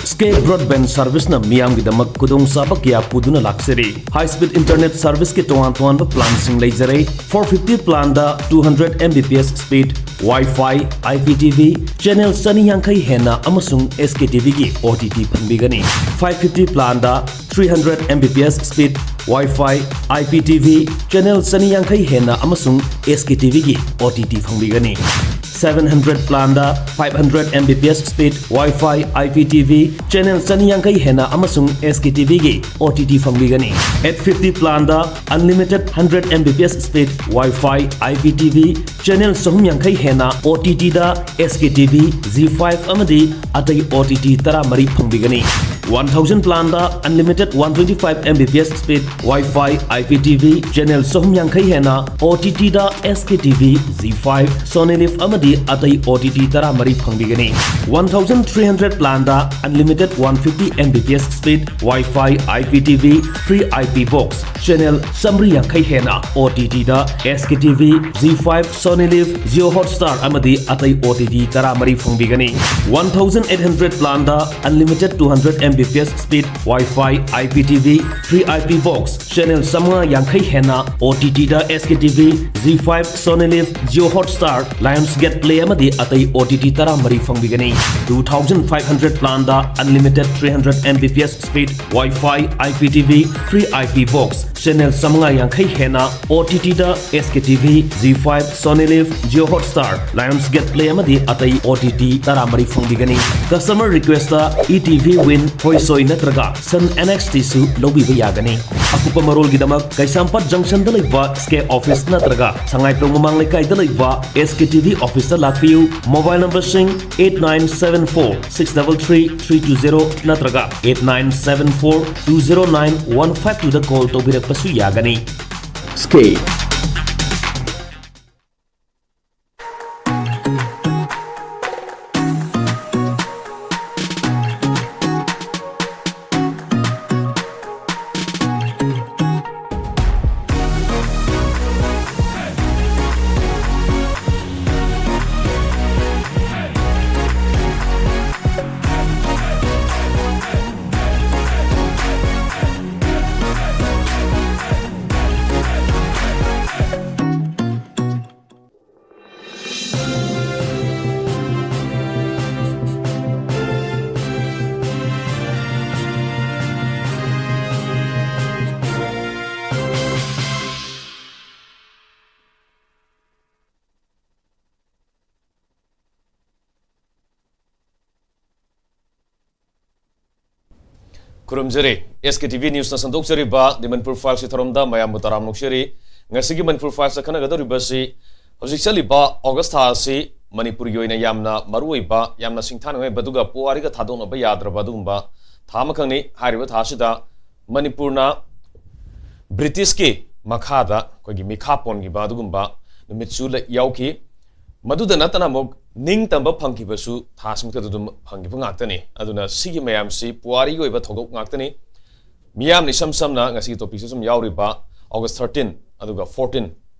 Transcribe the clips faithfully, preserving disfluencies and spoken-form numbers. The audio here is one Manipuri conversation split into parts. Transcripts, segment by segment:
Sky Broadband Service ꯅ ꯃꯤꯌꯥꯝꯒꯤꯗꯃꯛ ꯈꯨꯗꯣꯡꯆꯥꯕ ꯀꯌꯥ ꯄꯨꯗꯨꯅ ꯂꯥꯛꯆꯔꯤ꯫ High speed internet service ꯀꯤ ꯇꯣꯉꯥꯟ ꯇꯣꯉꯥꯟꯕ plan ꯁꯤꯡ ꯂꯩꯖꯔꯦ꯫ Four fifty plan the two hundred M B P S speed, Wi-Fi, I P T V, channel ꯆꯅꯤ ꯌꯥꯡꯈꯩ ꯍꯦꯟꯅ ꯑꯃꯁꯨꯡ S K T V ꯒꯤ O T T ꯐꯪꯕꯤꯒꯅꯤ꯫ Five fifty plan the three hundred M B P S speed, Wi-Fi, I P T V, channel ꯆꯅꯤ ꯌꯥꯡꯈꯩ ꯍꯦꯟꯅ ꯑꯃꯁꯨꯡ S K T V ꯒꯤ O T T ꯐꯪꯕꯤꯒꯅꯤ꯫ Seven hundred plan the five hundred M B P S speed, Wi-Fi, I P T V, channel ꯆꯅꯤ ꯌꯥꯡꯈꯩ ꯍꯦꯟꯅ ꯑꯃꯁꯨꯡ S K T V ꯒꯤ O T T ꯐꯪꯕꯤꯒꯅꯤ꯫ Eight fifty plan the unlimited hundred M B P S speed, Wi-Fi, I P T V, channel ꯆꯍꯨꯝ ꯌꯥꯡꯈꯩ ꯍꯦꯟꯅ O T T ꯗ S K T V, Zee five ꯑꯃꯗꯤ ꯑꯇꯩ O T T ꯇꯔꯥꯃꯔꯤ ꯐꯪꯕꯤꯒꯅꯤ꯫ One thousand plan the unlimited one twenty five M B P S speed, Wi-Fi, I P T V, channel ꯆꯍꯨꯝ ꯌꯥꯡꯈꯩ ꯍꯦꯟꯅ O T T ꯗ S K T V, Zee five, Sony Liv ꯑꯃꯗꯤ ꯑꯇꯩ O T T ꯇꯔꯥꯃꯔꯤ ꯐꯪꯕꯤꯒꯅꯤ꯫ One thousand three hundred plan the unlimited one fifty M B P S speed, Wi-Fi, I P T V, free I P box, channel ꯆꯥꯃꯔꯤ ꯌꯥꯡꯈꯩ ꯍꯦꯟꯅ O T T ꯗ S K T V, Zee five, Sony Liv, Jio Hotstar ꯑꯃꯗꯤ ꯑꯇꯩ O T T ꯇꯔꯥꯃꯔꯤ ꯐꯪꯕꯤꯒꯅꯤ꯫ One thousand eight hundred plan the unlimited two hundred M B P S speed, Wi-Fi, I P T V, free I P box, channel ꯆꯥꯃꯉꯥ ꯌꯥꯡꯈꯩ ꯍꯦꯟꯅ O T T ꯗ S K T V, Zee five, Sony Liv, Jio Hotstar, Lionsgate Play ꯑꯃꯗꯤ ꯑꯇꯩ O T T ꯇꯔꯥꯃꯔꯤ ꯐꯪꯕꯤꯒꯅꯤ꯫ Two thousand five hundred plan the unlimited three hundred M B P S speed, Wi-Fi, I P T V, free I P box, channel ꯆꯥꯃꯉꯥ ꯌꯥꯡꯈꯩ ꯍꯦꯟꯅ O T T ꯗ S K T V, Zee five, Sony Liv, Jio Hotstar, Lionsgate Play ꯑꯃꯗꯤ ꯑꯇꯩ O T T ꯇꯔꯥꯃꯔꯤ ꯐꯪꯕꯤꯒꯅꯤ꯫ Customer request ꯇ E T V Win, ꯍꯣꯏꯁꯣꯏ ꯅꯠꯇ꯭ꯔꯒ Sun N X T ꯁꯨ ꯂꯧꯕꯤꯕ ꯌꯥꯒꯅꯤ꯫ ꯑꯀꯨꯞꯄ ꯃꯔꯣꯜꯒꯤꯗꯃꯛ ꯀꯩꯁꯥꯝꯄꯥꯠ junction ꯗ ꯂꯩꯕ Sky office ꯅꯠꯇ꯭ꯔꯒ ꯁꯉꯥꯏꯄ꯭ꯔꯧ ꯃꯃꯥꯡ ꯂꯩꯀꯥꯏꯗ ꯂꯩꯕ S K T V office ꯇ ꯂꯥꯛꯄꯤꯌꯨ꯫ Mobile number ꯁꯤꯡ eight nine seven four six double three three two zero ꯅꯠꯇ꯭ꯔꯒ eight nine seven four two zero nine one five two ꯗ call ꯇꯧꯕꯤꯔꯛꯄꯁꯨ ꯌꯥꯒꯅꯤ꯫ Sky꯫ ꯈꯨꯔꯨꯝꯖꯔꯤ꯫ ꯑꯦꯁ ꯀꯦ ꯇꯤ ꯚꯤ ꯅ꯭ꯌꯨꯁꯅ ꯁꯟꯗꯣꯛꯆꯔꯤꯕ ꯗꯤ ꯃꯅꯤꯄꯨꯔ ꯐꯥꯏꯜꯁꯀꯤ ꯊꯧꯔꯝꯗ ꯃꯌꯥꯝꯕꯨ ꯇꯔꯥꯝꯅ ꯑꯣꯛꯆꯔꯤ꯫ ꯉꯁꯤꯒꯤ ꯃꯅꯤꯄꯨꯔ ꯐꯥꯏꯜꯁꯇ ꯈꯟꯅꯒꯗꯧꯔꯤꯕ ꯑꯁꯤ ꯍꯧꯖꯤꯛ ꯆꯠꯂꯤꯕ ꯑꯣꯒꯁ ꯊꯥ ꯑꯁꯤ ꯃꯅꯤꯄꯨꯔꯒꯤ ꯑꯣꯏꯅ ꯌꯥꯝꯅ ꯃꯔꯨꯑꯣꯏꯕ, ꯌꯥꯝꯅ ꯁꯤꯡꯊꯥꯅꯤꯡꯉꯥꯏ ꯑꯣꯏꯕ, ꯑꯗꯨꯒ ꯄꯨꯋꯥꯔꯤꯒ ꯊꯥꯗꯣꯛꯅꯕ ꯌꯥꯗ꯭ꯔꯕ ꯑꯗꯨꯒꯨꯝꯕ ꯊꯥ ꯑꯃꯈꯛꯅꯤ꯫ ꯍꯥꯏꯔꯤꯕ ꯊꯥ ꯑꯁꯤꯗ ꯃꯅꯤꯄꯨꯔꯅ ꯕ꯭ꯔꯤꯇꯤꯁꯀꯤ ꯃꯈꯥꯗ ꯑꯩꯈꯣꯏꯒꯤ ꯃꯤꯈꯥ ꯄꯣꯟꯈꯤꯕ ꯑꯗꯨꯒꯨꯝꯕ ꯅꯨꯃꯤꯠꯁꯨ ꯂꯩ-, ꯌꯥꯎꯈꯤ꯫ ꯃꯗꯨꯗ ꯅꯠꯇꯅ ꯑꯃꯨꯛ ꯅꯤꯡꯇꯝꯕ ꯐꯪꯈꯤꯕꯁꯨ ꯊꯥꯁꯤꯃꯛꯇꯗ ꯑꯗꯨꯝ ꯐꯪꯈꯤꯕ ꯉꯥꯛꯇꯅꯤ꯫ ꯑꯗꯨꯅ ꯁꯤꯒꯤ ꯃꯌꯥꯝꯁꯤ ꯄꯨꯋꯥꯔꯤꯒꯤ ꯑꯣꯏꯕ ꯊꯧꯗꯣꯛ ꯉꯥꯛꯇꯅꯤ꯫ ꯃꯤꯌꯥꯝꯅ ꯏꯁꯝ ꯁꯝꯅ ꯉꯁꯤꯒꯤ ꯇꯣꯄꯤꯛꯁꯤ ꯁꯨꯝ ꯌꯥꯎꯔꯤꯕ ꯑꯣꯒꯁ ꯊꯥꯔꯇꯤꯟ ꯑꯗꯨꯒ ꯐꯣꯔꯇꯤꯟ,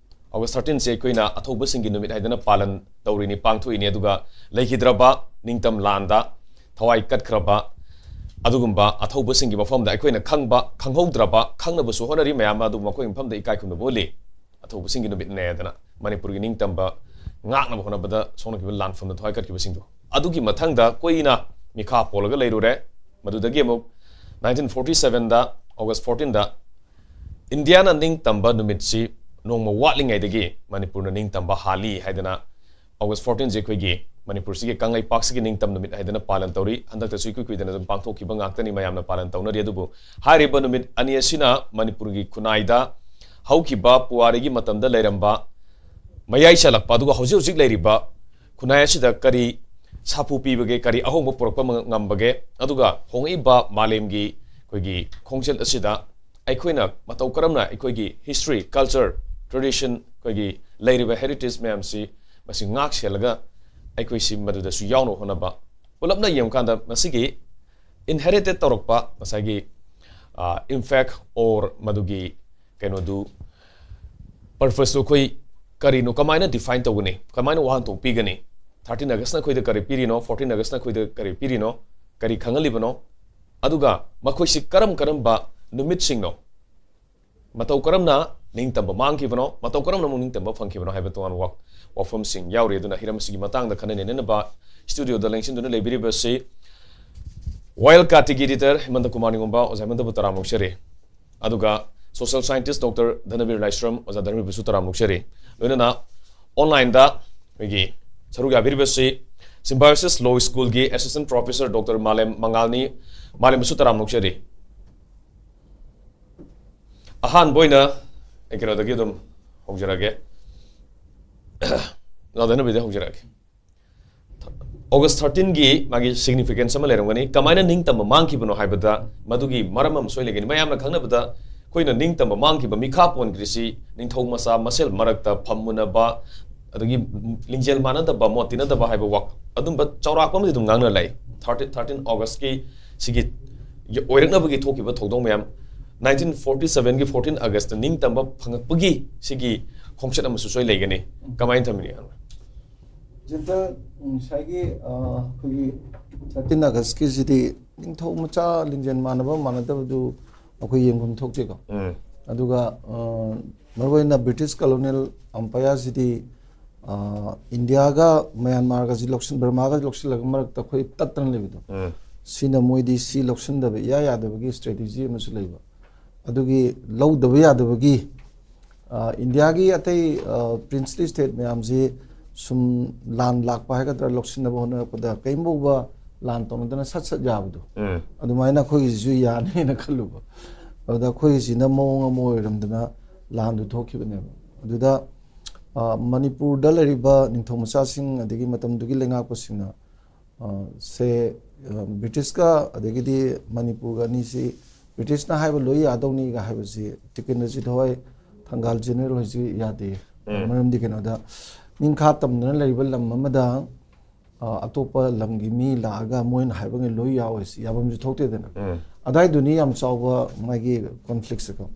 ꯑꯣꯒꯁ ꯊꯥꯔꯇꯤꯟꯁꯦ ꯑꯩꯈꯣꯏꯅ ꯑꯊꯧꯕꯁꯤꯡꯒꯤ ꯅꯨꯃꯤꯠ ꯍꯥꯏꯗꯅ ꯄꯥꯂꯟ ꯇꯧꯔꯤꯅꯤ, ꯄꯥꯡꯊꯣꯛꯏꯅꯤ꯫ ꯑꯗꯨꯒ ꯂꯩꯈꯤꯗ꯭ꯔꯕ ꯅꯤꯡꯇꯝ ꯂꯥꯟꯗ ꯊꯋꯥꯏ ꯀꯠꯈ꯭ꯔꯕ ꯑꯗꯨꯒꯨꯝꯕ ꯑꯊꯧꯕꯁꯤꯡꯒꯤ ꯃꯐꯝꯗ ꯑꯩꯈꯣꯏꯅ ꯈꯪꯕ, ꯈꯪꯍꯧꯗ꯭ꯔꯕ, ꯈꯪꯅꯕꯁꯨ ꯍꯣꯠꯅꯔꯤ ꯃꯌꯥꯝ ꯑꯃ, ꯑꯗꯨꯕꯨ ꯃꯈꯣꯏꯒꯤ ꯃꯐꯝꯗ ꯏꯀꯥꯏ ꯈꯨꯝꯅꯕ ꯎꯠꯂꯤ꯫ ꯑꯊꯧꯕꯁꯤꯡꯒꯤ ꯅꯨꯃꯤꯠꯅꯦꯗꯅ ꯃꯅꯤꯄꯨꯔꯒꯤ ꯅꯤꯡꯇꯝꯕ ꯉꯥꯛꯅꯕ ꯍꯣꯠꯅꯕꯗ ꯁꯣꯛꯅꯈꯤꯕ, ꯂꯥꯟꯐꯝꯗ ꯊꯋꯥꯏ ꯀꯠꯈꯤꯕꯁꯤꯡꯗꯣ꯫ ꯑꯗꯨꯒꯤ ꯃꯊꯪꯗ ꯀꯨꯏꯅ ꯃꯤꯈꯥ ꯄꯣꯜꯂꯒ ꯂꯩꯔꯨꯔꯦ꯫ ꯃꯗꯨꯗꯒꯤ ꯑꯃꯨꯛ ꯅꯥꯏꯟꯇꯤꯟ ꯐꯣꯔꯇꯤ ꯁꯚꯦꯟꯗ, ꯑꯣꯒꯁ ꯐꯣꯔꯇꯤꯟꯗ, ꯏꯟꯗꯤꯌꯥꯅ ꯅꯤꯡꯇꯝꯕ ꯅꯨꯃꯤꯠꯁꯤ ꯅꯣꯡꯃ ꯋꯥꯠꯂꯤꯉꯩꯗꯒꯤ ꯃꯅꯤꯄꯨꯔꯅ ꯅꯤꯡꯇꯝꯕ ꯍꯥꯜꯂꯤ ꯍꯥꯏꯗꯅ ꯑꯣꯒꯁ ꯐꯣꯔꯇꯤꯟꯁꯦ ꯑꯩꯈꯣꯏꯒꯤ ꯃꯅꯤꯄꯨꯔꯁꯤꯒꯤ ꯀꯪꯂꯩꯄꯥꯛꯁꯤꯒꯤ ꯅꯤꯡꯇꯝ ꯅꯨꯃꯤꯠ ꯍꯥꯏꯗꯅ ꯄꯥꯂꯟ ꯇꯧꯔꯤ꯫ ꯍꯟꯗꯛꯇꯁꯨ ꯏꯀꯨꯏ ꯀꯨꯏꯗꯅ ꯑꯗꯨꯝ ꯄꯥꯡꯊꯣꯛꯈꯤꯕ ꯉꯥꯛꯇꯅꯤ, ꯃꯌꯥꯝꯅ ꯄꯥꯂꯟ ꯇꯧꯅꯔꯤ꯫ ꯑꯗꯨꯕꯨ ꯍꯥꯏꯔꯤꯕ ꯅꯨꯃꯤꯠ ꯑꯅꯤ ꯑꯁꯤꯅ ꯃꯅꯤꯄꯨꯔꯒꯤ ꯈꯨꯟꯅꯥꯏꯗ ꯍꯧꯈꯤꯕ ꯄꯨꯋꯥꯔꯤꯒꯤ ꯃꯇꯝꯗ ꯂꯩꯔꯝꯕ, ꯃꯌꯥꯏ ꯆꯜꯂꯛꯄ, ꯑꯗꯨꯒ ꯍꯧꯖꯤꯛ ꯍꯧꯖꯤꯛ ꯂꯩꯔꯤꯕ ꯈꯨꯟꯅꯥꯏ ꯑꯁꯤꯗ ꯀꯔꯤ ꯁꯥꯐꯨ ꯄꯤꯕꯒꯦ, ꯀꯔꯤ ꯑꯍꯣꯡꯕ ꯄꯨꯔꯛꯄ ꯉꯝꯕꯒꯦ, ꯑꯗꯨꯒ ꯍꯣꯡꯉꯛꯏꯕ ꯃꯥꯂꯦꯝꯒꯤ ꯑꯩꯈꯣꯏꯒꯤ ꯈꯣꯡꯆꯠ ꯑꯁꯤꯗ ꯑꯩꯈꯣꯏꯅ ꯃꯇꯧ ꯀꯔꯝꯅ ꯑꯩꯈꯣꯏꯒꯤ history, culture, tradition, ꯑꯩꯈꯣꯏꯒꯤ ꯂꯩꯔꯤꯕ heritage ꯃꯌꯥꯝꯁꯤ ꯃꯁꯤ ꯉꯥꯛ ꯁꯦꯜꯂꯒ ꯑꯩꯈꯣꯏꯁꯤ ꯃꯗꯨꯗꯁꯨ ꯌꯥꯎꯅꯕ ꯍꯣꯠꯅꯕ꯫ ꯄꯨꯂꯞꯅ ꯌꯦꯡꯉꯀꯥꯟꯗ ꯃꯁꯤꯒꯤ inherited ꯇꯧꯔꯛꯄ ꯉꯁꯥꯏꯒꯤ, ꯑ, impact or ꯃꯗꯨꯒꯤ ꯀꯩꯅꯣꯗꯨ, purposeꯇꯨ ꯑꯩꯈꯣꯏ ꯀꯔꯤꯅꯣ, ꯀꯃꯥꯏꯅ define ꯇꯧꯒꯅꯤ, ꯀꯃꯥꯏꯅ ꯋꯥꯍꯟꯊꯣꯛ ꯄꯤꯒꯅꯤ? ꯊꯥꯔꯇꯤꯟ ꯑꯣꯒꯁꯅ ꯑꯩꯈꯣꯏꯗ ꯀꯔꯤ ꯄꯤꯔꯤꯅꯣ, ꯐꯣꯔꯇꯤꯟ ꯑꯣꯒꯁꯅ ꯑꯩꯈꯣꯏꯗ ꯀꯔꯤ ꯄꯤꯔꯤꯅꯣ, ꯀꯔꯤ ꯈꯪꯍꯜꯂꯤꯕꯅꯣ? ꯑꯗꯨꯒ ꯃꯈꯣꯏꯁꯤ ꯀꯔꯝ ꯀꯔꯝꯕ ꯅꯨꯃꯤꯠꯁꯤꯡꯅꯣ? ꯃꯇꯧ ꯀꯔꯝꯅ ꯅꯤꯡꯇꯝꯕ ꯃꯥꯡꯈꯤꯕꯅꯣ, ꯃꯇꯧ ꯀꯔꯝꯅ ꯑꯃꯨꯛ ꯅꯤꯡꯇꯝꯕ ꯐꯪꯈꯤꯕꯅꯣ ꯍꯥꯏꯕ ꯇꯣꯉꯥꯟꯕ ꯋꯥ-, ꯋꯥꯐꯝꯁꯤꯡ ꯌꯥꯎꯔꯤ꯫ ꯑꯗꯨꯅ ꯍꯤꯔꯝ ꯑꯁꯤꯒꯤ ꯃꯇꯥꯡꯗ ꯈꯟꯅ ꯅꯩꯅꯅꯕ studioꯗ ꯂꯦꯡꯁꯤꯟꯗꯨꯅ ꯂꯩꯕꯤꯔꯤꯕꯁꯤ ꯋꯥꯌꯦꯜ ꯀꯥꯇꯤꯒꯤ editor ꯍꯦꯃꯟꯇ ꯀꯨꯃꯥꯔ ꯅꯤꯉꯣꯝꯕ, ꯑꯣꯖꯥ ꯍꯦꯃꯟꯇꯕꯨ ꯇꯔꯥꯝꯅ ꯑꯣꯛꯆꯔꯤ꯫ ꯑꯗꯨꯒ social scientist ꯗꯣꯛꯇꯔ ꯙꯅꯕꯤꯔ ꯂꯥꯏꯁ꯭ꯔꯝ, ꯑꯣꯖꯥ ꯙꯅꯕꯤꯔꯕꯨꯁꯨ ꯇꯔꯥꯝꯅ ꯑꯣꯛꯆꯔꯤ꯫ ꯂꯣꯏꯅꯅ onlineꯗ ꯑꯩꯈꯣꯏꯒꯤ ꯁꯔꯨꯛ ꯌꯥꯕꯤꯔꯤꯕꯁꯤ Symbiosis Law School ꯒꯤ Assistant Professor Doctor ꯃꯥꯂꯦꯝ ꯃꯉꯥꯜꯅꯤ꯫ ꯃꯥꯂꯦꯝꯕꯨꯁꯨ ꯇꯔꯥꯝꯅ ꯑꯣꯛꯆꯔꯤ꯫ ꯑꯍꯥꯟꯕ ꯑꯣꯏꯅ ꯑꯩ ꯀꯩꯅꯣꯗꯒꯤ ꯑꯗꯨꯝ ꯍꯧꯖꯔꯛꯑꯒꯦ꯫ ꯅꯥꯗꯅꯕꯤꯗ ꯍꯧꯖꯔꯛꯑꯒꯦ꯫ August thirteen ꯒꯤ ꯃꯥꯒꯤ significance ꯑꯃ ꯂꯩꯔꯝꯒꯅꯤ꯫ ꯀꯃꯥꯏꯅ ꯅꯤꯡꯇꯝꯕ ꯃꯥꯡꯈꯤꯕꯅꯣ ꯍꯥꯏꯕꯗ, ꯃꯗꯨꯒꯤ ꯃꯔꯝ ꯑꯃꯁꯨ ꯂꯩꯒꯅꯤ꯫ ꯃꯌꯥꯝꯅ ꯈꯪꯅꯕꯗ, ꯑꯩꯈꯣꯏꯅ ꯅꯤꯡꯇꯝꯕ ꯃꯥꯡꯈꯤꯕ ꯃꯤꯈꯥ ꯄꯣꯟꯈ꯭ꯔꯤꯁꯤ ꯅꯤꯡꯊꯧ ꯃꯆꯥ ꯃꯁꯦꯜ ꯃꯔꯛꯇ ꯐꯝꯃꯨꯅꯕ, ꯑꯗꯒꯤ ꯂꯤꯡꯖꯦꯜ ꯃꯥꯟꯅꯗꯕ, ꯃꯣꯠ ꯇꯤꯟꯅꯗꯕ ꯍꯥꯏꯕ ꯋꯥ-, ꯑꯗꯨꯝꯕ ꯆꯥꯎꯔꯥꯛꯄ ꯑꯃꯗꯤ ꯑꯗꯨꯝ ꯉꯥꯡꯅ ꯂꯩ꯫ Thirteen, thirteen August ꯀꯤ ꯁꯤꯒꯤ ꯑꯣꯏꯔꯛꯅꯕꯒꯤ ꯊꯣꯛꯈꯤꯕ ꯊꯧꯗꯣꯛ ꯃꯌꯥꯝ, nineteen forty seven ꯒꯤ fourteen August ꯇ ꯅꯤꯡꯇꯝꯕ ꯐꯪꯉꯛꯄꯒꯤ ꯁꯤꯒꯤ ꯈꯣꯡꯆꯠ ꯑꯃꯁꯨ ꯁꯣꯏ ꯂꯩꯒꯅꯤ꯫ ꯀꯃꯥꯏꯅ ꯊꯝꯕꯤꯅꯤ? ꯖꯤꯟꯇ, ꯉꯁꯥꯏꯒꯤ, ꯑ, ꯑꯩꯈꯣꯏꯒꯤ thirteen August ꯀꯤꯁꯤꯗꯤ ꯅꯤꯡꯊꯧ ꯃꯆꯥ ꯂꯤꯡꯖꯦꯜ ꯃꯥꯟꯅꯕ ꯃꯥꯟꯅꯗꯕꯗꯨ ꯑꯩꯈꯣꯏ ꯌꯦꯡꯐꯝ ꯊꯣꯛꯇꯦꯀꯣ꯫ ꯎꯝ꯫ ꯑꯗꯨꯒ, ꯑ, ꯃꯔꯨꯑꯣꯏꯅ British colonial umpire ꯁꯤꯗꯤ, ꯑ, ꯏꯟꯗꯤꯌꯥꯒ ꯃ꯭ꯌꯥꯟꯃꯥꯔꯒꯁꯤ ꯂꯧꯁꯤꯟ-, ꯕꯔꯃꯥꯒ ꯂꯧꯁꯤꯜꯂꯒ ꯃꯔꯛꯇ ꯑꯩꯈꯣꯏ ꯇꯠꯇꯅ ꯂꯩꯕꯗꯣ꯫ ꯎꯝ꯫ ꯁꯤꯅ ꯃꯣꯏꯗꯤ ꯁꯤ ꯂꯧꯁꯤꯟꯗꯕ ꯏꯌꯥ ꯌꯥꯗꯕꯒꯤ strategy ꯑꯃꯁꯨ ꯂꯩꯕ꯫ ꯑꯗꯨꯒꯤ ꯂꯧꯗꯕ ꯌꯥꯗꯕꯒꯤ, ꯑ, ꯏꯟꯗꯤꯌꯥꯒꯤ ꯑꯇꯩ, ꯑ, princely state ꯃꯌꯥꯝꯁꯤ ꯁꯨꯝ ꯂꯥꯟ ꯂꯥꯛꯄ ꯍꯥꯏꯒꯗ꯭ꯔꯥ, ꯂꯧꯁꯤꯟꯅꯕ ꯍꯣꯠꯅꯔꯛꯄꯗ ꯀꯔꯤꯝ ꯐꯥꯎꯕ ꯂꯥꯟ ꯇꯧꯅꯗꯅ ꯁꯠ ꯁꯠ ꯌꯥꯕꯗꯣ꯫ ꯎꯝ꯫ ꯑꯗꯨꯃꯥꯏꯅ ꯑꯩꯈꯣꯏꯒꯤꯁꯤꯁꯨ ꯌꯥꯅꯤꯅ ꯈꯜꯂꯨꯕ꯫ ꯑꯗꯨꯗ ꯑꯩꯈꯣꯏꯒꯤꯁꯤꯅ ꯃꯑꯣꯡ ꯑꯃ ꯑꯣꯏꯔꯝꯗꯅ ꯂꯥꯟꯗꯨ ꯊꯣꯛꯈꯤꯕꯅꯦꯕ꯫ ꯑꯗꯨꯗ, ꯑ, ꯃꯅꯤꯄꯨꯔꯗ ꯂꯩꯔꯤꯕ ꯅꯤꯡꯊꯧ ꯃꯆꯥꯁꯤꯡ ꯑꯗꯒꯤ ꯃꯇꯝꯗꯨꯒꯤ ꯂꯩꯉꯥꯛꯄꯁꯤꯡꯅ, ꯑ, ꯁꯦ, ꯑ, British ꯀ ꯑꯗꯒꯤꯗꯤ ꯃꯅꯤꯄꯨꯔꯒ ꯑꯅꯤꯁꯤ British ꯅ ꯍꯥꯏꯕ ꯂꯣꯏ ꯌꯥꯗꯧꯅꯤꯒ ꯍꯥꯏꯕꯁꯤ ꯇꯤꯀꯦꯟꯗ꯭ꯔꯖꯤꯠ ꯍꯣꯏ, ꯊꯪꯒꯥꯜ ꯖꯦꯅꯔꯦꯜ ꯍꯣꯏꯁꯤ ꯌꯥꯗꯦ꯫ ꯎꯝ꯫ ꯃꯔꯝꯗꯤ ꯀꯩꯅꯣꯗ, ꯅꯤꯡꯈꯥ ꯇꯝꯗꯅ ꯂꯩꯔꯤꯕ ꯂꯝ ꯑꯃꯗ, ꯑ, ꯑꯇꯣꯞꯄ ꯂꯝꯒꯤ ꯃꯤ ꯂꯥꯛꯑꯒ ꯃꯣꯏꯅ ꯍꯥꯏꯕꯉꯩ ꯂꯣꯏ ꯌꯥꯎꯋꯦ, ꯁꯤ ꯌꯥꯐꯝꯁꯨ ꯊꯣꯛꯇꯦꯗꯅ꯫ ꯎꯝ꯫ ꯑꯗꯥꯏꯗꯨꯅꯤ ꯌꯥꯝ ꯆꯥꯎꯕ ꯃꯥꯒꯤ conflict ꯁꯦꯀꯣ꯫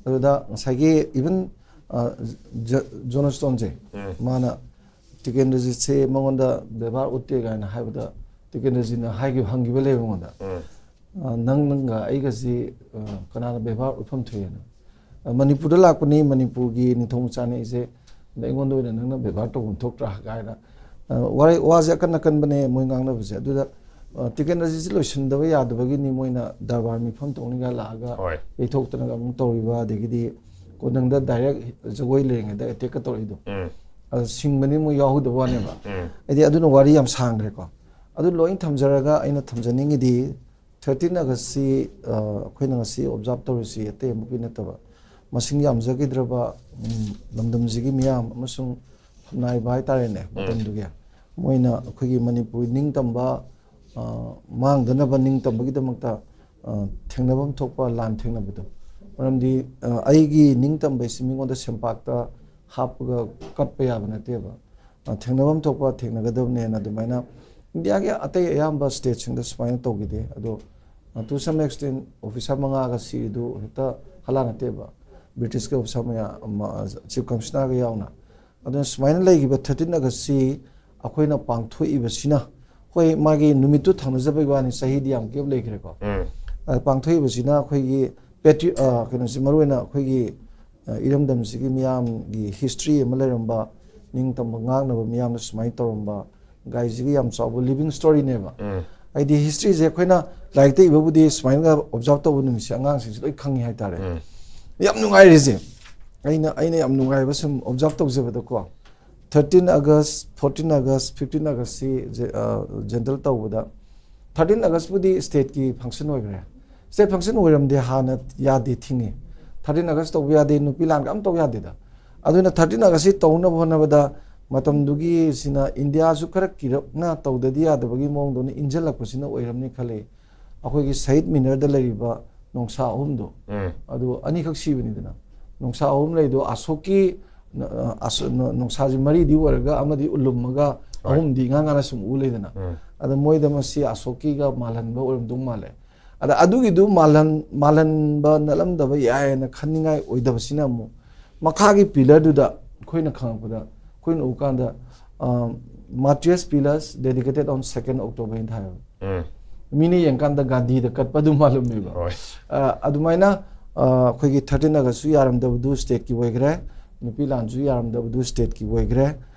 ꯑꯗꯨꯗ ꯉꯁꯥꯏꯒꯤ even, ꯑ, ꯖ-, ꯖꯣꯟ ꯁ꯭ꯇꯣꯟꯁꯦ, ꯎꯝ꯫ ꯃꯥꯅ ꯇꯤꯀꯦꯟꯗ꯭ꯔꯖꯤꯠꯁꯦ ꯃꯉꯣꯟꯗ ꯕꯦꯕꯥꯔ ꯎꯠꯇꯦ ꯀꯥꯏꯅ ꯍꯥꯏꯕꯗ, ꯇꯤꯀꯦꯟꯗ꯭ꯔꯖꯤꯠꯅ ꯍꯥꯏꯈꯤꯕ, ꯍꯪꯈꯤꯕ ꯂꯩꯕ ꯑꯩꯉꯣꯟꯗ, ꯎꯝ꯫ "ꯑ, ꯅꯪ, ꯅꯪꯒ ꯑꯩꯒꯁꯤ, ꯑ, ꯀꯅꯥꯅ ꯕꯦꯕꯥꯔ ꯎꯠꯐꯝ ꯊꯣꯛꯏꯅ? ꯑ, ꯃꯅꯤꯄꯨꯔꯗ ꯂꯥꯛꯄꯅꯤ, ꯃꯅꯤꯄꯨꯔꯒꯤ ꯅꯤꯡꯊꯧ ꯃꯆꯥꯅꯤ ꯑꯩꯁꯦ, ꯑꯗ ꯑꯩꯉꯣꯟꯗ ꯑꯣꯏꯅ ꯅꯪꯅ ꯕꯦꯕꯥꯔ ꯇꯧꯐꯝ ꯊꯣꯛꯇ꯭ꯔꯥ?" ꯀꯥꯏꯅ, ꯑ, ꯋꯥꯔꯤ-, ꯋꯥꯁꯦ ꯑꯀꯟ ꯑꯀꯟꯕꯅꯦ ꯃꯣꯏ ꯉꯥꯡꯅꯕꯁꯦ꯫ ꯑꯗꯨꯗ, ꯑ, ꯇꯤꯀꯦꯟꯗ꯭ꯔꯖꯤꯠꯁꯤ ꯂꯣꯏꯁꯤꯟꯗꯕ ꯌꯥꯗꯕꯒꯤꯅꯤ ꯃꯣꯏꯅ ꯗꯔꯕꯥꯔ ꯃꯤꯐꯝ ꯇꯧꯅꯤꯡꯉꯥꯏ ꯂꯥꯛꯑꯒ ꯍꯣꯏ꯫ ꯌꯩꯊꯣꯛꯇꯅꯒ ꯑꯃꯨꯛ ꯇꯧꯔꯤꯕ, ꯑꯗꯒꯤꯗꯤ ꯀꯣꯅꯨꯡꯗ direct ꯖꯒꯣꯏ ꯂꯩꯔꯤꯉꯩꯗ attack ꯀ ꯇꯧꯔꯛꯏꯗꯣ꯫ ꯎꯝ꯫ ꯑꯗ ꯁꯤꯡꯕꯅꯤ ꯃꯣꯏ ꯌꯥꯎꯍꯧꯗꯕ ꯋꯥꯅꯦꯕ꯫ ꯍꯥꯏꯗꯤ ꯑꯗꯨꯅ ꯋꯥꯔꯤ ꯌꯥꯝ ꯁꯥꯡꯈ꯭ꯔꯦꯀꯣ꯫ ꯑꯗꯨ ꯂꯣꯏ ꯊꯝꯖꯔꯒ ꯑꯩꯅ ꯊꯝꯖꯅꯤꯡꯉꯤꯗꯤ, ꯊꯥꯔꯇꯤꯟ ꯑꯥꯒꯁꯁꯤ, ꯑ, ꯑꯩꯈꯣꯏꯅ ꯉꯁꯤ ꯑꯣꯕꯖꯥꯔꯕ ꯇꯧꯔꯤꯁꯤ ꯑꯇꯩ ꯑꯃꯒꯤ ꯅꯠꯇꯕ, ꯃꯁꯤꯡ ꯌꯥꯝꯖꯈꯤꯗ꯭ꯔꯕ, ꯎꯝ, ꯂꯝꯗꯝꯁꯤꯒꯤ ꯃꯤꯌꯥꯝ ꯑꯃꯁꯨꯡ ꯐꯝꯅꯥꯏꯕ ꯍꯥꯏꯇꯥꯔꯦꯅꯦ, ꯃꯇꯝꯗꯨꯒꯤ ꯃꯣꯏꯅ ꯑꯩꯈꯣꯏꯒꯤ ꯃꯅꯤꯄꯨꯔ ꯅꯤꯡꯇꯝꯕ, ꯑ, ꯃꯥꯡꯗꯅꯕ ꯅꯤꯡꯇꯝꯕꯒꯤꯗꯃꯛꯇ, ꯑ, ꯊꯦꯡꯅꯐꯝ ꯊꯣꯛꯄ ꯂꯥꯟ ꯊꯦꯡꯅꯕꯗꯣ꯫ ꯃꯔꯝꯗꯤ, ꯑ, ꯑꯩꯒꯤ ꯅꯤꯡꯇꯝꯕ ꯍꯥꯏꯁꯤ ꯃꯤꯉꯣꯟꯗ ꯁꯦꯝꯄꯥꯛꯇ ꯍꯥꯞꯄꯒ ꯀꯠꯄ ꯌꯥꯕ ꯅꯠꯇꯦꯕ꯫ ꯑ, ꯊꯦꯡꯅꯐꯝ ꯊꯣꯛꯄ ꯊꯦꯡꯅꯒꯗꯕꯅꯦꯅ ꯑꯗꯨꯃꯥꯏꯅ ꯏꯟꯗꯤꯌꯥꯒꯤ ꯑꯇꯩ ꯑꯌꯥꯝꯕ ꯁ꯭ꯇꯦꯠꯁꯤꯡꯗ ꯁꯨꯃꯥꯏꯅ ꯇꯧꯈꯤꯗꯦ꯫ ꯑꯗꯣ, ꯑ, to some extent officer ꯃꯉꯥꯒ ꯁꯤꯔꯤꯗꯨ ꯍꯦꯛꯇ ꯍꯂꯥ ꯅꯠꯇꯦꯕ꯫ ꯕ꯭ꯔꯤꯇꯤꯁꯀꯤ officer ꯃꯌꯥꯝ, ꯑꯃ, chief commissionerꯒ ꯌꯥꯎꯅ꯫ ꯑꯗꯨꯅ ꯁꯨꯃꯥꯏꯅ ꯂꯩꯈꯤꯕ ꯊꯥꯔꯇꯤꯟ ꯑꯥꯒꯁꯁꯤ ꯑꯩꯈꯣꯏꯅ ꯄꯥꯡꯊꯣꯛꯏꯕꯁꯤꯅ, ꯍꯣꯏ, ꯃꯥꯒꯤ ꯅꯨꯃꯤꯠꯇꯨ ꯊꯪꯅꯖꯕꯒꯤ ꯋꯥꯅꯤ, ꯆꯍꯤꯗꯤ ꯌꯥꯝ gap ꯂꯩꯈ꯭ꯔꯦꯀꯣ꯫ ꯑ, ꯄꯥꯡꯊꯣꯛꯏꯕꯁꯤꯅ ꯑꯩꯈꯣꯏꯒꯤ ꯄꯦꯇ꯭ꯔꯤ-, ꯑ, ꯀꯩꯅꯣꯁꯤ, ꯃꯔꯨꯑꯣꯏꯅ ꯑꯩꯈꯣꯏꯒꯤ, ꯑ, ꯏꯔꯝꯗꯝꯁꯤꯒꯤ ꯃꯤꯌꯥꯝꯒꯤ history ꯑꯃ ꯂꯩꯔꯝꯕ, ꯅꯤꯡꯇꯝꯕ ꯉꯥꯛꯅꯕ ꯃꯤꯌꯥꯝꯅ ꯁꯨꯃꯥꯏꯅ ꯇꯧꯔꯝꯕ ꯒꯥꯏꯁꯤꯒꯤ ꯌꯥꯝ ꯆꯥꯎꯕ living storyꯅꯦꯕ꯫ ꯍꯥꯏꯗꯤ historyꯁꯦ ꯑꯩꯈꯣꯏꯅ ꯂꯥꯏꯔꯤꯛꯇ ꯏꯕꯕꯨꯗꯤ ꯁꯨꯃꯥꯏꯅꯒ observe ꯇꯧꯕ ꯅꯨꯃꯤꯠꯁꯦ ꯑꯉꯥꯡꯁꯤꯡꯁꯤ ꯂꯣꯏ ꯈꯪꯉꯤ ꯍꯥꯏꯇꯥꯔꯦ꯫ ꯌꯥꯝ ꯅꯨꯡꯉꯥꯏꯔꯤꯁꯦ, ꯑꯩꯅ, ꯑꯩꯅ ꯌꯥꯝ ꯅꯨꯡꯉꯥꯏꯕ ꯁꯨꯝ observe ꯇꯧꯖꯕꯗꯀꯣ, ꯊꯥꯔꯇꯤꯟ ꯑꯥꯒꯁ, ꯐꯣꯔꯇꯤꯟ ꯑꯥꯒꯁ, ꯐꯤꯐꯇꯤꯟ ꯑꯥꯒꯁꯁꯤ ꯖꯦ-, ꯑ, ꯖꯦꯟꯗꯜ ꯇꯧꯕꯗ, ꯊꯥꯔꯇꯤꯟ ꯑꯥꯒꯁꯄꯨꯗꯤ stateꯀꯤ function ꯑꯣꯏꯈ꯭ꯔꯦ꯫ State function ꯑꯣꯏꯔꯝꯗꯦ, ꯍꯥꯟꯅ ꯌꯥꯗꯦ, ꯊꯤꯡꯉꯤ꯫ ꯊꯥꯔꯇꯤꯟ ꯑꯥꯒꯁ ꯇꯧꯕ ꯌꯥꯗꯦ, ꯅꯨꯄꯤ ꯂꯥꯟꯒ ꯑꯝ ꯇꯧ ꯌꯥꯗꯦꯗ꯫ ꯑꯗꯨꯅ ꯊꯥꯔꯇꯤꯟ ꯑꯥꯒꯁꯁꯤ ꯇꯧꯅꯕ ꯍꯣꯠꯅꯕꯗ ꯃꯇꯝꯗꯨꯒꯤ ꯁꯤꯅ ꯏꯟꯗꯤꯌꯥꯁꯨ ꯈꯔ ꯀꯤꯔꯞꯅ ꯇꯧꯗꯗꯤ ꯌꯥꯗꯕꯒꯤ ꯃꯑꯣꯡꯗꯧꯅ ꯏꯟꯁꯤꯜꯂꯛꯄꯁꯤꯅ ꯑꯣꯏꯔꯝꯅꯤ ꯈꯜꯂꯤ꯫ ꯑꯩꯈꯣꯏꯒꯤ ꯁꯍꯤꯗ ꯃꯤꯅꯔꯗ ꯂꯩꯔꯤꯕ ꯅꯣꯡꯁꯥ ꯑꯍꯨꯝꯗꯣ, ꯑꯗꯨ ꯑꯅꯤꯈꯛ ꯁꯤꯕꯅꯤꯗꯅ꯫ ꯅꯣꯡꯁꯥ ꯑꯍꯨꯝ ꯂꯩꯗꯣ ꯑꯁꯣꯛꯀꯤ, ꯑ, ꯑꯁ-, ꯅ-, ꯅꯣꯡꯁꯥꯁꯤ ꯃꯔꯤꯗꯤ ꯑꯣꯏꯔꯒ ꯑꯃꯗꯤ ꯎꯂꯨꯝꯃꯒ ꯑꯍꯨꯝꯗꯤ ꯏꯉꯥꯟ ꯉꯥꯟꯅ ꯁꯨꯝ ꯎ ꯂꯩꯗꯅ꯫ ꯑꯗ ꯃꯣꯏꯗ ꯃꯁꯤ ꯑꯁꯣꯛꯀꯤꯒ ꯃꯥꯜꯍꯟꯕ ꯑꯣꯏꯔꯝꯗꯧ ꯃꯥꯜꯂꯦ꯫ ꯑꯗ ꯑꯗꯨꯒꯤꯗꯨ ꯃꯥꯜꯍꯟ-, ꯃꯥꯜꯍꯟꯕ ꯅꯠꯂꯝꯗꯕ ꯌꯥꯏꯅ ꯈꯟꯅꯤꯡꯉꯥꯏ ꯑꯣꯏꯗꯕꯁꯤꯅ ꯑꯃꯨꯛ ꯃꯈꯥꯒꯤ pillarꯗꯨꯗ ꯑꯩꯈꯣꯏꯅ ꯈꯪꯉꯛꯄꯗ ꯑꯩꯈꯣꯏꯅ ꯎꯀꯥꯟꯗ, ꯑ, martyrs pillars dedicated on second October ꯍꯥꯏꯅ ꯊꯥꯏꯕ꯫ ꯃꯤꯅ ꯌꯦꯡꯀꯥꯟꯗ ꯒꯥꯟꯙꯤꯗ ꯀꯠꯄ ꯑꯗꯨ ꯃꯥꯜꯂꯝꯃꯦꯕ꯫ ꯑ, ꯑꯗꯨꯃꯥꯏꯅ, ꯑ, ꯑꯩꯈꯣꯏꯒꯤ ꯊꯥꯔꯇꯤꯟ ꯑꯥꯒꯁꯁꯨ ꯌꯥꯔꯝꯗꯕꯗꯨ stateꯀꯤ ꯑꯣꯏꯈ꯭ꯔꯦ, ꯅꯨꯄꯤ ꯂꯥꯟꯁꯨ ꯌꯥꯔꯝꯗꯕꯗꯨ stateꯀꯤ ꯑꯣꯏꯈ꯭ꯔꯦ꯫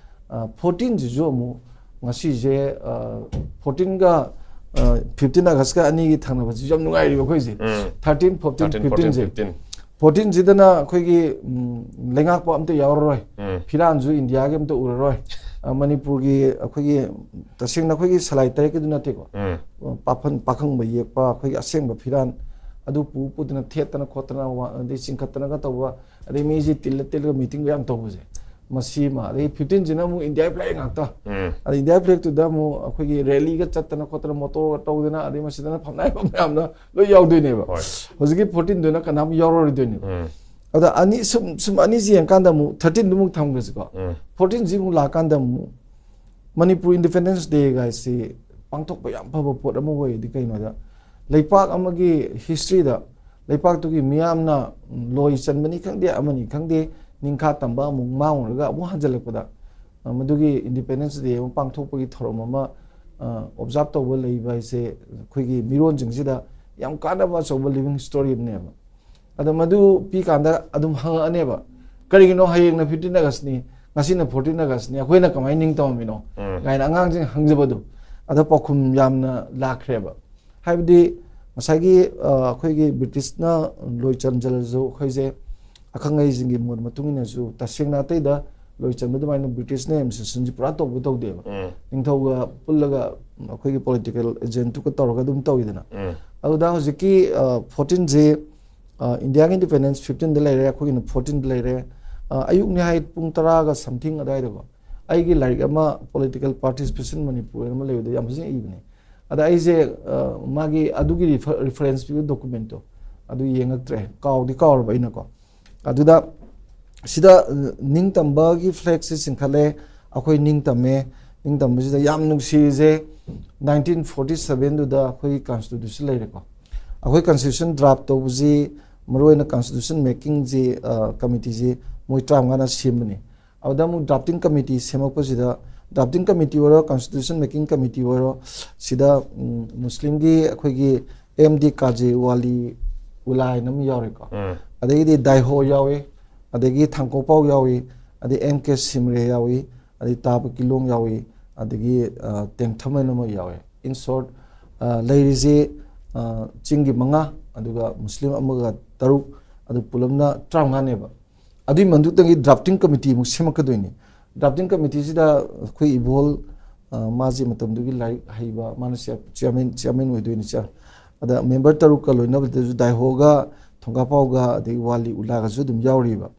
ꯑ, ꯐꯣꯔꯇꯤꯟꯁꯤꯁꯨ ꯑꯃꯨꯛ ꯉꯁꯤꯁꯦ, ꯑ, ꯐꯣꯔꯇꯤꯟꯒ, ꯑ, ꯐꯤꯐꯇꯤꯟ ꯑꯥꯒꯁꯀ ꯑꯅꯤꯒꯤ ꯊꯪꯅꯕꯁꯤꯁꯨ ꯌꯥꯝ ꯅꯨꯡꯉꯥꯏꯔꯤꯕ ꯑꯩꯈꯣꯏꯁꯦ꯫ ꯊꯥꯔꯇꯤꯟ, ꯐꯣꯔꯇꯤꯟ, ꯊꯥꯔꯇꯤꯟ, ꯐꯣꯔꯇꯤꯟ, ꯐꯤꯐꯇꯤꯟꯁꯦ꯫ ꯐꯤꯐꯇꯤꯟ꯫ ꯐꯣꯔꯇꯤꯟꯁꯤꯗꯅ ꯑꯩꯈꯣꯏꯒꯤ ꯎꯝ, ꯂꯩꯉꯥꯛꯄ ꯑꯝꯇ ꯌꯥꯎꯔꯔꯣꯏ꯫ ꯎꯝ. ꯐꯤꯔꯥꯟꯁꯨ ꯏꯟꯗꯤꯌꯥꯒꯤ ꯑꯝꯇ ꯎꯔꯔꯣꯏ꯫ ꯑ, ꯃꯅꯤꯄꯨꯔꯒꯤ ꯑꯩꯈꯣꯏꯒꯤ ꯇꯁꯦꯡꯅ ꯑꯩꯈꯣꯏꯒꯤ ꯁꯂꯥꯏ ꯇꯔꯦꯠꯀꯤꯗꯨ ꯅꯠꯇꯦꯀꯣ꯫ ꯎꯝ. ꯄꯥꯐꯟ ꯄꯥꯈꯪꯕ ꯌꯦꯛꯄ ꯑꯩꯈꯣꯏꯒꯤ ꯑꯁꯦꯡꯕ ꯐꯤꯔꯥꯟ ꯑꯗꯨ ꯄꯨ ꯄꯨꯗꯅ ꯊꯦꯠꯇꯅ ꯈꯣꯠꯇꯅ ꯋꯥ-, ꯑꯗꯩ ꯆꯤꯡꯈꯠꯇꯅꯒ ꯇꯧꯕ, ꯑꯗꯩ ꯃꯤꯁꯤ ꯇꯤꯜꯂ ꯇꯤꯜꯂꯒ ꯃꯤꯇꯤꯡꯒ ꯌꯥꯝ ꯇꯧꯕꯁꯦ, ꯃꯁꯤ ꯑꯃ꯫ ꯑꯗꯩ ꯐꯤꯐꯇꯤꯟꯁꯤꯅ ꯑꯃꯨꯛ ꯏꯟꯗꯤꯌꯥ ꯐ꯭ꯂꯦꯛ ꯉꯥꯛꯇ꯫ ꯎꯝ. ꯑꯗꯩ ꯏꯟꯗꯤꯌꯥ ꯐ꯭ꯂꯦꯛꯇꯨꯗ ꯑꯃꯨꯛ ꯑꯩꯈꯣꯏꯒꯤ ꯔꯦꯂꯤꯒ ꯆꯠꯇꯅ ꯈꯣꯠꯇꯅ ꯃꯣꯇꯣꯔꯒ ꯇꯧꯗꯅ ꯑꯗꯩ ꯃꯁꯤꯗꯅ ꯐꯝꯅꯥꯏꯕ ꯃꯌꯥꯝꯅ ꯂꯣꯏ ꯌꯥꯎꯗꯣꯏꯅꯦꯕ꯫ ꯍꯣꯏ. ꯍꯧꯖꯤꯛꯀꯤ ꯐꯣꯔꯇꯤꯟꯗꯨꯅ ꯀꯅꯥꯝ ꯌꯥꯎꯔꯔꯣꯏꯗꯣꯏꯅꯦꯕ꯫ ꯎꯝ. ꯑꯗ ꯑꯅꯤ ꯁꯨꯝ ꯁꯨꯝ ꯑꯅꯤꯁꯤ ꯌꯦꯡꯀꯥꯟꯗ ꯑꯃꯨꯛ ꯊꯥꯔꯇꯤꯟꯗꯨꯃꯨꯛ ꯊꯝꯈ꯭ꯔꯁꯤꯀꯣ꯫ ꯎꯝ. ꯐꯣꯔꯇꯤꯟꯁꯤ ꯑꯃꯨꯛ ꯂꯥꯛꯀꯥꯟꯗ ꯑꯃꯨꯛ ꯃꯅꯤꯄꯨꯔ ꯏꯟꯗꯤꯄꯦꯟꯗꯦꯟꯁ ꯗꯦ ꯒꯥꯏꯁꯤ ꯄꯥꯡꯊꯣꯛꯄ ꯌꯥꯝ ꯐꯕ ꯄꯣꯠ ꯑꯃ ꯑꯣꯏꯔꯤꯗꯤ ꯀꯩꯅꯣꯗ, ꯂꯩꯄꯥꯛ ꯑꯃꯒꯤ ꯍꯤꯁꯇ꯭ꯔꯤꯗ ꯂꯩꯄꯥꯛꯇꯨꯒꯤ ꯃꯤꯌꯥꯝꯅ ꯂꯣꯏ ꯆꯟꯕꯅꯤ ꯈꯪꯗꯦ, ꯑꯃꯅꯤ ꯈꯪꯗꯦ, ꯅꯤꯡꯈꯥ ꯇꯝꯕ ꯑꯃꯨꯛ ꯃꯥꯡꯉꯨꯔꯒ ꯑꯃꯨꯛ ꯍꯟꯖꯜꯂꯛꯄꯗ, ꯑ, ꯃꯗꯨꯒꯤ ꯏꯟꯗꯤꯄꯦꯟꯗꯦꯟꯁ ꯗꯦ ꯑꯃ ꯄꯥꯡꯊꯣꯛꯄꯒꯤ ꯊꯧꯔꯝ ꯑꯃ ꯑꯣꯕꯖꯥꯔꯕ ꯇꯧꯕ ꯂꯩꯕ ꯍꯥꯏꯁꯦ ꯑꯩꯈꯣꯏꯒꯤ ꯃꯤꯔꯣꯟꯁꯤꯡꯁꯤꯗ ꯌꯥꯝ ꯀꯥꯟꯅꯕ ꯑꯆꯧꯕ ꯂꯤꯚꯤꯡ ꯍꯤꯁꯇꯣꯔꯤ ꯑꯃꯅꯦꯕ꯫ ꯑꯗꯣ ꯃꯗꯨ ꯄꯤꯀꯥꯟꯗ ꯑꯗꯨꯝ ꯍꯪꯉꯛꯑꯅꯦꯕ, "ꯀꯔꯤꯒꯤꯅꯣ ꯍꯌꯦꯡꯅ ꯐꯤꯐꯇꯤꯟ ꯑꯥꯒꯁꯅꯤ, ꯉꯁꯤꯅ ꯐꯣꯔꯇꯤꯟ ꯑꯥꯒꯁꯅꯤ, ꯑꯩꯈꯣꯏꯅ ꯀꯃꯥꯏꯅ ꯅꯤꯡꯇꯝꯃꯝꯃꯤꯅꯣ?" ꯎꯝ. ꯀꯥꯏꯅ ꯑꯉꯥꯡꯁꯤꯡ ꯍꯪꯖꯕꯗꯣ, ꯑꯗ ꯄꯥꯎꯈꯨꯝ ꯌꯥꯝꯅ ꯂꯥꯛꯈ꯭ꯔꯦꯕ꯫ ꯍꯥꯏꯕꯗꯤ ꯉꯁꯥꯏꯒꯤ, ꯑ, ꯑꯩꯈꯣꯏꯒꯤ ꯕ꯭ꯔꯤꯇꯤꯁꯅ ꯂꯣꯏ ꯆꯟꯖꯜꯂꯁꯨ ꯑꯩꯈꯣꯏꯁꯦ ꯑꯈꯪ ꯑꯍꯩꯁꯤꯡꯒꯤ ꯃꯣꯠ ꯃꯇꯨꯡ ꯏꯟꯅꯁꯨ ꯇꯁꯦꯡꯅ ꯑꯇꯩꯗ ꯂꯣꯏ ꯆꯟꯕ ꯑꯗꯨꯃꯥꯏꯅ ꯕ꯭ꯔꯤꯇꯤꯁꯅ ꯑꯦꯗꯃꯤꯅꯤꯁꯇ꯭ꯔꯦꯁꯟꯁꯤ ꯄꯨꯔꯥ ꯇꯧꯕ ꯇꯧꯗꯦꯕ꯫ ꯎꯝ. ꯅꯤꯡꯊꯧꯒ ꯄꯨꯜꯂꯒ ꯑꯩꯈꯣꯏꯒꯤ ꯄꯣꯂꯤꯇꯤꯀꯦꯜ ꯑꯦꯖꯦꯟꯠꯇꯨꯒ ꯇꯧꯔꯒ ꯑꯗꯨꯝ ꯇꯧꯋꯤꯗꯅ꯫ ꯎꯝ. ꯑꯗꯨꯗ ꯍꯧꯖꯤꯛꯀꯤ, ꯑ, ꯐꯣꯔꯇꯤꯟꯁꯤ, ꯑ, ꯏꯟꯗꯤꯌꯥꯒꯤ ꯏꯟꯗꯤꯄꯦꯟꯗꯦꯟꯁ ꯐꯤꯐꯇꯤꯟꯗ ꯂꯩꯔꯦ, ꯑꯩꯈꯣꯏꯒꯤꯅ ꯐꯣꯔꯇꯤꯟꯗ ꯂꯩꯔꯦ꯫ ꯑ, ꯑꯌꯨꯛ ꯅꯤꯍꯥꯏ ꯄꯨꯡ ꯇꯔꯥꯒ ꯁꯝꯊꯤꯡ ꯑꯗꯨꯋꯥꯏꯗꯀꯣ, ꯑꯩꯒꯤ ꯂꯥꯏꯔꯤꯛ ꯑꯃ, Political Participation Manipur ꯑꯃ ꯂꯩꯕꯗ ꯌꯥꯝ ꯐꯖꯅ ꯏꯕꯅꯦ꯫ ꯑꯗ ꯑꯩꯁꯦ, ꯑ, ꯃꯥꯒꯤ ꯑꯗꯨꯒꯤ ꯔꯤꯐ-, ꯔꯤꯐꯔꯦꯟꯁ ꯄꯤꯕ ꯗꯣꯀꯨꯃꯦꯟꯠꯇꯣ ꯑꯗꯨ ꯌꯦꯡꯉꯛꯇ꯭ꯔꯦ, ꯀꯥꯎꯗꯤ ꯀꯥꯎꯔꯕ ꯑꯩꯅꯀꯣ꯫ ꯑꯗꯨꯗ ꯁꯤꯗ, ꯑ, ꯅꯤꯡꯇꯝꯕꯒꯤ ꯐ꯭ꯂꯦꯛꯁꯤ ꯆꯤꯡꯈꯠꯂꯦ, ꯑꯩꯈꯣꯏ ꯅꯤꯡꯇꯝꯃꯦ꯫ ꯅꯤꯡꯇꯝꯕꯁꯤꯗ ꯌꯥꯝ ꯅꯨꯡꯁꯤꯔꯤꯁꯦ ꯅꯥꯏꯟꯇꯤꯟ ꯐꯣꯔꯇꯤ ꯁꯚꯦꯟꯗꯨꯗ ꯑꯩꯈꯣꯏꯒꯤ ꯀꯟꯁꯇꯤꯇ꯭ꯌꯨꯁꯟ ꯂꯩꯔꯦꯀꯣ꯫ ꯑꯩꯈꯣꯏ ꯀꯟꯁꯇꯤꯇ꯭ꯌꯨꯁꯟ ꯗ꯭ꯔꯥꯐ ꯇꯧꯕꯁꯤ ꯃꯔꯨꯑꯣꯏꯅ ꯀꯟꯁꯇꯤꯇ꯭ꯌꯨꯁꯟ ꯃꯦꯀꯤꯡꯁꯤ, ꯑ, ꯀꯃꯤꯇꯤꯁꯤ ꯃꯣꯏ ꯇꯔꯥꯃꯉꯥꯅ ꯁꯦꯝꯕꯅꯤ꯫ ꯑꯗꯨꯗ ꯑꯃꯨꯛ ꯗ꯭ꯔꯥꯐꯇꯤꯡ ꯀꯃꯤꯇꯤ ꯁꯦꯝꯃꯛꯄꯁꯤꯗ, ꯗ꯭ꯔꯥꯐꯇꯤꯡ ꯀꯃꯤꯇꯤ ꯑꯣꯏꯔꯣ, ꯀꯟꯁꯇꯤꯇ꯭ꯌꯨꯁꯟ ꯃꯦꯀꯤꯡ ꯀꯃꯤꯇꯤ ꯑꯣꯏꯔꯣ, ꯁꯤꯗ, ꯎꯝ, ꯃꯨꯁꯂꯤꯝꯒꯤ ꯑꯩꯈꯣꯏꯒꯤ ꯑꯦꯝ ꯗꯤ ꯀꯥꯖꯤ ꯋꯥꯂꯤ ꯎꯂꯥ ꯍꯥꯏꯅ ꯑꯃ ꯌꯥꯎꯔꯦꯀꯣ꯫ ꯎꯝ. ꯑꯗꯒꯤꯗꯤ ꯗꯥꯏꯍꯣ ꯌꯥꯎꯏ, ꯑꯗꯒꯤ ꯊꯥꯡꯀꯣꯄꯥꯎ ꯌꯥꯎꯏ, ꯑꯗꯩ ꯑꯦꯝ ꯀꯦ ꯁꯤꯝꯔꯦ ꯌꯥꯎꯏ, ꯑꯗꯩ ꯇꯥꯕ ꯀꯤꯂꯣꯡ ꯌꯥꯎꯏ, ꯑꯗꯒꯤ, ꯑ, ꯇꯦꯡꯊꯃꯩ ꯑꯃ ꯌꯥꯎꯏ꯫ In short, ꯑ, ꯂꯩꯔꯤꯁꯤ, ꯑ, ꯆꯤꯡꯒꯤ ꯃꯉꯥ, ꯑꯗꯨꯒ ꯃꯨꯁꯂꯤꯝ ꯑꯃꯒ ꯇꯔꯨꯛ, ꯑꯗꯨ ꯄꯨꯂꯞꯅ ꯇꯔꯥꯃꯉꯥꯅꯦꯕ꯫ ꯑꯗꯨꯒꯤ ꯃꯅꯨꯡꯗꯒꯤ drafting committee ꯑꯃꯨꯛ ꯁꯦꯝꯃꯛꯀꯗꯣꯏꯅꯤ꯫ Drafting committeeꯁꯤꯗ ꯑꯩꯈꯣꯏ ꯏꯕꯣꯜ, ꯑ, ꯃꯥꯁꯦ ꯃꯇꯝꯗꯨꯒꯤ ꯂꯥꯏꯔꯤꯛ ꯍꯩꯕ, ꯃꯥꯅ ꯆꯤꯌꯥ-, chairman, chairman ꯑꯣꯏꯗꯣꯏꯅꯤ ꯆꯤꯌꯥ-, ꯑꯗ member ꯇꯔꯨꯛꯀ ꯂꯣꯏꯅꯕꯗꯁꯨ ꯗꯥꯏꯍꯣꯒ, ꯊꯣꯡꯒꯥꯄꯥꯎꯒ, ꯑꯗꯒꯤ ꯋꯥꯂꯤ ꯎꯂꯥꯒꯁꯨ ꯑꯗꯨꯝ ꯌꯥꯎꯔꯤꯕ꯫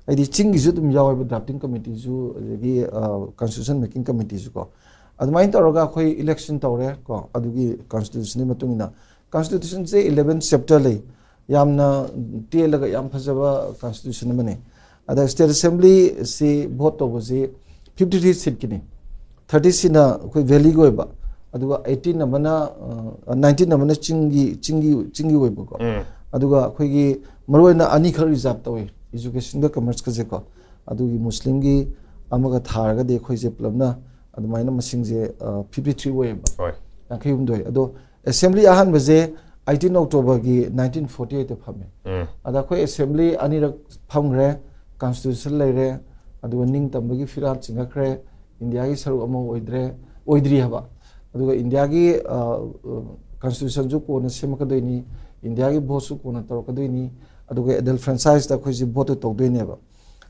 ꯍꯥꯏꯗꯤ ꯆꯤꯡꯒꯤꯁꯨ ꯑꯗꯨꯝ ꯌꯥꯎꯋꯦꯕ drafting committeeꯁꯨ, ꯑꯗꯒꯤ, ꯑ, constitution making committeeꯁꯨ ꯀꯣ꯫ ꯑꯗꯨꯃꯥꯏꯅ ꯇꯧꯔꯒ ꯑꯩꯈꯣꯏ election ꯇꯧꯔꯦ ꯀꯣ, ꯑꯗꯨꯒꯤ constitutionꯒꯤ ꯃꯇꯨꯡ ꯏꯟꯅ꯫ Constitutionꯁꯦ eleven chapter ꯂꯩ꯫ ꯌꯥꯝꯅ ꯇꯦꯜꯂꯒ ꯌꯥꯝ ꯐꯖꯕ constitution ꯑꯃꯅꯤ꯫ ꯑꯗ state assemblyꯁꯤ vote ꯇꯧꯕꯁꯤ fifty three seatꯀꯤꯅꯤ꯫ Thirty seatꯅ ꯑꯩꯈꯣꯏ valleyꯒꯤ ꯑꯣꯏꯕ, ꯑꯗꯨꯒ eighteen ꯑꯃꯅ, ꯑ, nineteen ꯑꯃꯅ ꯆꯤꯡꯒꯤ, ꯆꯤꯡꯒꯤ, ꯆꯤꯡꯒꯤ ꯑꯣꯏꯕꯀꯣ꯫ ꯎꯝ. ꯑꯗꯨꯒ ꯑꯩꯈꯣꯏꯒꯤ ꯃꯔꯨꯑꯣꯏꯅ ꯑꯅꯤꯈꯛ reserve ꯇꯧꯏ, educationꯒ commerceꯀꯁꯦꯀꯣ꯫ ꯑꯗꯨꯒꯤ ꯃꯨꯁꯂꯤꯝꯒꯤ ꯑꯃꯒ ꯊꯥꯔꯒꯗꯤ ꯑꯩꯈꯣꯏꯁꯦ ꯄꯨꯂꯞꯅ ꯑꯗꯨꯃꯥꯏꯅ ꯃꯁꯤꯡꯁꯦ, ꯑ, fifty three ꯑꯣꯏꯌꯦꯕ꯫ ꯍꯣꯏ. ꯌꯥꯡꯈꯩ ꯍꯨꯝꯗꯣꯏ꯫ ꯑꯗꯣ assembly ꯑꯍꯥꯟꯕꯁꯦ eighteen Octoberꯒꯤ nineteen forty eightꯇ ꯐꯝꯃꯦ꯫ ꯎꯝ. ꯑꯗ ꯑꯩꯈꯣꯏ assembly ꯑꯅꯤꯔꯛ ꯐꯝꯈ꯭ꯔꯦ, constitution ꯂꯩꯔꯦ, ꯑꯗꯨꯒ ꯅꯤꯡꯇꯝꯕꯒꯤ ꯐꯤꯔꯥꯜ ꯆꯤꯡꯉꯛꯈ꯭ꯔꯦ, ꯏꯟꯗꯤꯌꯥꯒꯤ ꯁꯔꯨꯛ ꯑꯃ ꯑꯣꯏꯗ꯭ꯔꯦ, ꯑꯣꯏꯗ꯭ꯔꯤ ꯍꯥꯏꯕ꯫ ꯑꯗꯨꯒ ꯏꯟꯗꯤꯌꯥꯒꯤ, ꯑ, constitutionꯁꯨ ꯀꯣꯟꯅ ꯁꯦꯝꯃꯛꯀꯗꯣꯏꯅꯤ, ꯏꯟꯗꯤꯌꯥꯒꯤ voteꯁꯨ ꯀꯣꯟꯅ ꯇꯧꯔꯛꯀꯗꯣꯏꯅꯤ, ꯑꯗꯨꯒ adult franchiseꯇ ꯑꯩꯈꯣꯏꯁꯦ voteꯇꯨ ꯇꯧꯗꯣꯏꯅꯦꯕ꯫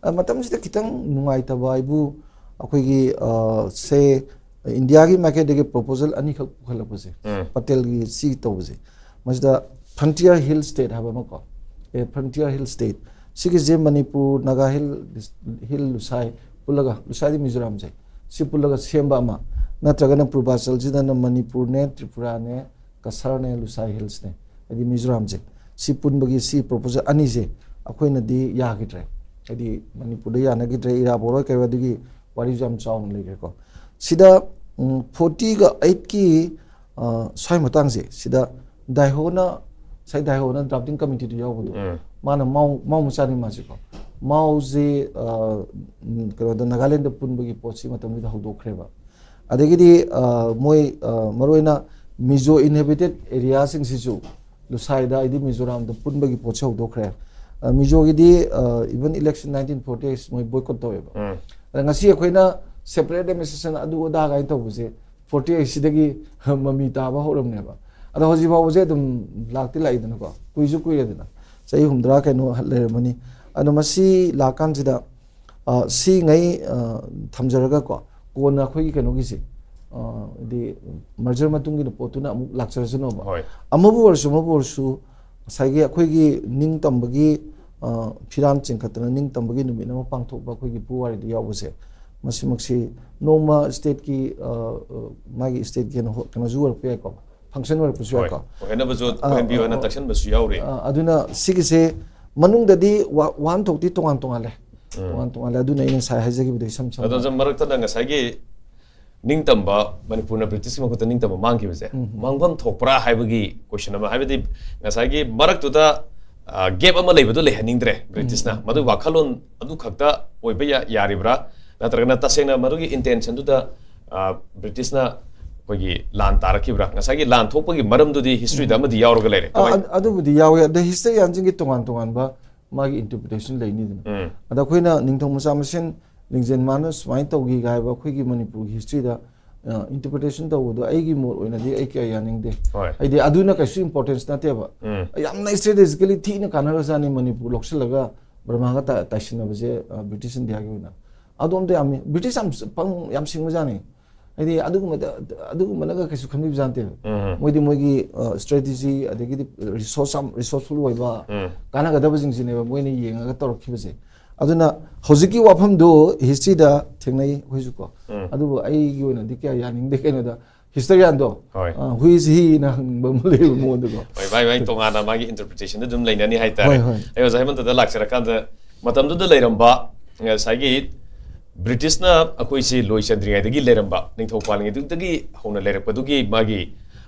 ꯑ, ꯃꯇꯝꯁꯤꯗ ꯈꯤꯇꯪ ꯅꯨꯡꯉꯥꯏꯇꯕ ꯍꯥꯏꯕꯨ ꯑꯩꯈꯣꯏꯒꯤ, ꯑ, ꯁꯦ ꯏꯟꯗꯤꯌꯥꯒꯤ ꯃꯥꯏꯀꯩꯗꯒꯤ proposal ꯑꯅꯤꯈꯛ ꯄꯨꯈꯠꯂꯛꯄꯁꯦ, ꯎꯝ. ꯄꯇꯦꯜꯒꯤ ꯁꯤ ꯇꯧꯕꯁꯦ, ꯃꯁꯤꯗ frontier hill state ꯍꯥꯏꯕ ꯑꯃꯀꯣ, ꯑꯦ, frontier hill state, ꯁꯤꯒꯤꯁꯦ ꯃꯅꯤꯄꯨꯔ, ꯅꯥꯒꯥ ꯍꯤꯜ, ꯍꯤꯜ ꯂꯨꯁꯥꯏ ꯄꯨꯜꯂꯒ, ꯂꯨꯁꯥꯏꯗꯤ ꯃꯤꯖꯣꯔꯥꯝꯁꯦ, ꯁꯤ ꯄꯨꯜꯂꯒ ꯁꯦꯝꯕ ꯑꯃ, ꯅꯠꯇ꯭ꯔꯒꯅ ꯄꯨꯔꯕꯥꯆꯜꯁꯤꯗꯅ ꯃꯅꯤꯄꯨꯔꯅꯦ, ꯇ꯭ꯔꯤꯄꯨꯔꯥꯅꯦ, ꯀꯁꯥꯔꯅꯦ, ꯂꯨꯁꯥꯏ ꯍꯤꯜꯁꯅꯦ, ꯍꯥꯏꯗꯤ ꯃꯤꯖꯣꯔꯥꯝꯁꯦ, ꯁꯤ ꯄꯨꯟꯕꯒꯤ ꯁꯤ proposal ꯑꯅꯤꯁꯦ ꯑꯩꯈꯣꯏꯅꯗꯤ ꯌꯥꯈꯤꯗ꯭ꯔꯦ꯫ ꯍꯥꯏꯗꯤ ꯃꯅꯤꯄꯨꯔꯗ ꯌꯥꯅꯈꯤꯗ꯭ꯔꯦ, ꯏꯔꯥꯕꯣꯠ ꯍꯣꯏ ꯀꯩ ꯍꯣꯏ, ꯑꯗꯨꯒꯤ ꯋꯥꯔꯤꯁꯨ ꯌꯥꯝ ꯆꯥꯎꯅ ꯂꯩꯈ꯭ꯔꯦꯀꯣ꯫ ꯁꯤꯗ, ꯎꯝ, fortyꯒ eightꯀꯤ, ꯑ, ꯁ꯭ꯋꯥꯏ ꯃꯇꯥꯡꯁꯦ, ꯁꯤꯗ ꯗꯥꯏꯍꯣꯅ, ꯉꯁꯥꯏ ꯗꯥꯏꯍꯣꯅ drafting committeeꯗ ꯌꯥꯎꯕꯗꯣ, ꯎꯝ. ꯃꯥꯅ ꯃꯥꯎ, ꯃꯥꯎ ꯃꯆꯥꯅꯤ ꯃꯥꯁꯦꯀꯣ꯫ ꯃꯥꯎꯁꯦ, ꯑ, ꯎꯝ, ꯀꯩꯅꯣꯗ, ꯅꯥꯒꯥꯂꯦꯟꯗ ꯄꯨꯟꯕꯒꯤ ꯄꯣꯠꯁꯤ ꯃꯇꯝꯗꯨꯗ ꯍꯧꯗꯣꯛꯈ꯭ꯔꯦꯕ꯫ ꯑꯗꯒꯤꯗꯤ, ꯑ, ꯃꯣꯏ, ꯑ, ꯃꯔꯨꯑꯣꯏꯅ ꯃꯤꯖꯣ inhabited areaꯁꯤꯡꯁꯤꯁꯨ ꯂꯨꯁꯥꯏꯗ, ꯍꯥꯏꯗꯤ ꯃꯤꯖꯣꯔꯥꯝꯗ ꯄꯨꯟꯕꯒꯤ ꯄꯣꯠꯁꯦ ꯍꯧꯗꯣꯛꯈ꯭ꯔꯦ꯫ ꯑ, ꯃꯤꯖꯣꯒꯤꯗꯤ, ꯑ, even election nineteen forty eight ꯃꯣꯏ boycott ꯇꯧꯋꯦꯕ꯫ ꯎꯝ. ꯑꯗ ꯉꯁꯤ ꯑꯩꯈꯣꯏꯅ separate administration ꯑꯗꯨ ꯑꯗꯥ ꯀꯥꯏꯅ ꯇꯧꯕꯁꯦ forty eightꯁꯤꯗꯒꯤ ꯃꯃꯤ ꯇꯥꯕ ꯍꯧꯔꯝꯅꯦꯕ꯫ ꯑꯗꯣ ꯍꯧꯖꯤꯛ ꯐꯥꯎꯕꯁꯦ ꯑꯗꯨꯝ ꯂꯥꯛꯇꯤ ꯂꯥꯛꯏꯗꯅꯀꯣ, ꯀꯨꯏꯁꯨ ꯀꯨꯏꯔꯦꯗꯅ꯫ ꯆꯍꯤ ꯍꯨꯝꯗ꯭ꯔꯥ ꯀꯩꯅꯣ ꯂꯩꯔꯝꯃꯅꯤ꯫ ꯑꯗꯣ ꯃꯁꯤ ꯂꯥꯛꯀꯥꯟꯁꯤꯗ, ꯑ, ꯁꯤꯉꯩ, ꯑ, ꯊꯝꯖꯔꯒꯀꯣ, ꯀꯣꯟꯅ ꯑꯩꯈꯣꯏꯒꯤ ꯀꯩꯅꯣꯒꯤꯁꯦ, ꯑ, ꯍꯥꯏꯗꯤ merger ꯃꯇꯨꯡꯒꯤ ꯄꯣꯠꯇꯨꯅ ꯑꯃꯨꯛ ꯂꯥꯛꯆꯔꯁꯅꯣꯕ꯫ ꯍꯣꯏ꯫ ꯑꯃꯕꯨ ꯑꯣꯏꯔꯁꯨ, ꯑꯃꯕꯨ ꯑꯣꯏꯔꯁꯨ, ꯉꯁꯥꯏꯒꯤ ꯑꯩꯈꯣꯏꯒꯤ ꯅꯤꯡꯇꯝꯕꯒꯤ, ꯑ, ꯐꯤꯔꯥꯟ ꯆꯤꯡꯈꯠꯇꯅ ꯅꯤꯡꯇꯝꯕꯒꯤ ꯅꯨꯃꯤꯠ ꯑꯃ ꯄꯥꯡꯊꯣꯛꯄ ꯑꯩꯈꯣꯏꯒꯤ ꯏꯄꯨꯋꯥꯔꯤꯗ ꯌꯥꯎꯕꯁꯦ, ꯃꯁꯤꯃꯛꯁꯤ ꯅꯣꯡꯃ stateꯀꯤ, ꯑ, ꯑ, ꯃꯥꯒꯤ stateꯀꯤ ꯀꯩꯅꯣ, ꯀꯩꯅꯣꯁꯨ ꯑꯣꯏꯔꯛꯄ ꯌꯥꯏꯀꯣ, function ꯑꯣꯏꯔꯛꯄꯁꯨ ꯍꯣꯏ꯫ ꯌꯥꯏꯀꯣ꯫ ꯑꯣꯏꯍꯟꯅꯕꯁꯨ, ꯑ, ꯑꯣꯏꯍꯟꯕꯤꯌꯨ ꯑ, ꯍꯥꯏꯅ ꯑ, ꯇꯛꯁꯟꯕꯁꯨ ꯌꯥꯎꯔꯤ꯫ ꯑ, ꯑꯗꯨꯅ ꯁꯤꯒꯤꯁꯦ ꯃꯅꯨꯡꯗꯗꯤ ꯋꯥ-, ꯋꯥꯍꯟꯊꯣꯛꯇꯤ ꯇꯣꯉꯥꯟ ꯇꯣꯉꯥꯜꯂꯦ꯫ ꯎꯝ꯫ ꯇꯣꯉꯥꯟ ꯇꯣꯉꯥꯜꯂꯦ꯫ ꯑꯗꯨꯅ ꯑꯩꯅ ꯉꯁꯥꯏ ꯍꯥꯏꯖꯈꯤꯕꯗꯣ ꯏꯁꯝ ꯁꯝꯅ꯫ ꯑꯗꯣ ꯃꯔꯛꯇꯅ ꯉꯁꯥꯏꯒꯤ ꯅꯤꯡꯇꯝꯕ, ꯃꯅꯤꯄꯨꯔꯅ ꯕ꯭ꯔꯤꯇꯤꯁꯀꯤ ꯃꯈꯨꯠꯇ ꯅꯤꯡꯇꯝꯕ ꯃꯥꯡꯈꯤꯕꯁꯦ, ꯎꯝ꯫ ꯃꯥꯡꯐꯝ ꯊꯣꯛꯄ꯭ꯔꯥ ꯍꯥꯏꯕꯒꯤ question ꯑꯃ, ꯍꯥꯏꯕꯗꯤ ꯉꯁꯥꯏꯒꯤ ꯃꯔꯛꯇꯨꯗ, ꯑ, gap ꯑꯃ ꯂꯩꯕꯗꯣ ꯂꯩꯍꯟꯅꯤꯡꯗ꯭ꯔꯦ ꯕ꯭ꯔꯤꯇꯤꯁꯅ꯫ ꯎꯝ꯫ ꯃꯗꯨꯒꯤ ꯋꯥꯈꯜꯂꯣꯟ ꯑꯗꯨ ꯈꯛꯇ ꯑꯣꯏꯕ ꯌꯥ-, ꯌꯥꯔꯤꯕ꯭ꯔꯥ? ꯅꯠꯇ꯭ꯔꯒꯅ ꯇꯁꯦꯡꯅ ꯃꯗꯨꯒꯤ intentionꯗꯨꯗ, ꯑ, ꯕ꯭ꯔꯤꯇꯤꯁꯅ ꯑꯩꯈꯣꯏꯒꯤ ꯂꯥꯟ ꯇꯥꯔꯛꯈꯤꯕ꯭ꯔꯥ? ꯉꯁꯥꯏꯒꯤ ꯂꯥꯟ ꯊꯣꯛꯄꯒꯤ ꯃꯔꯝꯗꯨꯗꯤ historyꯗ ꯑꯃꯗꯤ ꯌꯥꯎꯔꯒ ꯂꯩꯔꯦ꯫ ꯑ, ꯀꯃꯥꯏ- ꯑꯗ-, ꯑꯗꯨꯕꯨꯗꯤ ꯌꯥꯎꯋꯦ꯫ ꯑꯗ historyꯌꯥꯟꯁꯤꯡꯒꯤ ꯇꯣꯉꯥꯟ ꯇꯣꯉꯥꯟꯕ ꯃꯥꯒꯤ interpretation ꯂꯩꯅꯤꯗꯅ꯫ ꯎꯝ꯫ ꯑꯗ ꯑꯩꯈꯣꯏꯅ ꯅꯤꯡꯊꯧ ꯃꯆꯥ ꯃꯁꯦꯟ ꯂꯤꯡꯖꯦꯜ ꯃꯥꯅ ꯁꯨꯃꯥꯏꯅ ꯇꯧꯈꯤ ꯍꯥꯏꯕ ꯑꯩꯈꯣꯏꯒꯤ ꯃꯅꯤꯄꯨꯔꯒꯤ historyꯗ, ꯑ, interpretation ꯇꯧꯕꯗꯣ ꯑꯩꯒꯤ ꯃꯣꯠ ꯑꯣꯏꯅꯗꯤ ꯑꯩ ꯀꯌꯥ ꯌꯥꯅꯤꯡꯗꯦ꯫ ꯍꯣꯏ꯫ ꯍꯥꯏꯗꯤ ꯑꯗꯨꯅ ꯀꯩꯁꯨ importance ꯅꯠꯇꯦꯕ꯫ ꯎꯝ꯫ ꯌꯥꯝꯅ strategically ꯊꯤꯅ ꯀꯥꯟꯅꯔꯖꯥꯠꯅꯤ ꯃꯅꯤꯄꯨꯔ ꯂꯧꯁꯤꯜꯂꯒ ꯕꯔꯃꯥꯒ ꯇꯥ-, ꯇꯥꯏꯁꯤꯟꯅꯕꯁꯦ, ꯑ, British Indiaꯒꯤ ꯑꯣꯏꯅ꯫ ꯑꯗꯣꯝꯗ ꯌꯥꯝ ꯃꯤ-, British ꯌꯥꯝ ꯄꯪ-, ꯌꯥꯝ ꯁꯤꯡꯕꯖꯥꯠꯅꯤ꯫ ꯍꯥꯏꯗꯤ ꯑꯗꯨꯒꯨꯝꯕꯗ, ꯑꯗꯨꯒꯨꯝꯕꯅꯒ ꯀꯩꯁꯨ ꯈꯟꯕꯤꯕꯖꯥꯠ ꯅꯠꯇꯦꯕ꯫ ꯎꯝ꯫ ꯃꯣꯏꯗꯤ ꯃꯣꯏꯒꯤ, ꯑ, strategy, ꯑꯗꯒꯤꯗꯤ resource ꯌꯥꯝ resourceful ꯑꯣꯏꯕ, ꯎꯝ꯫ ꯀꯥꯟꯅꯒꯗꯕꯁꯤꯡꯁꯤꯅꯦꯕ ꯃꯣꯏꯅ ꯌꯦꯡꯉꯒ ꯇꯧꯔꯛꯈꯤꯕꯁꯦ꯫ ꯑꯗꯨꯅ ꯍꯧꯖꯤꯛꯀꯤ ꯋꯥꯐꯝꯗꯣ historyꯗ ꯊꯦꯡꯅꯩ ꯑꯩꯈꯣꯏꯁꯨꯀꯣ꯫ ꯎꯝ꯫ ꯑꯗꯨꯕꯨ ꯑꯩꯒꯤ ꯑꯣꯏꯅꯗꯤ ꯀꯌꯥ ꯌꯥꯅꯤꯡꯗꯦ꯫ ꯀꯩꯅꯣꯗ historianꯗꯣ, ꯍꯣꯏ꯫ ꯑ, who is heꯅ ꯍꯪꯕ ꯑꯃ ꯂꯩꯕ ꯃꯉꯣꯟꯗꯀꯣ꯫ ꯍꯣꯏ, ꯃꯥꯏ ꯃꯥꯏ ꯇꯣꯉꯥꯟꯅ ꯃꯥꯒꯤ interpretationꯗ ꯑꯗꯨꯝ ꯂꯩꯅꯅꯤ ꯍꯥꯏꯇꯥꯔꯦ꯫ ꯍꯣꯏ, ꯍꯣꯏ꯫ ꯑꯩ ꯑꯣꯖꯥ ꯍꯦꯃꯟꯇꯗ ꯂꯥꯛꯆꯔꯀꯥꯟꯗ, ꯃꯇꯝꯗꯨꯗ ꯂꯩꯔꯝꯕ ꯉꯁꯥꯏꯒꯤ ꯕ꯭ꯔꯤꯇꯤꯁꯅ ꯑꯩꯈꯣꯏꯁꯤ ꯂꯣꯏ ꯆꯟꯗ꯭ꯔꯤꯉꯩꯗꯒꯤ ꯂꯩꯔꯝꯕ, ꯅꯤꯡꯊꯧ ꯄꯥꯜꯂꯤꯉꯩꯗꯨꯗꯒꯤ ꯍꯧꯅ ꯂꯩꯔꯛꯄꯗꯨꯒꯤ ꯃꯥꯒꯤ,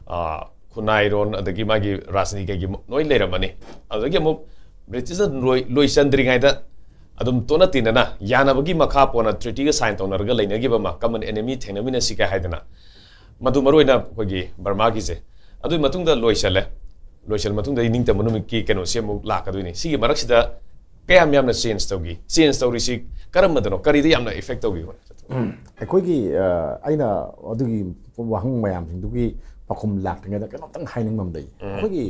ꯑ, ꯈꯨꯟꯅꯥꯏꯔꯣꯟ, ꯑꯗꯒꯤ ꯃꯥꯒꯤ ꯔꯥꯖꯅꯤꯇꯤꯒꯤ ꯃ-, ꯂꯣꯏ ꯂꯩꯔꯝꯃꯅꯤ꯫ ꯑꯗꯨꯗꯒꯤ ꯑꯃꯨꯛ ꯕ꯭ꯔꯤꯇꯤꯁꯅ ꯂꯣꯏ-, ꯂꯣꯏꯁꯤꯟꯗ꯭ꯔꯤꯉꯩꯗ ꯑꯗꯨꯝ ꯇꯣꯠꯅ ꯇꯤꯟꯅꯅ ꯌꯥꯅꯕꯒꯤ ꯃꯈꯥ ꯄꯣꯟꯅ treatyꯒ sign ꯇꯧꯅꯔꯒ ꯂꯩꯅꯈꯤꯕ ꯑꯃ, common enemy ꯊꯦꯡꯅꯃꯤꯟꯅꯁꯤ ꯀꯥꯏ ꯍꯥꯏꯗꯅ, ꯃꯗꯨ ꯃꯔꯨ ꯑꯣꯏꯅ ꯑꯩꯈꯣꯏꯒꯤ ꯕꯔꯃꯥꯒꯤꯁꯦ꯫ ꯑꯗꯨꯒꯤ ꯃꯇꯨꯡꯗ ꯂꯣꯏꯁꯤꯜꯂꯦ꯫ ꯂꯣꯏꯁꯤꯜꯂ ꯃꯇꯨꯡꯗ ꯅꯤꯡꯇꯝꯕ ꯅꯨꯃꯤꯠꯀꯤ ꯀꯩꯅꯣꯁꯤ ꯑꯃꯨꯛ ꯂꯥꯛꯀꯗꯣꯏꯅꯤ꯫ ꯁꯤꯒꯤ ꯃꯔꯛꯁꯤꯗ ꯀꯌꯥꯝ ꯌꯥꯝꯅ change ꯇꯧꯈꯤ? Change ꯇꯧꯔꯤꯁꯤ ꯀꯔꯝꯕꯗꯅꯣ? ꯀꯔꯤꯗ ꯌꯥꯝꯅ effect ꯇꯧꯈꯤꯕꯅꯣ? ꯑꯩꯈꯣꯏꯒꯤ, ꯑ, ꯑꯩꯅ ꯑꯗꯨꯒꯤ ꯋꯥꯍꯪ ꯃꯌꯥꯝꯁꯤꯡꯗꯨꯒꯤ ꯄꯥꯎꯈꯨꯝ ꯂꯥꯛꯇ꯭ꯔꯤꯉꯩꯗ ꯀꯩꯅꯣꯝꯇꯪ ꯍꯥꯏꯅꯤꯡꯕ ꯑꯃ ꯂꯩ꯫ ꯑꯩꯈꯣꯏꯒꯤ,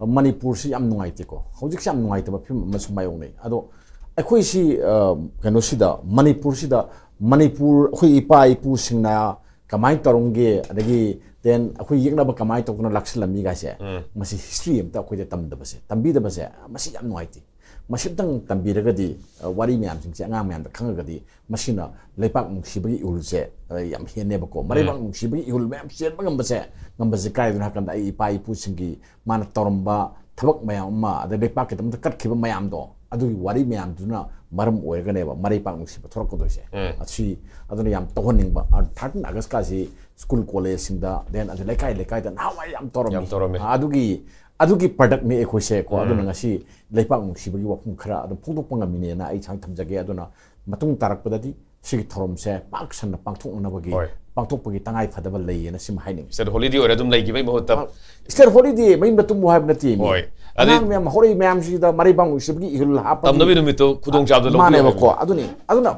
ꯃꯅꯤꯄꯨꯔꯁꯤ ꯌꯥꯝ ꯅꯨꯡꯉꯥꯏꯇꯦꯀꯣ꯫ ꯍꯧꯖꯤꯛꯁꯤ ꯌꯥꯝ ꯅꯨꯡꯉꯥꯏꯇꯕ ꯐꯤꯕꯝ ꯑꯃꯁꯨ ꯃꯥꯌꯣꯛꯅꯩ꯫ ꯑꯗꯣ ꯑꯩꯈꯣꯏꯁꯤ, ꯑ, ꯀꯩꯅꯣꯁꯤꯗ, ꯃꯅꯤꯄꯨꯔꯁꯤꯗ, ꯃꯅꯤꯄꯨꯔ, ꯑꯩꯈꯣꯏ ꯏꯄꯥ ꯏꯄꯨꯁꯤꯡꯅ ꯀꯃꯥꯏꯅ ꯇꯧꯔꯝꯒꯦ, ꯑꯗꯒꯤ then ꯑꯩꯈꯣꯏ ꯌꯦꯛꯅꯕ ꯀꯃꯥꯏꯅ ꯇꯧꯗꯅ ꯂꯥꯛꯁꯤꯜꯂꯝꯃꯤ ꯀꯥꯏꯁꯦ, ꯎꯝ꯫ ꯃꯁꯤ history ꯑꯝꯇ ꯑꯩꯈꯣꯏꯗ ꯇꯝꯗꯕꯁꯦ, ꯇꯝꯕꯤꯗꯕꯁꯦ, ꯃꯁꯤ ꯌꯥꯝ ꯅꯨꯡꯉꯥꯏꯇꯦ꯫ ꯃꯁꯤꯝꯇꯪ ꯇꯝꯕꯤꯔꯒꯗꯤ, ꯑ, ꯋꯥꯔꯤ ꯃꯌꯥꯝꯁꯤꯡꯁꯦ ꯑꯉꯥꯡ ꯃꯌꯥꯝꯗ ꯈꯪꯉꯒꯗꯤ, ꯃꯁꯤꯅ ꯂꯩꯄꯥꯛ ꯅꯨꯡꯁꯤꯕꯒꯤ ꯏꯍꯨꯜꯁꯦ, ꯑ, ꯌꯥꯝ ꯍꯦꯟꯅꯦꯕꯀꯣ꯫ ꯃꯔꯩꯕꯥꯛ ꯎꯝ꯫ ꯅꯨꯡꯁꯤꯕꯒꯤ ꯏꯍꯨꯜ ꯃꯌꯥꯝ ꯆꯦꯟꯕ ꯉꯝꯕꯁꯦ, ꯉꯝꯕꯁꯦ ꯀꯥꯏꯗꯅꯣ ꯍꯥꯏꯀꯥꯟꯗ, ꯑꯩ ꯏꯄꯥ ꯏꯄꯨꯁꯤꯡꯒꯤ ꯃꯥꯅ ꯇꯧꯔꯝꯕ ꯊꯕꯛ ꯃꯌꯥꯝ ꯑꯃ, ꯑꯗꯩ ꯂꯩꯄꯥꯛꯀꯤꯗꯃꯛꯇ ꯀꯠꯈꯤꯕ ꯃꯌꯥꯝꯗꯣ, ꯑꯗꯨꯒꯤ ꯋꯥꯔꯤ ꯃꯌꯥꯝꯗꯨꯅ ꯃꯔꯝ ꯑꯣꯏꯔꯒꯅꯦꯕ ꯃꯔꯩꯄꯥꯛ ꯅꯨꯡꯁꯤꯕ ꯊꯣꯛꯂꯛꯀꯗꯣꯏꯁꯦ꯫ ꯎꯝ꯫ ꯑꯁꯤ, ꯑꯗꯨꯅ ꯌꯥꯝ ꯇꯧꯍꯟꯅꯤꯡꯕ꯫ ꯑ, thirteen August ꯀꯥꯁꯤ school college ꯁꯤꯡꯗ, then ꯑꯗꯨ ꯂꯩꯀꯥꯏ ꯂꯩꯀꯥꯏꯗ ꯅꯍꯥꯟꯋꯥꯏ ꯌꯥꯝ ꯇꯧꯔꯝꯃꯤ꯫ ꯌꯥꯝ ꯇꯧꯔꯝꯃꯤ꯫ ꯑ, ꯑꯗꯨꯒꯤ, ꯑꯗꯨꯒꯤ product ꯅꯤ ꯑꯩꯈꯣꯏꯁꯦ ꯀꯣ꯫ ꯎꯝ꯫ ꯑꯗꯨꯅ ꯉꯁꯤ ꯂꯩꯄꯥꯛ ꯅꯨꯡꯁꯤꯕꯒꯤ ꯋꯥꯐꯝ ꯈꯔ ꯑꯗꯨꯝ ꯐꯣꯡꯗꯣꯛꯄ ꯉꯝꯃꯤꯅꯦꯅ ꯑꯩ ꯁꯨꯃꯥꯏꯅ ꯊꯝꯖꯒꯦ꯫ ꯑꯗꯨꯅ ꯃꯇꯨꯡ ꯇꯥꯔꯛꯄꯗꯗꯤ ꯁꯤꯒꯤ ꯊꯧꯔꯝꯁꯦ ꯄꯥꯛ ꯁꯟꯅ ꯄꯥꯡꯊꯣꯛꯅꯅꯕꯒꯤ, ꯍꯣꯏ꯫ ꯄꯥꯡꯊꯣꯛꯄꯒꯤ ꯇꯉꯥꯏ ꯐꯗꯕ ꯂꯩꯌꯦꯅ ꯁꯤꯃ ꯍꯥꯏꯅꯤꯡꯉꯤ꯫ State holiday ꯑꯣꯏꯔ ꯑꯗꯨꯝ ꯂꯩꯈꯤꯕꯩ ꯃꯍꯨꯠꯇ꯫ ꯑ, state holiday ꯃꯌꯨꯝꯗ ꯇꯨꯝꯃꯨ ꯍꯥꯏꯕ ꯅꯠꯇꯦ ꯃꯤ꯫ ꯍꯣꯏ꯫ ꯑꯗꯩ ꯑꯉꯥꯡ ꯃꯌꯥꯝ, ꯍꯧꯔꯛꯏ ꯃꯌꯥꯝꯁꯤꯗ ꯃꯔꯩꯕꯥꯛ ꯅꯨꯡꯁꯤꯕꯒꯤ ꯏꯍꯨꯜ ꯍꯥꯞꯄꯒꯤ ꯇꯝꯅꯕꯒꯤ ꯅꯨꯃꯤꯠꯇꯣ ꯈꯨꯗꯣꯡꯆꯥꯕꯗꯣ ꯂꯧꯕꯤꯌꯨ ꯃꯥꯅꯦꯕꯀꯣ꯫ ꯍꯥꯏꯕꯅꯤ꯫ ꯑꯗꯨꯅꯤ꯫ ꯑꯗꯨꯅ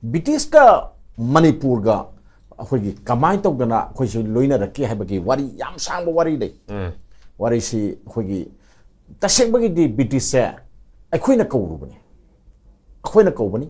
British ꯀ ꯃꯅꯤꯄꯨꯔꯒ ꯑꯩꯈꯣꯏꯒꯤ ꯀꯃꯥꯏꯅ ꯇꯧꯗꯅ ꯑꯩꯈꯣꯏꯁꯤ ꯂꯣꯏꯅꯔꯛꯀꯦ ꯍꯥꯏꯕꯒꯤ ꯋꯥꯔꯤ ꯌꯥꯝ ꯁꯥꯡꯕ ꯋꯥꯔꯤ ꯂꯩ꯫ ꯎꯝ꯫ ꯋꯥꯔꯤꯁꯤ ꯑꯩꯈꯣꯏꯒꯤ ꯇꯁꯦꯡꯕꯒꯤꯗꯤ British ꯁꯦ ꯑꯩꯈꯣꯏꯅ ꯀꯧꯔꯨꯕꯅꯤ꯫ ꯑꯩꯈꯣꯏꯅ ꯀꯧꯕꯅꯤ꯫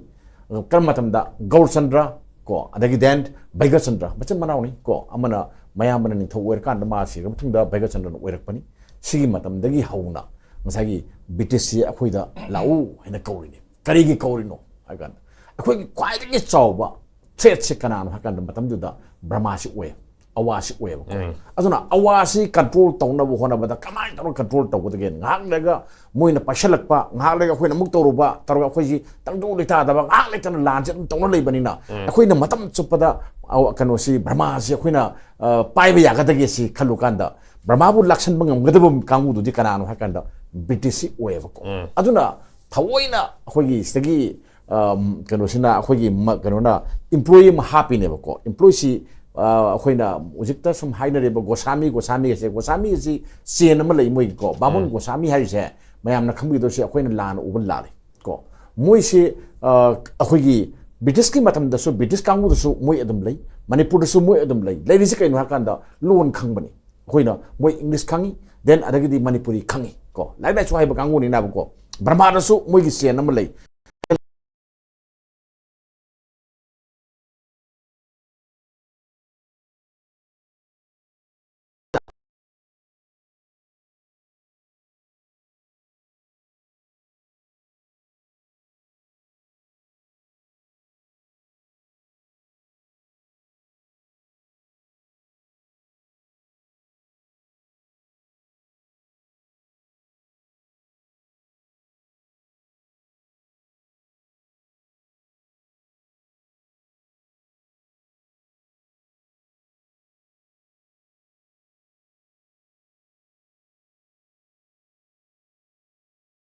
ꯀꯔꯝꯕ ꯃꯇꯝꯗ? ꯒꯧꯔꯆꯟꯗ꯭ꯔ ꯀꯣ, ꯑꯗꯒꯤ then ꯕꯩꯒꯆꯟꯗ꯭ꯔ, ꯃꯆꯤꯟ ꯃꯅꯥꯎꯅꯤ ꯀꯣ꯫ ꯑꯃꯅ ꯃꯌꯥꯝꯕꯅ ꯅꯤꯡꯊꯧ ꯑꯣꯏꯔꯀꯥꯟꯗ ꯃꯥ ꯁꯤꯔꯕ ꯃꯇꯨꯡꯗ ꯕꯩꯒꯆꯟꯗ꯭ꯔꯅ ꯑꯣꯏꯔꯛꯄꯅꯤ꯫ ꯁꯤꯒꯤ ꯃꯇꯝꯗꯒꯤ ꯍꯧꯅ ꯉꯁꯥꯏꯒꯤ British ꯁꯤ ꯑꯩꯈꯣꯏꯗ ꯂꯥꯛꯎ ꯍꯥꯏꯅ ꯀꯧꯔꯤꯅꯤ꯫ ꯀꯔꯤꯒꯤ ꯀꯧꯔꯤꯅꯣ ꯍꯥꯏ ꯀꯥꯟꯗ, ꯑꯩꯈꯣꯏꯒꯤ ꯈ꯭ꯋꯥꯏꯗꯒꯤ ꯆꯥꯎꯕ threat ꯁꯦ ꯀꯅꯥꯅꯣ ꯍꯥꯏ ꯀꯥꯟꯗ, ꯃꯇꯝꯗꯨꯗ ꯕꯔꯃꯥꯁꯤ ꯑꯣꯏ, ꯑꯋꯥꯁꯤ ꯑꯣꯏꯌꯦꯕꯀꯣ꯫ ꯎꯝ꯫ ꯑꯗꯨꯅ ꯑꯋꯥꯁꯤ control ꯇꯧꯅꯕ ꯍꯣꯠꯅꯕꯗ ꯀꯃꯥꯏꯅ ꯇꯧꯔꯒ control ꯇꯧꯒꯗꯒꯦ? ꯉꯥꯏꯍꯥꯛ ꯂꯩꯔꯒ ꯃꯣꯏꯅ ꯄꯥꯏꯁꯜꯂꯛꯄ, ꯉꯥꯏꯍꯥꯛ ꯂꯩꯔꯒ ꯑꯩꯈꯣꯏꯅ ꯑꯃꯨꯛ ꯇꯧꯔꯨꯕ, ꯇꯧꯔꯒ ꯑꯩꯈꯣꯏꯁꯤ ꯇꯪꯗꯨ ꯂꯩꯇꯥꯗꯕ, ꯉꯥꯏꯍꯥꯛ ꯂꯩꯇꯅ ꯂꯥꯟꯁꯦ ꯑꯗꯨꯝ ꯇꯧꯅ ꯂꯩꯕꯅꯤꯅ, ꯎꯝ꯫ ꯑꯩꯈꯣꯏꯅ ꯃꯇꯝ ꯆꯨꯞꯄꯗ ꯑꯋꯥ-, ꯀꯩꯅꯣꯁꯤ, ꯕꯔꯃꯥꯁꯤ ꯑꯩꯈꯣꯏꯅ, ꯑ, ꯄꯥꯏꯕ ꯌꯥꯒꯗꯒꯦ ꯁꯤ ꯈꯜꯂꯨ ꯀꯥꯟꯗ, ꯕꯔꯃꯥꯕꯨ ꯂꯥꯛꯁꯟꯕ ꯉꯝꯒꯗꯕ ꯀꯥꯡꯕꯨꯗꯨꯗꯤ ꯀꯅꯥꯅꯣ ꯍꯥꯏ ꯀꯥꯟꯗ, British ꯁꯤ ꯑꯣꯏꯌꯦꯕꯀꯣ꯫ ꯎꯝ꯫ ꯑꯗꯨꯅ ꯊꯑꯣꯏꯅ ꯑꯩꯈꯣꯏꯒꯤ ꯁꯤꯗꯒꯤ, ꯑꯝ, ꯀꯩꯅꯣꯁꯤꯅ, ꯑꯩꯈꯣꯏꯒꯤ ꯃ-, ꯀꯩꯅꯣꯅ employee ꯑꯃ ꯍꯥꯞꯄꯤꯅꯦꯕꯀꯣ꯫ Employee ꯁꯤ, ꯑ, ꯑꯩꯈꯣꯏꯅ ꯍꯧꯖꯤꯛꯇ ꯁꯨꯝ ꯍꯥꯏꯅꯔꯤꯕ ꯒꯣꯁꯥꯃꯤ, ꯒꯣꯁꯥꯃꯤ ꯑꯁꯦ, ꯒꯣꯁꯥꯃꯤ ꯑꯁꯤ chain ꯑꯃ ꯂꯩ ꯃꯣꯏꯒꯤꯀꯣ꯫ ꯕꯥꯃꯣꯟ ꯎꯝ꯫ ꯒꯣꯁꯥꯃꯤ ꯍꯥꯏꯔꯤꯁꯦ ꯃꯌꯥꯝꯅ ꯈꯪꯕꯤꯗꯣꯏꯁꯦ ꯑꯩꯈꯣꯏꯅ ꯂꯥꯟꯅ ꯎꯕ ꯂꯥꯜꯂꯤ ꯀꯣ꯫ ꯃꯣꯏꯁꯤ, ꯑ, ꯑꯩꯈꯣꯏꯒꯤ British ꯀꯤ ꯃꯇꯝꯗꯁꯨ, British ꯀꯥꯡꯕꯨꯗꯁꯨ ꯃꯣꯏ ꯑꯗꯨꯝ ꯂꯩ, ꯃꯅꯤꯄꯨꯔꯗꯁꯨ ꯃꯣꯏ ꯑꯗꯨꯝ ꯂꯩ꯫ ꯂꯩꯔꯤꯁꯦ ꯀꯩꯅꯣ ꯍꯥꯏ ꯀꯥꯟꯗ, ꯂꯣꯟ ꯈꯪꯕꯅꯤ꯫ ꯑꯩꯈꯣꯏꯅ, ꯃꯣꯏ English ꯈꯪꯉꯤ, Then ꯑꯗꯒꯤꯗꯤ ꯃꯅꯤꯄꯨꯔꯤ ꯈꯪꯉꯤ ꯀꯣ, ꯂꯥꯏꯔꯤꯛ ꯂꯥꯏꯁꯨ ꯍꯩꯕ ꯀꯥꯡꯕꯨꯅꯤꯅꯕꯀꯣ꯫ ꯕꯔꯃꯥꯗꯁꯨ ꯃꯣꯏꯒꯤ ꯆꯦꯟ ꯑꯃ ꯂꯩ꯫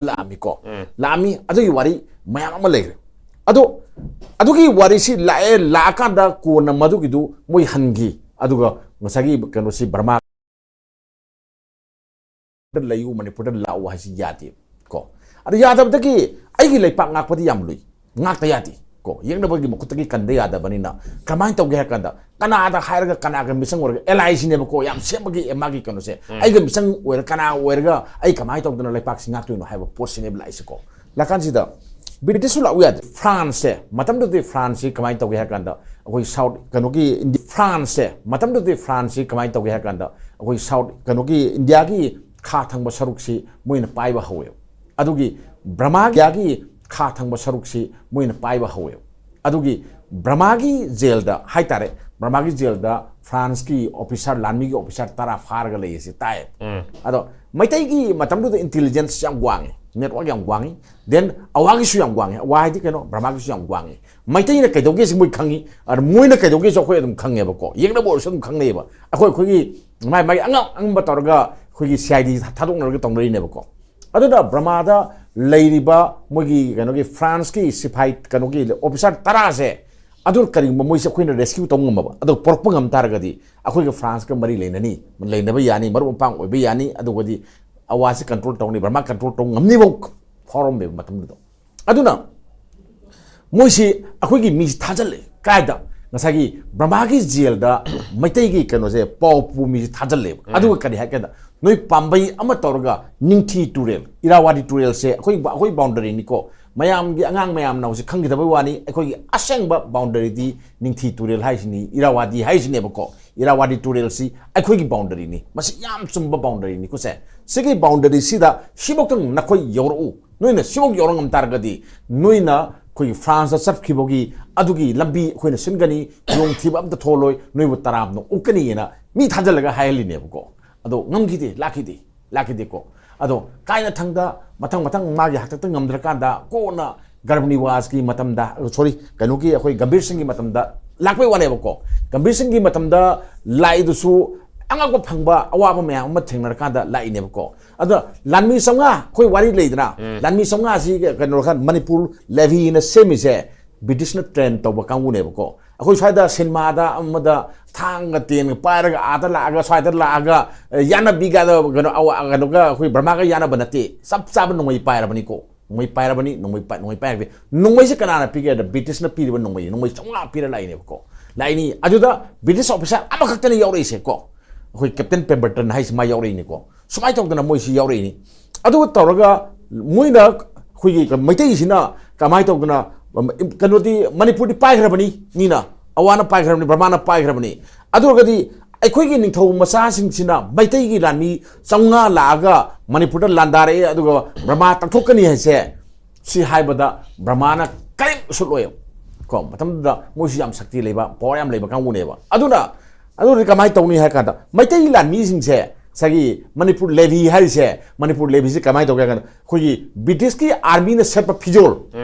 ꯂꯥꯛꯑꯝꯃꯤꯀꯣ꯫ ꯎꯝ꯫ ꯂꯥꯛꯑꯝꯃꯤ꯫ ꯑꯗꯨꯒꯤ ꯋꯥꯔꯤ ꯃꯌꯥꯝ ꯑꯃ ꯂꯩꯈ꯭ꯔꯦ꯫ ꯑꯗꯣ ꯑꯗꯨꯒꯤ ꯋꯥꯔꯤꯁꯤ ꯂꯥꯛꯑꯦ, ꯂꯥꯛꯑꯀꯥꯟꯗ ꯀꯣꯟꯅ ꯃꯗꯨꯒꯤꯗꯨ ꯃꯣꯏ ꯍꯟꯈꯤ꯫ ꯑꯗꯨꯒ ꯉꯁꯥꯏꯒꯤ ꯀꯩꯅꯣꯁꯤ ꯕꯔꯃꯥ ꯂꯩꯌꯨ, ꯃꯅꯤꯄꯨꯔꯗ ꯂꯥꯛꯎ ꯍꯥꯏꯁꯤ ꯌꯥꯗꯦ ꯀꯣ꯫ ꯑꯗꯨ ꯌꯥꯗꯕꯗꯒꯤ ꯑꯩꯒꯤ ꯂꯩꯄꯥꯛ ꯉꯥꯛꯄꯗꯤ ꯌꯥꯝ ꯂꯨꯏ, ꯉꯥꯛꯇ ꯌꯥꯗꯦ ꯀꯣ꯫ ꯌꯦꯛꯅꯕꯒꯤ ꯃꯈꯨꯠꯇꯒꯤ ꯀꯟꯗ ꯌꯥꯗꯕꯅꯤꯅ ꯀꯃꯥꯏꯅ ꯇꯧꯒꯦ ꯍꯥꯏ ꯀꯥꯟꯗ, ꯀꯅꯥꯗ ꯍꯥꯏꯔꯒ ꯀꯅꯥꯒ ꯃꯤꯆꯪ ꯑꯣꯏꯔꯒ ꯑꯦꯂꯥꯏꯁꯤꯅꯦꯕꯀꯣ, ꯌꯥꯝ ꯁꯦꯝꯕꯒꯤ ꯃꯥꯒꯤ ꯀꯩꯅꯣꯁꯦ꯫ ꯎꯝ꯫ ꯑꯩꯒ ꯃꯤꯆꯪ ꯑꯣꯏꯔ ꯀꯅꯥ ꯑꯣꯏꯔꯒ ꯑꯩ ꯀꯃꯥꯏꯅ ꯇꯧꯗꯅ ꯂꯩꯄꯥꯛꯁꯤ ꯉꯥꯛꯇꯣꯏꯅꯣ ꯍꯥꯏꯕ ꯄꯣꯠꯁꯤꯅꯦꯕ ꯂꯥꯛꯏꯁꯦꯀꯣ꯫ ꯂꯥꯛꯀꯥꯟꯁꯤꯗ ꯕ꯭ꯔꯤꯇꯤꯁꯁꯨ ꯂꯥꯛꯎ ꯌꯥꯗꯦ꯫ ꯐ꯭ꯔꯥꯟꯁꯁꯦ, ꯃꯇꯝꯗꯨꯗꯤ ꯐ꯭ꯔꯥꯟꯁꯁꯤ ꯀꯃꯥꯏꯅ ꯇꯧꯒꯦ ꯍꯥꯏ ꯀꯥꯟꯗ, ꯑꯩꯈꯣꯏ ꯁꯥꯎꯠ ꯀꯩꯅꯣꯒꯤ ꯏꯟꯗꯤ-, ꯐ꯭ꯔꯥꯟꯁꯁꯦ, ꯃꯇꯝꯗꯨꯗꯤ ꯐ꯭ꯔꯥꯟꯁꯁꯤ ꯀꯃꯥꯏꯅ ꯇꯧꯒꯦ ꯍꯥꯏ ꯀꯥꯟꯗ, ꯑꯩꯈꯣꯏ ꯁꯥꯎꯠ ꯀꯩꯅꯣꯒꯤ ꯏꯟꯗꯤꯌꯥꯒꯤ ꯈꯥ ꯊꯪꯕ ꯁꯔꯨꯛꯁꯤ ꯃꯣꯏꯅ ꯄꯥꯏꯕ ꯍꯧꯋꯦꯕ꯫ ꯑꯗꯨꯒꯤ ꯕ꯭ꯔꯃꯥꯒꯤ ꯈꯥ ꯊꯪꯕ ꯁꯔꯨꯛꯁꯤ ꯃꯣꯏꯅ ꯄꯥꯏꯕ ꯍꯧꯋꯦꯕ꯫ ꯑꯗꯨꯒꯤ ꯕ꯭ꯔꯃꯥꯒꯤ ꯖꯦꯜꯗ ꯍꯥꯏꯇꯥꯔꯦ, ꯕ꯭ꯔꯃꯥꯒꯤ ꯖꯦꯜꯗ ꯐ꯭ꯔꯥꯟꯁꯀꯤ ꯑꯣꯐꯤꯁꯥꯔ, ꯂꯥꯟꯃꯤꯒꯤ ꯑꯣꯐꯤꯁꯥꯔ ꯇꯔꯥ ꯐꯥꯔꯒ ꯂꯩ ꯑꯁꯤ ꯇꯥꯏ꯫ ꯎꯝ꯫ ꯑꯗꯣ ꯃꯩꯇꯩꯒꯤ ꯃꯇꯝꯗꯨꯗ ꯏꯟꯇꯦꯂꯤꯖꯦꯟꯁ ꯌꯥꯝ ꯋꯥꯡꯉꯤ, ꯅꯦꯠꯋꯥꯛ ꯌꯥꯝ ꯋꯥꯡꯉꯤ, ꯗꯦꯟ ꯑꯋꯥꯒꯤꯁꯨ ꯌꯥꯝ ꯋꯥꯡꯉꯤ꯫ ꯑꯋꯥ ꯍꯥꯏꯗꯤ ꯀꯩꯅꯣ? ꯕ꯭ꯔꯃꯥꯒꯤꯁꯨ ꯌꯥꯝ ꯋꯥꯡꯉꯤ꯫ ꯃꯩꯇꯩꯅ ꯀꯩꯗꯧꯒꯦꯁꯤ ꯃꯣꯏ ꯈꯪꯉꯤ, ꯑꯗ ꯃꯣꯏꯅ ꯀꯩꯗꯧꯒꯦꯁꯤ ꯑꯩꯈꯣꯏ ꯑꯗꯨꯝ ꯈꯪꯉꯦꯕꯀꯣ꯫ ꯌꯦꯛꯅꯕ ꯑꯣꯏꯔꯁꯨ ꯑꯗꯨꯝ ꯈꯪꯅꯩꯌꯦꯕ꯫ ꯑꯩꯈꯣꯏ, ꯑꯩꯈꯣꯏꯒꯤ ꯃꯥꯏ ꯃꯥꯏ ꯑꯉꯝ ꯑꯉꯝꯕ ꯇꯧꯔꯒ ꯑꯩꯈꯣꯏꯒꯤ ꯁꯤ ꯑꯥꯏ ꯗꯤ ꯊꯥꯗꯣꯛꯅꯔꯒ ꯇꯧꯅꯔꯤꯅꯦꯕꯀꯣ꯫ ꯑꯗꯨꯅ ꯕ꯭ꯔꯃꯥꯗ ꯂꯩꯔꯤꯕ ꯃꯣꯏꯒꯤ ꯀꯩꯅꯣꯒꯤ ꯐ꯭ꯔꯥꯟꯁꯀꯤ ꯁꯤꯐꯥꯏ ꯀꯩꯅꯣꯒꯤ ꯑꯣꯐꯤꯁꯥꯔ ꯇꯔꯥꯁꯦ, ꯑꯗꯨ ꯀꯔꯤꯒꯨꯝꯕ ꯃꯣꯏꯁꯦ ꯑꯩꯈꯣꯏꯅ ꯔꯦꯁꯀ꯭ꯌꯨ ꯇꯧꯕ ꯉꯝꯃꯕ, ꯑꯗꯨ ꯄꯨꯔꯛꯄ ꯉꯝ ꯇꯥꯔꯒꯗꯤ ꯑꯩꯈꯣꯏꯒ ꯐ꯭ꯔꯥꯟꯁꯀ ꯃꯔꯤ ꯂꯩꯅꯅꯤ, ꯂꯩꯅꯕ ꯌꯥꯅꯤ, ꯃꯔꯨꯞ ꯃꯄꯥꯡ ꯑꯣꯏꯕ ꯌꯥꯅꯤ, ꯑꯗꯨꯒꯗꯤ ꯑꯋꯥꯁꯤ ꯀꯟꯇ꯭ꯔꯣꯜ ꯇꯧꯅꯤ, ꯕ꯭ꯔꯃꯥ ꯀꯟꯇ꯭ꯔꯣꯜ ꯇꯧꯕ ꯉꯝꯅꯤꯕ ꯐꯥꯎꯔꯝꯃꯦꯕ ꯃꯇꯝꯗꯨꯗ꯫ ꯑꯗꯨꯅ ꯃꯣꯏꯁꯤ ꯑꯩꯈꯣꯏꯒꯤ ꯃꯤꯁꯤ ꯊꯥꯖꯤꯜꯂꯦ꯫ ꯀꯥꯏꯗ? ꯉꯁꯥꯏꯒꯤ ꯕ꯭ꯔꯍꯃꯥꯒꯤ ꯖꯦꯜꯗ ꯃꯩꯇꯩꯒꯤ ꯀꯩꯅꯣꯁꯦ ꯄꯥꯎ ꯄꯨ ꯃꯤꯁꯦ ꯊꯥꯖꯤꯜꯂꯦꯕ꯫ ꯑꯗꯨꯒ ꯀꯔꯤ ꯍꯥꯏꯒꯦꯗ, ꯅꯣꯏ ꯄꯥꯝꯕꯩ ꯑꯃ ꯇꯧꯔꯒ ꯅꯤꯡꯊꯤ ꯇꯨꯔꯦꯜ, ꯏꯔꯥꯋꯥꯗꯤ ꯇꯨꯔꯦꯜꯁꯦ ꯑꯩꯈꯣꯏ, ꯑꯩꯈꯣꯏ ꯕꯥꯎꯟꯗꯔꯤꯅꯤꯀꯣ, ꯃꯌꯥꯝꯒꯤ, ꯑꯉꯥꯡ ꯃꯌꯥꯝꯅ ꯍꯧꯖꯤꯛ ꯈꯪꯈꯤꯗꯕꯩ ꯋꯥꯅꯤ, ꯑꯩꯈꯣꯏꯒꯤ ꯑꯁꯦꯡꯕ ꯕꯥꯎꯟꯗꯔꯤꯗꯤ ꯅꯤꯡꯊꯤ ꯇꯨꯔꯦꯜ ꯍꯥꯏꯁꯤꯅꯤ, ꯏꯔꯥꯋꯥꯗꯤ ꯍꯥꯏꯁꯤꯅꯦꯕꯀꯣ꯫ ꯏꯔꯥꯋꯥꯗꯤ ꯇꯨꯔꯦꯜꯁꯤ ꯑꯩꯈꯣꯏꯒꯤ ꯕꯥꯎꯟꯗꯔꯤꯅꯤ, ꯃꯁꯤ ꯌꯥꯝ ꯆꯨꯝꯕ ꯕꯥꯎꯟꯗꯔꯤꯅꯤꯀꯣ ꯁꯦ꯫ ꯁꯤꯒꯤ ꯕꯥꯎꯟꯗꯔꯤꯁꯤꯗ ꯁꯤꯐꯧꯇꯪ ꯅꯈꯣꯏ ꯌꯧꯔꯛꯎ, ꯅꯣꯏꯅ ꯁꯤꯐꯧ ꯌꯧꯔꯛ ꯉꯝ ꯇꯥꯔꯒꯗꯤ ꯅꯣꯏꯅ ꯑꯩꯈꯣꯏꯒꯤ ꯐ꯭ꯔꯥꯟꯁꯇ ꯆꯠꯈꯤꯕꯒꯤ ꯑꯗꯨꯒꯤ ꯂꯝꯕꯤ ꯑꯩꯈꯣꯏꯅ ꯁꯤꯟꯒꯅꯤ, ꯈꯨꯗꯣꯡꯊꯤꯕ ꯑꯝꯇ ꯊꯣꯛꯂꯣꯏ, ꯅꯣꯏꯕꯨ ꯇꯔꯥꯝꯅ ꯑꯣꯛꯀꯅꯤꯅ ꯃꯤ ꯊꯥꯖꯤꯜꯂꯒ ꯍꯥꯏꯍꯜꯂꯤꯅꯦꯕꯀꯣ꯫ ꯑꯗꯣ ꯉꯝꯈꯤꯗꯦ, ꯂꯥꯛꯈꯤꯗꯦ, ꯂꯥꯛꯈꯤꯗꯦꯀꯣ꯫ ꯑꯗꯣ ꯀꯥꯏꯅ ꯊꯪꯗ ꯃꯊꯪ ꯃꯊꯪ ꯃꯥꯒꯤ ꯍꯥꯛꯇꯛꯇ ꯉꯝꯗ꯭ꯔꯀꯥꯟꯗ ꯀꯣꯟꯅ ꯒꯔꯕꯅꯤꯋꯥꯖꯀꯤ ꯃꯇꯝꯗ, ꯁꯣꯔꯤ, ꯀꯩꯅꯣꯒꯤ ꯑꯩꯈꯣꯏ ꯒꯝꯚꯤꯔ ꯁꯤꯡꯒꯤ ꯃꯇꯝꯗ ꯂꯥꯛꯄꯩ ꯋꯥꯅꯦꯕꯀꯣ꯫ ꯒꯝꯚꯤꯔ ꯁꯤꯡꯒꯤ ꯃꯇꯝꯗ ꯂꯥꯛꯏꯗꯨꯁꯨ ꯑꯉꯛꯄ ꯐꯪꯕ ꯑꯋꯥꯕ ꯃꯌꯥꯝ ꯑꯃ ꯊꯦꯡꯅꯔꯀꯥꯟꯗ ꯂꯥꯛꯏꯅꯦꯕꯀꯣ꯫ ꯑꯗ ꯂꯥꯟꯃꯤ ꯆꯥꯝꯃꯉꯥ ꯑꯩꯈꯣꯏ ꯋꯥꯔꯤ ꯂꯩꯗꯅ, ꯂꯥꯟꯃꯤ ꯆꯥꯝꯃꯉꯥꯁꯤ ꯀꯩꯅꯣ ꯈꯔ ꯃꯅꯤꯄꯨꯔ ꯂꯦꯚꯤꯅ ꯁꯦꯝꯃꯤꯁꯦ ꯕ꯭ꯔꯤꯇꯤꯁꯅ ꯇ꯭ꯔꯦꯟ ꯇꯧꯕ ꯀꯥꯡꯕꯨꯅꯦꯕꯀꯣ꯫ ꯑꯩꯈꯣꯏ ꯁ꯭ꯋꯥꯏꯗ ꯁꯤꯅꯦꯃꯥꯗ ꯑꯃꯗ ꯊꯥꯡꯒ ꯇꯦꯟꯒ ꯄꯥꯏꯔꯒ ꯑꯥꯗ ꯂꯥꯛꯑꯒ ꯁ꯭ꯋꯥꯏꯗ ꯂꯥꯛꯑꯒ, ꯑ, ꯌꯥꯅꯕꯤꯒ ꯀꯩꯅꯣ, ꯑꯋꯥ-, ꯀꯩꯅꯣꯒ ꯑꯩꯈꯣꯏ ꯕ꯭ꯔꯍꯃꯥꯒ ꯌꯥꯅꯕ ꯅꯠꯇꯦ꯫ ꯆꯞ ꯆꯥꯕ ꯅꯣꯡꯃꯩ ꯄꯥꯏꯔꯕꯅꯤꯀꯣ꯫ ꯅꯣꯡꯃꯩ ꯄꯥꯏꯔꯕꯅꯤ, ꯅꯣꯡꯃꯩ ꯄꯥꯏ-, ꯅꯣꯡꯃꯩ ꯄꯥꯏꯔꯕꯅꯤ꯫ ꯅꯣꯡꯃꯩꯁꯦ ꯀꯅꯥꯅ ꯄꯤꯒꯦ ꯍꯥꯏꯗ ꯕ꯭ꯔꯤꯇꯤꯁꯅ ꯄꯤꯔꯤꯕ ꯅꯣꯡꯃꯩ, ꯅꯣꯡꯃꯩ ꯆꯥꯝꯃꯉꯥ ꯄꯤꯔ ꯂꯥꯛꯏꯅꯦꯕꯀꯣ꯫ ꯂꯥꯛꯏꯅꯤ꯫ ꯑꯗꯨꯗ ꯕ꯭ꯔꯤꯇꯤꯁ ꯑꯣꯐꯤꯁꯥꯔ ꯑꯃꯈꯛꯇꯅ ꯌꯥꯎꯔꯛꯏꯁꯦꯀꯣ꯫ ꯑꯩꯈꯣꯏ ꯀꯦꯞꯇꯦꯟ ꯄꯦꯝꯕꯔꯇꯟ ꯍꯥꯏꯁꯤ ꯃꯥ ꯌꯥꯎꯔꯛꯏꯅꯤꯀꯣ꯫ ꯁꯨꯃꯥꯏꯅ ꯇꯧꯗꯅ ꯃꯣꯏꯁꯤ ꯌꯥꯎꯔꯛꯏꯅꯤ꯫ ꯑꯗꯨꯒ ꯇꯧꯔꯒ ꯃꯣꯏꯅ ꯑꯩꯈꯣꯏꯒꯤ ꯃꯩꯇꯩꯁꯤꯅ ꯀꯃꯥꯏꯅ ꯇꯧꯗꯅ, ꯀꯩꯅꯣꯗꯤ ꯃꯅꯤꯄꯨꯔꯗꯤ ꯄꯥꯏꯈ꯭ꯔꯕꯅꯤ, ꯃꯤꯅ, ꯑꯋꯥꯅ ꯄꯥꯏꯈ꯭ꯔꯕꯅꯤ, ꯕ꯭ꯔꯍꯃꯥꯅ ꯄꯥꯏꯈ꯭ꯔꯕꯅꯤ꯫ ꯑꯗꯨ ꯑꯣꯏꯔꯒꯗꯤ ꯑꯩꯈꯣꯏꯒꯤ ꯅꯤꯡꯊꯧ ꯃꯆꯥꯁꯤꯡꯁꯤꯅ ꯃꯩꯇꯩꯒꯤ ꯂꯥꯟꯃꯤ ꯆꯥꯝꯃꯉꯥ ꯂꯥꯛꯑꯒ ꯃꯅꯤꯄꯨꯔꯗ ꯂꯥꯟꯗꯥꯔꯛꯑꯦ, ꯑꯗꯨꯒ ꯕ꯭ꯔꯍꯃꯥ ꯇꯛꯊꯣꯛꯀꯅꯤ ꯍꯥꯏꯁꯦ, ꯁꯤ ꯍꯥꯏꯕꯗ ꯕ꯭ꯔꯍꯃꯥꯅ ꯀꯔꯤꯝ ꯎꯁꯤꯠꯂꯣꯏ ꯀꯣ꯫ ꯃꯇꯝꯗꯨꯗ ꯃꯣꯏꯁꯨ ꯌꯥꯝ ꯁꯛꯇꯤ ꯂꯩꯕ, ꯄꯋꯥꯔ ꯌꯥꯝ ꯂꯩꯕ ꯀꯥꯡꯕꯨꯅꯦꯕ꯫ ꯑꯗꯨꯅ, ꯑꯗꯨꯗꯤ ꯀꯃꯥꯏꯅ ꯇꯧꯅꯤ ꯍꯥꯏ ꯀꯥꯟꯗ ꯃꯩꯇꯩ ꯂꯥꯟꯃꯤꯁꯤꯡꯁꯦ ꯉꯁꯥꯏꯒꯤ ꯃꯅꯤꯄꯨꯔ ꯂꯦꯚꯤ ꯍꯥꯏꯔꯤꯁꯦ, ꯃꯅꯤꯄꯨꯔ ꯂꯦꯚꯤꯁꯦ ꯀꯃꯥꯏꯅ ꯇꯧꯒꯦ ꯍꯥꯏ ꯀꯥꯟꯗ ꯑꯩꯈꯣꯏꯒꯤ ꯕ꯭ꯔꯤꯇꯤꯁꯀꯤ ꯑꯥꯔꯃꯤꯅ ꯁꯦꯠꯄ ꯐꯤꯖꯣꯜ,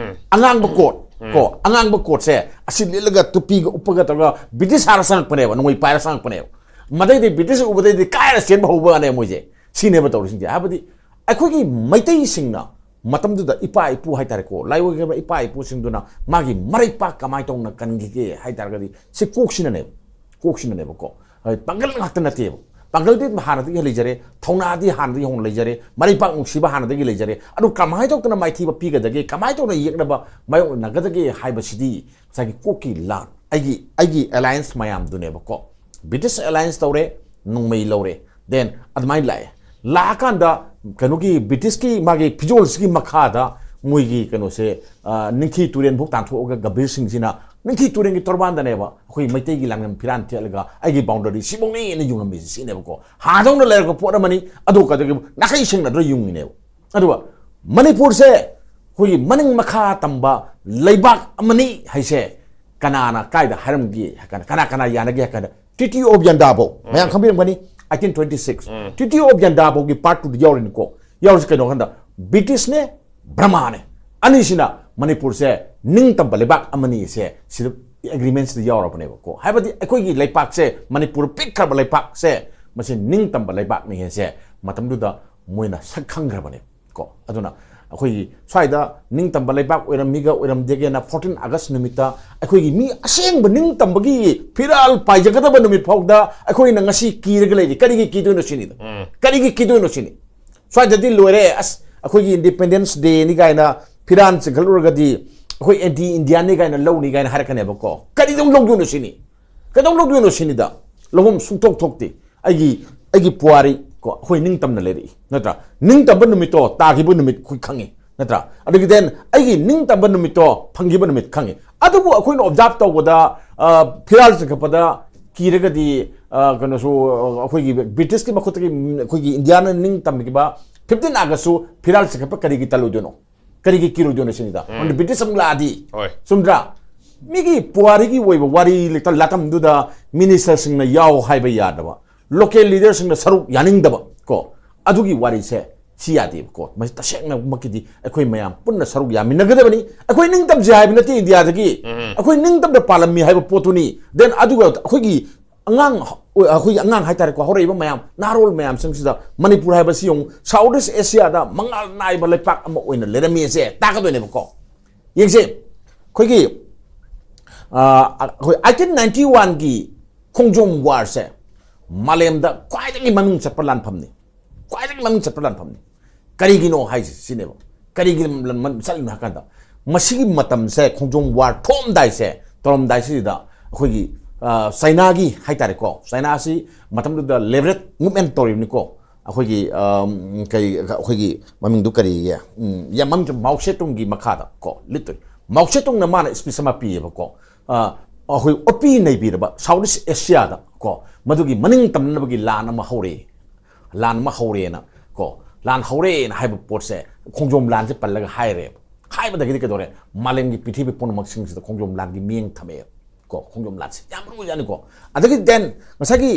ꯑꯉꯥꯡꯕ ꯀꯣꯠ ꯀꯣ, ꯑꯉꯥꯡꯕ ꯀꯣꯠꯁꯦ ꯑꯁꯤ ꯂꯤꯠꯂꯒ ꯇꯨꯄꯤꯒ ꯎꯞꯄꯒ ꯇꯧꯔꯒ ꯕ꯭ꯔꯤꯇꯤꯁ ꯍꯥꯟꯅ ꯆꯪꯉꯛꯄꯅꯦꯕ, ꯅꯣꯡꯃꯩ ꯄꯥꯏꯔ ꯆꯪꯉꯛꯄꯅꯦꯕ꯫ ꯃꯗꯩꯗꯤ ꯕ꯭ꯔꯤꯇꯤꯁ ꯎꯕꯗꯩꯗꯤ ꯀꯥꯏꯔ ꯆꯦꯟꯕ ꯍꯧꯕꯅꯦ ꯃꯣꯏꯁꯦ꯫ ꯁꯤꯅꯦꯕ ꯇꯧꯔꯤꯁꯤꯡꯁꯦ꯫ ꯍꯥꯏꯕꯗꯤ ꯑꯩꯈꯣꯏꯒꯤ ꯃꯩꯇꯩꯁꯤꯡꯅ ꯃꯇꯝꯗꯨꯗ ꯏꯄꯥ ꯏꯄꯨ ꯍꯥꯏꯇꯥꯔꯦꯀꯣ, ꯂꯥꯏꯑꯣꯏꯈ꯭ꯔꯕ ꯏꯄꯥ ꯏꯄꯨꯁꯤꯡꯗꯨꯅ ꯃꯥꯒꯤ ꯃꯔꯩꯄꯥꯛ ꯀꯃꯥꯏꯅ ꯇꯧꯅ ꯀꯟꯈꯤꯒꯦ ꯍꯥꯏ ꯇꯥꯔꯒꯗꯤ ꯁꯤ ꯀꯣꯛꯁꯤꯅꯅꯦꯕ, ꯀꯣꯛꯁꯤꯅꯅꯦꯕꯀꯣ꯫ ꯍꯥꯏꯗꯤ ꯄꯥꯡꯒꯜ ꯉꯥꯛꯇ ꯅꯠꯇꯦꯕ, ꯄꯥꯡꯒꯜꯗꯤ ꯍꯥꯟꯅꯗꯒꯤ ꯂꯩꯖꯔꯦ, ꯊꯧꯅꯥꯗꯤ ꯍꯥꯟꯅꯗꯒꯤ ꯍꯧꯅ ꯂꯩꯖꯔꯦ, ꯃꯔꯩꯄꯥꯛ ꯅꯨꯡꯁꯤꯕ ꯍꯥꯟꯅꯗꯒꯤ ꯂꯩꯖꯔꯦ꯫ ꯑꯗꯨ ꯀꯃꯥꯏꯅ ꯇꯧꯗꯅ ꯃꯥꯏꯊꯤꯕ ꯄꯤꯒꯗꯒꯦ, ꯀꯃꯥꯏꯅ ꯇꯧꯗꯅ ꯌꯦꯛꯅꯕ ꯃꯥꯌꯣꯛꯅꯒꯗꯒꯦ ꯍꯥꯏꯕꯁꯤꯗꯤ ꯉꯁꯥꯏꯒꯤ ꯀꯣꯛꯀꯤ ꯂꯥꯟ, ꯑꯩꯒꯤ ꯑꯩꯒꯤ ꯑꯦꯂꯥꯏꯟꯁ ꯃꯌꯥꯝꯗꯨꯅꯦꯕꯀꯣ꯫ ꯕ꯭ꯔꯤꯇꯤꯁ ꯑꯦꯂꯥꯏꯟꯁ ꯇꯧꯔꯦ, ꯅꯣꯡꯃꯩ ꯂꯧꯔꯦ, ꯗꯦꯟ ꯑꯗꯨꯃꯥꯏꯅ ꯂꯥꯛꯑꯦ꯫ ꯂꯥꯛꯑꯀꯥꯟꯗ ꯀꯩꯅꯣꯒꯤ ꯕ꯭ꯔꯤꯇꯤꯁꯀꯤ ꯃꯥꯒꯤ ꯐꯤꯖꯣꯜꯁꯤꯒꯤ ꯃꯈꯥꯗ ꯃꯣꯏꯒꯤ ꯀꯩꯅꯣꯁꯦ, ꯑ, ꯅꯤꯡꯊꯤ ꯇꯨꯔꯦꯟꯐꯥꯎ ꯇꯥꯟꯊꯣꯛꯑꯒ ꯒꯝꯚꯤꯔ ꯁꯤꯡꯁꯤꯅ ꯅꯤꯡꯊꯤ ꯇꯨꯔꯦꯟꯒꯤ ꯇꯣꯔꯕꯥꯟꯗꯅꯦꯕ ꯑꯩꯈꯣꯏ ꯃꯩꯇꯩꯒꯤ ꯂꯥꯡꯂꯦꯟ ꯐꯤꯔꯥꯟ ꯊꯦꯠꯂꯒ ꯑꯩꯒꯤ ꯕꯥꯎꯟꯗꯔꯤ ꯁꯤꯐꯧꯅꯦꯅ ꯌꯨꯡꯉꯝꯃꯤꯁꯦ ꯁꯤꯅꯦꯕꯀꯣ꯫ ꯍꯥꯟꯅꯗꯧꯅ ꯂꯩꯔꯛꯄ ꯄꯣꯠ ꯑꯃꯅꯤ, ꯑꯗꯨ ꯀꯗꯒꯤ ꯅꯥꯈꯩ ꯁꯦꯡꯅꯗ꯭ꯔ ꯌꯨꯡꯉꯤꯅꯦꯕ꯫ ꯑꯗꯨꯒ ꯃꯅꯤꯄꯨꯔꯁꯦ ꯑꯩꯈꯣꯏꯒꯤ ꯃꯅꯤꯡ ꯃꯈꯥ ꯇꯝꯕ ꯂꯩꯕꯥꯛ ꯑꯃꯅꯤ ꯍꯥꯏꯁꯦ ꯀꯅꯥꯅ ꯀꯥꯏꯗ ꯍꯥꯏꯔꯝꯒꯦ ꯍꯥꯏ ꯀꯥꯟꯗ, ꯀꯅꯥ ꯀꯅꯥ ꯌꯥꯅꯒꯦ ꯍꯥꯏ ꯀꯥꯟꯗ, ꯇ꯭ꯔꯤꯇꯤ ꯑꯣꯐ ꯌꯟꯗꯥꯕꯧ ꯃꯌꯥꯝ ꯈꯪꯕꯤꯔꯝꯒꯅꯤ, eighteen twenty six. Treaty of ꯌꯟꯗꯥꯕꯧꯒꯤ ꯄꯥꯔꯠ ꯇꯨꯗ ꯌꯥꯎꯔꯤꯅꯤꯀꯣ꯫ ꯌꯥꯎꯔꯤꯁꯤ ꯀꯩꯅꯣ ꯍꯥꯏ ꯀꯥꯟꯗ ꯕ꯭ꯔꯤꯇꯤꯁꯅꯦ, ꯕ꯭ꯔꯃꯥꯅꯦ, ꯑꯅꯤꯁꯤꯅ ꯃꯅꯤꯄꯨꯔꯁꯦ ꯅꯤꯡꯇꯝꯕ ꯂꯩꯕꯥꯛ ꯑꯃꯅꯤ ꯁꯦ ꯁꯤꯗ ꯑꯦꯒ꯭ꯔꯤꯃꯦꯟꯁꯤꯗ ꯌꯥꯎꯔꯕꯅꯦꯕꯀꯣ꯫ ꯍꯥꯏꯕꯗꯤ ꯑꯩꯈꯣꯏꯒꯤ ꯂꯩꯄꯥꯛꯁꯦ, ꯃꯅꯤꯄꯨꯔ ꯄꯤꯛꯈ꯭ꯔꯕ ꯂꯩꯄꯥꯛꯁꯦ, ꯃꯁꯤ ꯅꯤꯡꯇꯝꯕ ꯂꯩꯕꯥꯛꯅꯤ ꯍꯥꯏꯁꯦ ꯃꯇꯝꯗꯨꯗ ꯃꯣꯏꯅ ꯁꯛ ꯈꯪꯈ꯭ꯔꯕꯅꯦ ꯀꯣ꯫ ꯑꯗꯨꯅ ꯑꯩꯈꯣꯏꯒꯤ ꯁ꯭ꯋꯥꯏꯗ ꯅꯤꯡꯇꯝꯕ ꯂꯩꯕꯥꯛ ꯑꯣꯏꯔꯝꯃꯤꯒ ꯑꯣꯏꯔꯝꯗꯦꯒꯦꯅ ꯐꯣꯔꯇꯤꯟ ꯑꯥꯒꯁ ꯅꯨꯃꯤꯠꯇ ꯑꯩꯈꯣꯏꯒꯤ ꯃꯤ ꯑꯁꯦꯡꯕ ꯅꯤꯡꯇꯝꯕꯒꯤ ꯐꯤꯔꯥꯜ ꯄꯥꯏꯖꯒꯗꯕ ꯅꯨꯃꯤꯠ ꯐꯥꯎꯗ ꯑꯩꯈꯣꯏꯅ ꯉꯁꯤ ꯀꯤꯔꯒ ꯂꯩꯔꯤ꯫ ꯀꯔꯤꯒꯤ ꯀꯤꯗꯣꯏꯅꯣ ꯁꯤꯅꯤꯗ? ꯀꯔꯤꯒꯤ ꯀꯤꯗꯣꯏꯅꯣ ꯁꯤꯅꯤ? ꯁ꯭ꯋꯥꯏꯗꯗꯤ ꯂꯣꯏꯔꯦ, ꯑꯁ, ꯑꯩꯈꯣꯏꯒꯤ ꯏꯟꯗꯤꯄꯦꯟꯗꯦꯟꯁ ꯗꯦꯅꯤ ꯀꯥꯏꯅ ꯐꯤꯔꯥꯟ ꯆꯤꯡꯈꯠꯂꯨꯔꯒꯗꯤ ꯑꯩꯈꯣꯏ ꯑꯦꯟꯇꯤ ꯏꯟꯗꯤꯌꯥꯟꯅꯤ ꯀꯥꯏꯅ ꯂꯧꯅꯤ ꯀꯥꯏꯅ ꯍꯥꯏꯔꯛꯀꯅꯦꯕꯀꯣ꯫ ꯀꯔꯤꯗꯧ ꯂꯧꯗꯣꯏꯅꯣ ꯁꯤꯅꯤ? ꯀꯩꯗꯧ ꯂꯧꯗꯣꯏꯅꯣ ꯁꯤꯅꯤꯗ? ꯂꯧꯐꯝ ꯁꯨꯡꯊꯣꯛ ꯊꯣꯛꯇꯦ꯫ ꯑꯩꯒꯤ ꯑꯩꯒꯤ ꯄꯨꯋꯥꯔꯤ ꯀꯣ, ꯑꯩꯈꯣꯏ ꯅꯤꯡꯇꯝꯅ ꯂꯩꯔꯛꯏ, ꯅꯠꯇ꯭ꯔꯥ? ꯅꯤꯡꯇꯝꯕ ꯅꯨꯃꯤꯠꯇꯣ ꯇꯥꯈꯤꯕ ꯅꯨꯃꯤꯠ ꯑꯩꯈꯣꯏ ꯈꯪꯉꯤ, ꯅꯠꯇ꯭ꯔꯥ? ꯑꯗꯒꯤ ꯗꯦꯟ ꯑꯩꯒꯤ ꯅꯤꯡꯇꯝꯕ ꯅꯨꯃꯤꯠꯇꯣ ꯐꯪꯈꯤꯕ ꯅꯨꯃꯤꯠ ꯈꯪꯉꯤ꯫ ꯑꯗꯨꯕꯨ ꯑꯩꯈꯣꯏꯅ ꯑꯣꯕꯖꯥꯔꯕ ꯇꯧꯕꯗ, ꯑ, ꯐꯤꯔꯥꯜ ꯆꯤꯡꯈꯠꯄꯗ ꯀꯤꯔꯒꯗꯤ, ꯑ, ꯀꯩꯅꯣꯁꯨ, ꯑ, ꯑꯩꯈꯣꯏꯒꯤ ꯕ꯭ꯔꯤꯇꯤꯁꯀꯤ ꯃꯈꯨꯠꯇꯒꯤ, ꯎꯝ, ꯑꯩꯈꯣꯏꯒꯤ ꯏꯟꯗꯤꯌꯥꯅ ꯅꯤꯡ ꯇꯝꯈꯤꯕ ꯐꯤꯐꯇꯤꯟ ꯑꯥꯒꯁꯁꯨ ꯐꯤꯔꯥꯜ ꯆꯤꯡꯈꯠꯄ ꯀꯔꯤꯒꯤ ꯇꯜꯂꯣꯏꯗꯣꯏꯅꯣ? ꯀꯔꯤꯒꯤ ꯀꯤꯔꯣꯏꯗꯣꯏꯅꯣ ꯁꯤꯅꯤꯗ? ꯎꯝ꯫ ꯑꯗꯨ ꯕ꯭ꯔꯤꯇꯤꯁ ꯑꯃꯨꯛ ꯂꯥꯛꯑꯗꯤ, ꯍꯣꯏ꯫ ꯆꯨꯝꯗ꯭ꯔꯥ? ꯃꯤꯒꯤ ꯄꯨꯋꯥꯔꯤꯒꯤ ꯑꯣꯏꯕ ꯋꯥꯔꯤ ꯂꯩꯇ-, ꯂꯥꯇꯝꯗꯨꯗ ꯃꯤꯅꯤꯁꯇꯔꯁꯤꯡꯅ ꯌꯥꯎ ꯍꯥꯏꯕ ꯌꯥꯗꯕ, ꯂꯣꯀꯦꯜ ꯂꯤꯗꯔꯁꯤꯡꯅ ꯁꯔꯨꯛ ꯌꯥꯅꯤꯡꯗꯕ ꯀꯣ, ꯑꯗꯨꯒꯤ ꯋꯥꯔꯤꯁꯦ ꯁꯤ ꯌꯥꯗꯦꯕꯀꯣ꯫ ꯃꯁꯤ ꯇꯁꯦꯡꯅꯃꯛꯀꯤꯗꯤ ꯑꯩꯈꯣꯏ ꯃꯌꯥꯝ ꯄꯨꯟꯅ ꯁꯔꯨꯛ ꯌꯥꯃꯤꯟꯅꯒꯗꯕꯅꯤ꯫ ꯑꯩꯈꯣꯏ ꯅꯤꯡꯇꯝꯁꯦ ꯍꯥꯏꯕ ꯅꯠꯇꯦ ꯏꯟꯗꯤꯌꯥꯗꯒꯤ꯫ ꯎꯝ꯫ ꯑꯩꯈꯣꯏ ꯅꯤꯡꯇꯝꯗ ꯄꯥꯜꯂꯝꯃꯤ ꯍꯥꯏꯕ ꯄꯣꯠꯇꯨꯅꯤ꯫ ꯗꯦꯟ ꯑꯗꯨꯒ ꯑꯩꯈꯣꯏꯒꯤ ꯑꯉꯥꯡ, ꯑꯩꯈꯣꯏꯒꯤ ꯑꯉꯥꯡ ꯍꯥꯏꯇꯥꯔꯦꯀꯣ, ꯍꯧꯔꯛꯏꯕ ꯃꯌꯥꯝ, ꯅꯍꯥꯔꯣꯜ ꯃꯌꯥꯝꯁꯤꯡꯁꯤꯗ ꯃꯅꯤꯄꯨꯔ ꯍꯥꯏꯕꯁꯤ ꯌꯦꯡꯉꯨ, ꯁꯥꯎꯠ ꯏꯁ ꯑꯦꯁꯤꯌꯥꯗ ꯃꯉꯥꯜ ꯅꯥꯏꯕ ꯂꯩꯄꯥꯛ ꯑꯃ ꯑꯣꯏꯅ ꯂꯩꯔꯝꯃꯤ ꯑꯁꯦ ꯇꯥꯛꯀꯗꯣꯏꯅꯦꯕꯀꯣ꯫ ꯌꯦꯡꯁꯦ, ꯑꯩꯈꯣꯏꯒꯤ, ꯑ, ꯑꯩꯈꯣꯏ ꯑꯩꯠꯇꯤꯟ ꯅꯥꯏꯟꯇꯤ ꯋꯥꯟꯒꯤ ꯈꯣꯡꯖꯣꯝ ꯋꯥꯔꯁꯦ ꯃꯥꯂꯦꯝꯗ ꯈ꯭ꯋꯥꯏꯗꯒꯤ ꯃꯃꯤꯡ ꯆꯠꯄ ꯂꯥꯟꯐꯝꯅꯤ, ꯈ꯭ꯋꯥꯏꯗꯒꯤ ꯃꯃꯤꯡ ꯆꯠꯄ ꯂꯥꯟꯐꯝꯅꯤ꯫ ꯀꯔꯤꯒꯤꯅꯣ ꯍꯥꯏꯁꯦ ꯁꯤꯅꯦꯕ꯫ ꯀꯔꯤꯒꯤ ꯂꯝ-, ꯂꯝ-, ꯆꯠꯂꯤꯅꯣ ꯍꯥꯏ ꯀꯥꯟꯗ, ꯃꯁꯤꯒꯤ ꯃꯇꯝꯁꯦ, ꯈꯣꯡꯖꯣꯝ ꯋꯥꯔ ꯊꯣꯛꯑꯝꯗꯥꯏꯁꯦ, ꯇꯧꯔꯝꯗꯥꯏꯁꯤꯗ ꯑꯩꯈꯣꯏꯒꯤ ꯆꯥꯏꯅꯥꯒꯤ ꯍꯥꯏꯇꯥꯔꯦꯀꯣ, ꯆꯥꯏꯅꯥꯁꯤ ꯃꯇꯝꯗꯨꯗ ꯂꯦꯕꯔꯦꯠ ꯃꯨꯞꯃꯦꯟ ꯇꯧꯔꯤꯕꯅꯤꯀꯣ꯫ ꯑꯩꯈꯣꯏꯒꯤ ꯀꯩ ꯑꯩꯈꯣꯏꯒꯤ ꯃꯃꯤꯡꯗꯨ ꯀꯔꯤꯒꯦ? ꯎꯝ, ꯌꯥꯝ ꯃꯃꯤꯡ ꯆꯠ-, ꯃꯥꯎ ꯁꯦ ꯇꯨꯡꯒꯤ ꯃꯈꯥꯗ ꯀꯣ ꯂꯤꯠꯇꯣꯏ꯫ ꯃꯥꯎ ꯁꯦ ꯇꯨꯡꯅ ꯃꯥꯅ ꯏꯁꯄꯤꯆ ꯑꯃ ꯄꯤꯌꯦꯕꯀꯣ꯫ ꯑꯩꯈꯣꯏ ꯑꯣꯠꯄꯤ ꯅꯩꯕꯤꯔꯕ ꯁꯥꯎꯠ ꯏꯁ ꯑꯦꯁꯤꯌꯥꯗ ꯀꯣ ꯃꯗꯨꯒꯤ ꯃꯅꯤꯡ ꯇꯝꯅꯅꯕꯒꯤ ꯂꯥꯟ ꯑꯃ ꯍꯧꯔꯛꯏ꯫ ꯂꯥꯟ ꯑꯃ ꯍꯧꯔꯦꯅ ꯀꯣ, ꯂꯥꯟ ꯍꯧꯔꯦꯅ ꯍꯥꯏꯕ ꯄꯣꯠꯁꯦ ꯈꯣꯡꯖꯣꯝ ꯂꯥꯟꯁꯦ ꯄꯜꯂꯒ ꯍꯥꯏꯔꯦꯕ꯫ ꯍꯥꯏꯕꯗꯒꯤꯗꯤ ꯀꯩꯗꯧꯔꯦ? ꯃꯥꯂꯦꯝꯒꯤ ꯄ꯭ꯔꯤꯊꯤꯕꯤ ꯄꯨꯝꯅꯃꯛꯁꯤꯡꯁꯤꯗ ꯈꯣꯡꯖꯣꯝ ꯂꯥꯟꯒꯤ ꯃꯤꯠꯌꯦꯡ ꯊꯝꯃꯛꯑꯦ ꯀꯣ꯫ ꯈꯣꯡꯖꯣꯝ ꯂꯥꯟꯁꯦ ꯌꯥꯝ ꯃꯔꯨ ꯑꯣꯏꯖꯥꯠꯅꯤꯀꯣ꯫ ꯑꯗꯒꯤ then ꯉꯁꯥꯏꯒꯤ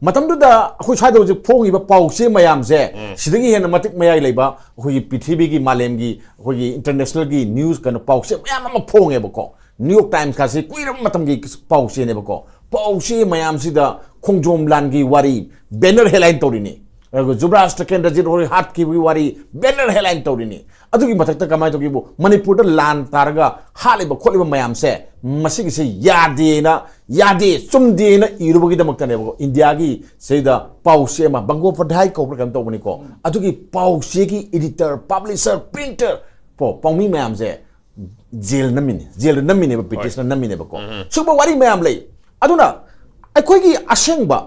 ꯃꯇꯝꯗꯨꯗ ꯑꯩꯈꯣꯏ ꯁ꯭ꯋꯥꯏꯗ ꯍꯧꯖꯤꯛ ꯐꯣꯡꯉꯤꯕ ꯄꯥꯎ ꯆꯦ ꯃꯌꯥꯝꯁꯦ, ꯁꯤꯗꯒꯤ ꯍꯦꯟꯅ ꯃꯇꯤꯛ ꯃꯌꯥꯏ ꯂꯩꯕ ꯑꯩꯈꯣꯏꯒꯤ ꯄ꯭ꯔꯤꯊꯤꯕꯤꯒꯤ, ꯃꯥꯂꯦꯝꯒꯤ, ꯑꯩꯈꯣꯏꯒꯤ ꯏꯟꯇꯔꯅꯦꯁꯅꯦꯜꯒꯤ ꯅ꯭ꯌꯨꯁ ꯀꯩꯅꯣ ꯄꯥꯎ ꯆꯦ ꯃꯌꯥꯝ ꯑꯃ ꯐꯣꯡꯉꯦꯕꯀꯣ꯫ ꯅ꯭ꯌꯨ ꯌꯣꯔꯛ ꯇꯥꯏꯝꯁ ꯀꯥꯁꯤ ꯀꯨꯏꯔꯕ ꯃꯇꯝꯒꯤ ꯄꯥꯎ ꯆꯦꯅꯦꯕꯀꯣ꯫ ꯄꯥꯎ ꯆꯦ ꯃꯌꯥꯝꯁꯤꯗ ꯈꯣꯡꯖꯣꯝ ꯂꯥꯟꯒꯤ ꯋꯥꯔꯤ ꯕꯦꯅꯔ ꯍꯦꯗꯂꯥꯏꯟ ꯇꯧꯔꯤꯅꯤ꯫ ꯑꯗꯨꯒ ꯖꯨꯕꯔꯥꯖ ꯇꯀꯦꯟꯗ꯭ꯔꯖꯤꯠ ꯍꯣꯏ ꯍꯥꯠꯈꯤꯕꯒꯤ ꯋꯥꯔꯤ ꯕꯦꯅꯔ ꯍꯦꯗꯂꯥꯏꯟ ꯇꯧꯔꯤꯅꯤ꯫ ꯑꯗꯨꯒꯤ ꯃꯊꯛꯇ ꯀꯃꯥꯏꯅ ꯇꯧꯒꯦꯕꯨ, ꯃꯅꯤꯄꯨꯔꯗ ꯂꯥꯟ ꯇꯥꯔꯒ ꯍꯥꯠꯂꯤꯕ ꯈꯣꯠꯂꯤꯕ ꯃꯌꯥꯝꯁꯦ, ꯃꯁꯤꯒꯤꯁꯦ ꯌꯥꯗꯦꯅ, ꯌꯥꯗꯦ, ꯆꯨꯝꯗꯦꯅ ꯏꯔꯨꯕꯒꯤꯗꯃꯛꯇꯅꯦꯕꯀꯣ꯫ ꯏꯟꯗꯤꯌꯥꯒꯤ ꯁꯤꯗ ꯄꯥꯎ ꯆꯦ ꯑꯃ, ꯕꯪꯒꯣꯄꯙ꯭ꯌꯥꯏ ꯀꯧꯕ꯭ꯔꯥ ꯀꯩꯅꯣꯝ ꯇꯧꯕꯅꯤꯀꯣ꯫ ꯑꯗꯨꯒꯤ ꯄꯥꯎ ꯆꯦꯒꯤ ꯏꯗꯤꯇꯔ, ꯄꯕ꯭ꯂꯤꯁꯔ, ꯄ꯭ꯔꯤꯟꯇꯔ, ꯄꯣ-, ꯄꯥꯎꯃꯤ ꯃꯌꯥꯝꯁꯦ ꯖꯦꯜ ꯅꯝꯃꯤꯅꯤ, ꯖꯦꯜꯗ ꯅꯝꯃꯤꯅꯦꯕ, ꯕ꯭ꯔꯤꯇꯤꯁꯅ ꯅꯝꯃꯤꯅꯦꯕꯀꯣ꯫ ꯁꯤꯒꯨꯝꯕ ꯋꯥꯔꯤ ꯃꯌꯥꯝ ꯂꯩ꯫ ꯑꯗꯨꯅ ꯑꯩꯈꯣꯏꯒꯤ ꯑꯁꯦꯡꯕ,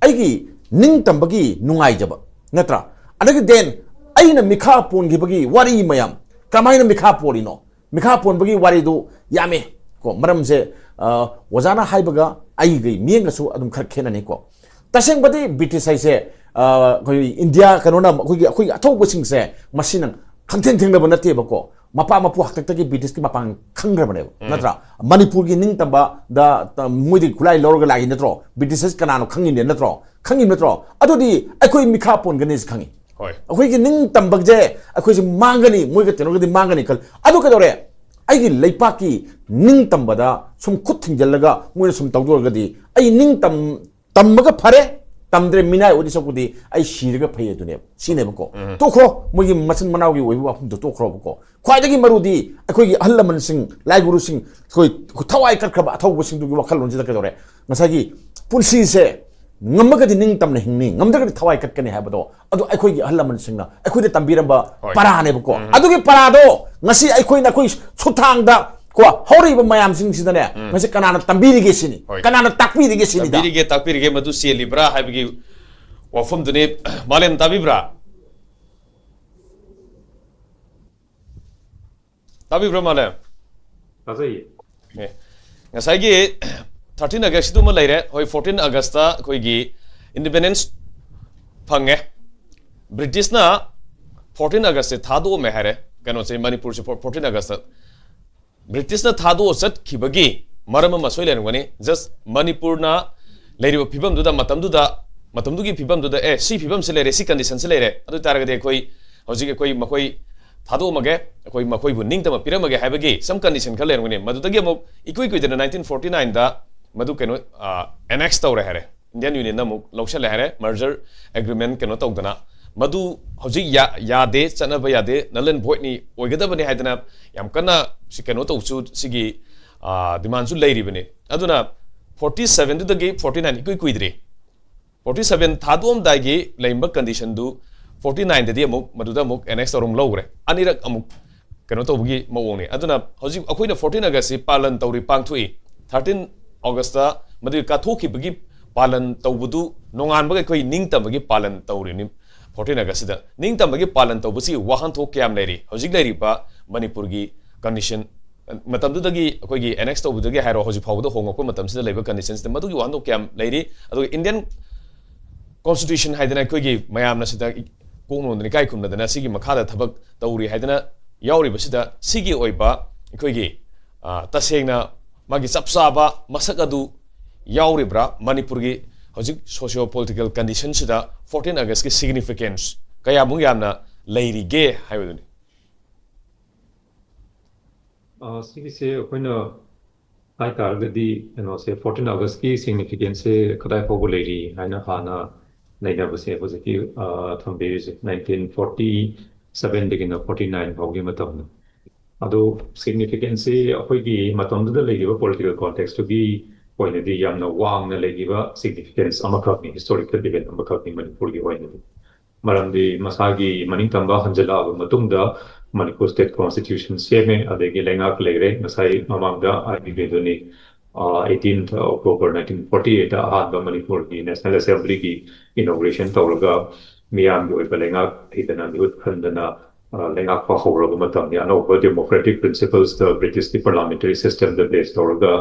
ꯑꯩꯒꯤ ꯅꯤꯡꯇꯝꯕꯒꯤ ꯅꯨꯡꯉꯥꯏꯖꯕ ꯅꯠꯇ꯭ꯔꯥ? ꯑꯗꯒꯤ then ꯑꯩꯅ ꯃꯤꯈꯥ ꯄꯣꯟꯈꯤꯕꯒꯤ ꯋꯥꯔꯤ ꯃꯌꯥꯝ, ꯀꯃꯥꯏꯅ ꯃꯤꯈꯥ ꯄꯣꯜꯂꯤꯅꯣ? ꯃꯤꯈꯥ ꯄꯣꯟꯕꯒꯤ ꯋꯥꯔꯤꯗꯨ ꯌꯥꯝꯃꯦ ꯀꯣ꯫ ꯃꯔꯝꯁꯦ, ꯑ, ꯑꯣꯖꯥꯅ ꯍꯥꯏꯕꯒ ꯑꯩꯒꯤ ꯃꯤꯠꯌꯦꯡꯒꯁꯨ ꯑꯗꯨꯝ ꯈꯔ ꯈꯦꯠꯅꯅꯤꯀꯣ꯫ ꯇꯁꯦꯡꯕꯗꯤ ꯕ꯭ꯔꯤꯇꯤꯁ ꯍꯥꯏꯁꯦ, ꯑ, ꯑꯩꯈꯣꯏ ꯏꯟꯗꯤꯌꯥ ꯀꯩꯅꯣꯅ, ꯑꯩꯈꯣꯏꯒꯤ, ꯑꯩꯈꯣꯏꯒꯤ ꯑꯊꯧꯕꯁꯤꯡꯁꯦ ꯃꯁꯤꯅ ꯈꯪꯊꯦꯡ ꯊꯦꯡꯅꯕ ꯅꯠꯇꯦꯕꯀꯣ꯫ ꯃꯄꯥ ꯃꯄꯨ ꯍꯥꯛꯇꯛꯇꯒꯤ ꯕ꯭ꯔꯤꯇꯤꯁꯀꯤ ꯃꯄꯥꯡ ꯈꯪꯈ꯭ꯔꯕꯅꯦꯕ, ꯅꯠꯇ꯭ꯔꯥ? ꯃꯅꯤꯄꯨꯔꯒꯤ ꯅꯤꯡꯇꯝꯕꯗ, ꯇ-, ꯃꯣꯏꯗꯒꯤ ꯈꯨꯠꯂꯥꯏ ꯂꯧꯔꯒ ꯂꯥꯛꯏ ꯅꯠꯇ꯭ꯔꯣ? ꯕ꯭ꯔꯤꯇꯤꯁ ꯀꯅꯥꯅꯣ ꯈꯪꯉꯤꯅꯦ ꯅꯠꯇ꯭ꯔꯣ? ꯈꯪꯉꯤꯕ ꯅꯠꯇ꯭ꯔꯣ? ꯑꯗꯨꯗꯤ ꯑꯩꯈꯣꯏ ꯃꯤꯈꯥ ꯄꯣꯟꯒꯅꯤꯁꯤ ꯈꯪꯉꯤ꯫ ꯍꯣꯏ꯫ ꯑꯩꯈꯣꯏꯒꯤ ꯅꯤꯡꯇꯝꯕꯁꯦ ꯑꯩꯈꯣꯏꯁꯦ ꯃꯥꯡꯒꯅꯤ, ꯃꯣꯏꯒ ꯀꯩꯅꯣꯒꯗꯤ ꯃꯥꯡꯒꯅꯤ ꯈꯜ-, ꯑꯗꯨ ꯀꯩꯗꯧꯔꯦ? ꯑꯩꯒꯤ ꯂꯩꯄꯥꯛꯀꯤ ꯅꯤꯡꯇꯝꯕꯗ ꯁꯨꯝ ꯈꯨꯠ ꯊꯤꯡꯖꯤꯜꯂꯒ ꯃꯣꯏꯅ ꯁꯨꯝ ꯇꯧꯗꯣꯔꯒꯗꯤ, ꯑꯩ ꯅꯤꯡꯇꯝ-, ꯇꯝꯃꯒ ꯐꯔꯦ, ꯇꯝꯗ꯭ꯔꯦ ꯃꯤꯅꯥꯏ ꯑꯣꯏꯗꯤ ꯁꯛꯄꯨꯗꯤ ꯑꯩ ꯁꯤꯔꯒ ꯐꯩ ꯑꯗꯨꯅꯦꯕ, ꯁꯤꯅꯦꯕꯀꯣ꯫ ꯇꯣꯛꯈ꯭ꯔꯣ, ꯃꯣꯏꯒꯤ ꯃꯆꯤꯟ ꯃꯅꯥꯎꯒꯤ ꯑꯣꯏꯕ ꯋꯥꯐꯝꯗꯣ ꯇꯣꯛꯈ꯭ꯔꯣꯕꯀꯣ꯫ ꯈ꯭ꯋꯥꯏꯗꯒꯤ ꯃꯔꯨꯗꯤ ꯑꯩꯈꯣꯏꯒꯤ ꯑꯍꯜ ꯂꯃꯟꯁꯤꯡ, ꯂꯥꯏ ꯒꯨꯔꯨꯁꯤꯡ, ꯑꯩꯈꯣꯏ ꯊꯋꯥꯏ ꯀꯠꯈ꯭ꯔꯕ ꯑꯊꯧꯕꯁꯤꯡꯗꯨꯒꯤ ꯋꯥꯈꯜꯂꯣꯟꯁꯤꯗ ꯀꯩꯗꯧꯔꯦ? ꯉꯁꯥꯏꯒꯤ ꯄꯨꯟꯁꯤꯁꯦ ꯉꯝꯃꯒꯗꯤ ꯅꯤꯡꯇꯝꯅ ꯍꯤꯡꯅꯤ, ꯉꯝꯗ꯭ꯔꯒꯗꯤ ꯊꯋꯥꯏ ꯀꯠꯀꯅꯤ ꯍꯥꯏꯕꯗꯣ, ꯑꯗꯨ ꯑꯩꯈꯣꯏꯒꯤ ꯑꯍꯜ ꯂꯃꯟꯁꯤꯡꯅ ꯑꯩꯈꯣꯏꯗ ꯇꯝꯕꯤꯔꯝꯕ ꯍꯣꯏ꯫ ꯄꯔꯥꯅꯦꯕꯀꯣ꯫ ꯎꯝ꯫ ꯑꯗꯨꯒꯤ ꯄꯔꯥꯗꯣ ꯉꯁꯤ ꯑꯩꯈꯣꯏꯅ ꯑꯩꯈꯣꯏ ꯁꯨꯊꯥꯡꯗ ꯀꯣ, ꯍꯧꯔꯛꯏꯕ ꯃꯌꯥꯝꯁꯤꯡꯁꯤꯗꯅꯦ, ꯃꯁꯤ ꯀꯅꯥꯅ ꯇꯝꯕꯤꯔꯤꯒꯦ ꯁꯤꯅꯤ? ꯍꯣꯏ. ꯀꯅꯥꯅ ꯇꯥꯛꯄꯤꯔꯤꯒꯦ ꯁꯤꯅꯤꯗ? ꯇꯝꯕꯤꯔꯤꯒꯦ, ꯇꯥꯛꯄꯤꯔꯤꯒꯦ, ꯃꯗꯨ ꯆꯦꯜꯂꯤꯕ꯭ꯔꯥ ꯍꯥꯏꯕꯒꯤ ꯋꯥꯐꯝꯗꯨꯅꯤ꯫ ꯃꯥꯂꯦꯝ, ꯇꯥꯕꯤꯕ꯭ꯔꯥ? ꯇꯥꯕꯤꯕ꯭ꯔꯥ, ꯃꯥꯂꯦꯝ? ꯇꯥꯖꯩꯌꯦ꯫ ꯑꯦ, ꯉꯁꯥꯏꯒꯤ ꯊꯥꯔꯇꯤꯟ ꯑꯒꯁꯇꯨꯃ ꯂꯩꯔꯦ꯫ ꯍꯣꯏ, ꯐꯣꯔꯇꯤꯟ ꯑꯒꯁꯇ ꯑꯩꯈꯣꯏꯒꯤ ꯏꯟꯗꯤꯄꯦꯟꯗꯦꯟꯁ ꯐꯪꯉꯦ꯫ ꯕ꯭ꯔꯤꯇꯤꯁꯅ ꯐꯣꯔꯇꯤꯟ ꯑꯒꯁꯁꯦ ꯊꯥꯗꯣꯛꯑꯝꯃꯦ ꯍꯥꯏꯔꯦ, ꯀꯩꯅꯣꯁꯦ, ꯃꯅꯤꯄꯨꯔꯁꯦ ꯐꯣꯔꯇꯤꯟ ꯑꯒꯁꯇ꯫ ꯕ꯭ꯔꯤꯇꯤꯁꯅ ꯊꯥꯗꯣꯛꯑ ꯆꯠꯈꯤꯕꯒꯤ ꯃꯔꯝ ꯑꯃ ꯁꯣꯏ ꯂꯩꯔꯝꯒꯅꯤ꯫ ꯖꯁ ꯃꯅꯤꯄꯨꯔꯅ ꯂꯩꯔꯤꯕ ꯐꯤꯕꯝꯗꯨꯗ, ꯃꯇꯝꯗꯨꯗ, ꯃꯇꯝꯗꯨꯒꯤ ꯐꯤꯕꯝꯗꯨꯗ, ꯑꯦ, ꯁꯤ ꯐꯤꯕꯝꯁꯤ ꯂꯩꯔꯦ, ꯁꯤ ꯀꯟꯗꯤꯁꯟꯁꯤ ꯂꯩꯔꯦ, ꯑꯗꯨ ꯑꯣꯏ ꯇꯥꯔꯒꯗꯤ ꯑꯩꯈꯣꯏ ꯍꯧꯖꯤꯛ ꯑꯩꯈꯣꯏ ꯃꯈꯣꯏ ꯊꯥꯗꯣꯛꯑꯝꯃꯒꯦ, ꯑꯩꯈꯣꯏ ꯃꯈꯣꯏꯕꯨ ꯅꯤꯡꯇꯝꯕ ꯄꯤꯔꯝꯃꯒꯦ ꯍꯥꯏꯕꯒꯤ ꯁꯝ ꯀꯟꯗꯤꯁꯟ ꯈꯔ ꯂꯩꯔꯝꯒꯅꯤ꯫ ꯃꯗꯨꯗꯒꯤ ꯑꯃꯨꯛ ꯏꯀꯨꯏ ꯀꯨꯏꯗꯅ ꯅꯥꯏꯟꯇꯤꯟ ꯐꯣꯔꯇꯤ ꯅꯥꯏꯟꯗ ꯃꯗꯨ ꯀꯩꯅꯣ, ꯑꯦꯅꯦꯛꯁ ꯇꯧꯔꯦ ꯍꯥꯏꯔꯦ, ꯏꯟꯗꯤꯌꯟ ꯌꯨꯅꯤꯌꯟꯅ ꯑꯃꯨꯛ ꯂꯧꯁꯜꯂꯦ ꯍꯥꯏꯔꯦ, ꯃꯔꯖꯔ ꯑꯦꯒ꯭ꯔꯤꯃꯦꯟ ꯀꯩꯅꯣ ꯇꯧꯗꯅ꯫ ꯃꯗꯨ ꯍꯧꯖꯤꯛ ꯌꯥ-, ꯌꯥꯗꯦ, ꯆꯠꯅꯕ ꯌꯥꯗꯦ, ꯅꯜ ꯑꯦꯟ ꯚꯣꯏꯗꯅꯤ, ꯑꯣꯏꯒꯗꯕꯅꯤ ꯍꯥꯏꯗꯅ ꯌꯥꯝ ꯀꯟꯅ ꯁꯤ ꯀꯩꯅꯣ ꯇꯧꯁꯨ, ꯁꯤꯒꯤ ꯗꯤꯃꯥꯟꯁꯨ ꯂꯩꯔꯤꯕꯅꯤ꯫ ꯑꯗꯨꯅ ꯐꯣꯔꯇꯤ ꯁꯚꯦꯟꯗꯨꯗꯒꯤ ꯐꯣꯔꯇꯤ ꯅꯥꯏꯟ ꯏꯀꯨꯏ ꯀꯨꯏꯗ꯭ꯔꯤ꯫ ꯐꯣꯔꯇꯤ ꯁꯚꯦꯟ ꯊꯥꯗꯣꯛꯑꯝꯗꯥꯏꯒꯤ ꯂꯩꯔꯝꯕ ꯀꯟꯗꯤꯁꯟꯗꯨ ꯐꯣꯔꯇꯤ ꯅꯥꯏꯟꯗꯗꯤ ꯑꯃꯨꯛ ꯃꯗꯨꯗ ꯑꯃꯨꯛ ꯑꯦꯅꯦꯛꯁ ꯇꯧꯔꯝ ꯂꯧꯈ꯭ꯔꯦ꯫ ꯑꯅꯤꯔꯛ ꯑꯃꯨꯛ ꯀꯩꯅꯣ ꯇꯧꯕꯒꯤ ꯃꯑꯣꯡꯅꯤ꯫ ꯑꯗꯨꯅ ꯍꯧꯖꯤꯛ ꯑꯩꯈꯣꯏꯅ ꯐꯣꯔꯇꯤꯟ ꯑꯒꯁꯁꯤ ꯄꯥꯂꯟ ꯇꯧꯔꯤ, ꯄꯥꯡꯊꯣꯛꯏ꯫ ꯊꯥꯔꯇꯤꯟ ꯑꯣꯒꯁꯇ ꯃꯗꯨꯒꯤ ꯀꯥꯊꯣꯛꯈꯤꯕꯒꯤ ꯄꯥꯂꯟ ꯇꯧꯕꯗꯨ ꯅꯣꯡꯉꯥꯟꯕꯒ ꯑꯩꯈꯣꯏ ꯅꯤꯡꯇꯝꯕꯒꯤ ꯄꯥꯂꯟ ꯇꯧꯔꯤꯕꯅꯤ꯫ ꯐꯣꯔꯇꯤꯟ ꯑꯒꯁꯁꯤꯗ ꯅꯤꯡꯇꯝꯕꯒꯤ ꯄꯥꯂꯟ ꯇꯧꯕꯁꯤ ꯋꯥꯍꯟꯊꯣꯛ ꯀꯌꯥꯝ ꯂꯩꯔꯤ? ꯍꯧꯖꯤꯛ ꯂꯩꯔꯤꯕ ꯃꯅꯤꯄꯨꯔꯒꯤ ꯀꯟꯗꯤꯁꯟ, ꯃꯇꯝꯗꯨꯗꯒꯤ ꯑꯩꯈꯣꯏꯒꯤ ꯑꯦꯅꯦꯛꯁ ꯇꯧꯕꯗꯒꯤ ꯍꯥꯏꯔꯣ, ꯍꯧꯖꯤꯛ ꯐꯥꯎꯕꯗ ꯍꯣꯡꯉꯛꯄ ꯃꯇꯝꯁꯤꯗ ꯂꯩꯕ ꯀꯟꯗꯤꯁꯟꯁꯤꯗ ꯃꯗꯨꯒꯤ ꯋꯥꯍꯟꯊꯣꯛ ꯀꯌꯥꯝ ꯂꯩꯔꯤ? ꯑꯗꯨꯒ ꯏꯟꯗꯤꯌꯟ ꯀꯣꯟꯁꯇꯤꯇ꯭ꯌꯨꯁꯟ ꯍꯥꯏꯗꯅ ꯑꯩꯈꯣꯏꯒꯤ ꯃꯌꯥꯝꯅ ꯁꯤꯗ ꯀꯣꯛ ꯅꯣꯟꯗꯅ ꯏꯀꯥꯏ ꯈꯨꯝꯅꯗꯅ ꯁꯤꯒꯤ ꯃꯈꯥꯗ ꯊꯕꯛ ꯇꯧꯔꯤ ꯍꯥꯏꯗꯅ ꯌꯥꯎꯔꯤꯕꯁꯤꯗ, ꯁꯤꯒꯤ ꯑꯣꯏꯕ ꯑꯩꯈꯣꯏꯒꯤ, ꯑ, ꯇꯁꯦꯡꯅ ꯃꯥꯒꯤ ꯆꯞ ꯆꯥꯕ ꯃꯁꯛ ꯑꯗꯨ ꯌꯥꯎꯔꯤꯕ꯭ꯔꯥ? ꯃꯅꯤꯄꯨꯔꯒꯤ ꯍꯧꯖꯤꯛ ꯁꯣꯁꯤꯌꯣ ꯄꯣꯂꯤꯇꯤꯀꯦꯜ ꯀꯟꯗꯤꯁꯟꯁꯤꯗ ꯐꯣꯔꯇꯤꯟ ꯑꯒꯁꯀꯤ ꯁꯤꯒꯅꯤꯐꯤꯀꯦꯟꯁ ꯀꯌꯥꯃꯨꯛ ꯌꯥꯝꯅ ꯂꯩꯔꯤꯒꯦ ꯍꯥꯏꯕꯗꯨꯅꯤ꯫ ꯑ, ꯁꯤꯒꯤꯁꯦ ꯑꯩꯈꯣꯏꯅ ꯍꯥꯏ ꯇꯥꯔꯒꯗꯤ, ꯀꯩꯅꯣꯁꯦ, ꯐꯣꯔꯇꯤꯟ ꯑꯒꯁꯀꯤ ꯁꯤꯒꯅꯤꯐꯤꯀꯦꯟꯁꯁꯦ ꯀꯗꯥꯏ ꯐꯥꯎꯕ ꯂꯩꯔꯤ ꯍꯥꯏꯅ ꯍꯥꯟꯅ ꯅꯩꯅꯕꯁꯦ ꯍꯧꯖꯤꯛꯀꯤ, ꯑ, ꯊꯝꯕꯤꯔꯤꯁꯦ, ꯅꯥꯏꯟꯇꯤꯟ ꯐꯣꯔꯇꯤ ꯁꯚꯦꯟꯗꯒꯤꯅ ꯐꯣꯔꯇꯤ ꯅꯥꯏꯟ ꯐꯥꯎꯒꯤ ꯃꯇꯝꯗ꯫ ꯑꯗꯣ ꯁꯤꯒꯅꯤꯐꯤꯀꯦꯟꯁꯁꯤ ꯑꯩꯈꯣꯏꯒꯤ ꯃꯇꯝꯗꯨꯗ ꯂꯩꯔꯤꯕ ꯄꯣꯂꯤꯇꯤꯀꯦꯜ ꯀꯣꯟꯇꯦꯛꯁꯇꯨꯒꯤ ꯑꯣꯏꯅꯗꯤ ꯌꯥꯝꯅ ꯋꯥꯡꯅ ꯂꯩꯈꯤꯕ ꯁꯤꯒꯅꯤꯐꯤꯀꯦꯟꯁ ꯑꯃꯈꯛꯅꯤ, ꯍꯤꯁꯇꯣꯔꯤꯀꯦꯜ ꯏꯚꯦꯟ ꯑꯃꯈꯛꯅꯤ ꯃꯅꯤꯄꯨꯔꯒꯤ ꯑꯣꯏꯅꯗꯤ꯫ ꯃꯔꯝꯗꯤ ꯃꯁꯥꯒꯤ ꯃꯅꯤꯡꯇꯝꯕ ꯍꯟꯖꯤꯜꯂꯛꯑꯕ ꯃꯇꯨꯡꯗ ꯃꯅꯤꯄꯨꯔ ꯁ꯭ꯇꯦꯠ ꯀꯣꯟꯁꯇꯤꯇ꯭ꯌꯨꯁꯟ ꯁꯦꯝꯃꯦ, ꯑꯗꯒꯤ ꯂꯩꯉꯥꯛ ꯂꯩꯔꯦ꯫ ꯉꯁꯥꯏ ꯃꯃꯥꯡꯗ ꯍꯥꯏꯕꯤꯈ꯭ꯔꯤꯗꯨꯅꯤ, ꯑꯩꯠꯇꯤꯟ ꯑꯣꯛꯇꯣꯕꯔ ꯅꯥꯏꯟꯇꯤꯟ ꯐꯣꯔꯇꯤ ꯑꯩꯠꯇ ꯑꯍꯥꯟꯕ ꯃꯅꯤꯄꯨꯔꯒꯤ ꯅꯦꯁꯅꯦꯜ ꯑꯦꯁꯦꯝꯕ꯭ꯂꯤꯒꯤ ꯏꯅꯣꯒ꯭ꯔꯦꯁꯟ ꯇꯧꯔꯒ ꯃꯤꯌꯥꯝꯒꯤ ꯑꯣꯏꯕ ꯂꯩꯉꯥꯛ ꯊꯤꯗꯅ ꯃꯤꯍꯨꯠ ꯈꯟꯗꯅ, ꯑ, ꯂꯩꯉꯥꯛꯄ ꯍꯧꯔꯕ ꯃꯇꯝꯅꯤ꯫ ꯑꯅꯧꯕ ꯗꯦꯃꯣꯀ꯭ꯔꯦꯇꯤꯛ ꯄ꯭ꯔꯤꯟꯁꯤꯄꯜꯁꯇ ꯕ꯭ꯔꯤꯇꯤꯁꯀꯤ ꯄꯥꯔꯂꯥꯃꯦꯟꯇꯔꯤ ꯁꯤꯁꯇꯦꯝꯗ ꯕꯦꯁ ꯇꯧꯔꯒ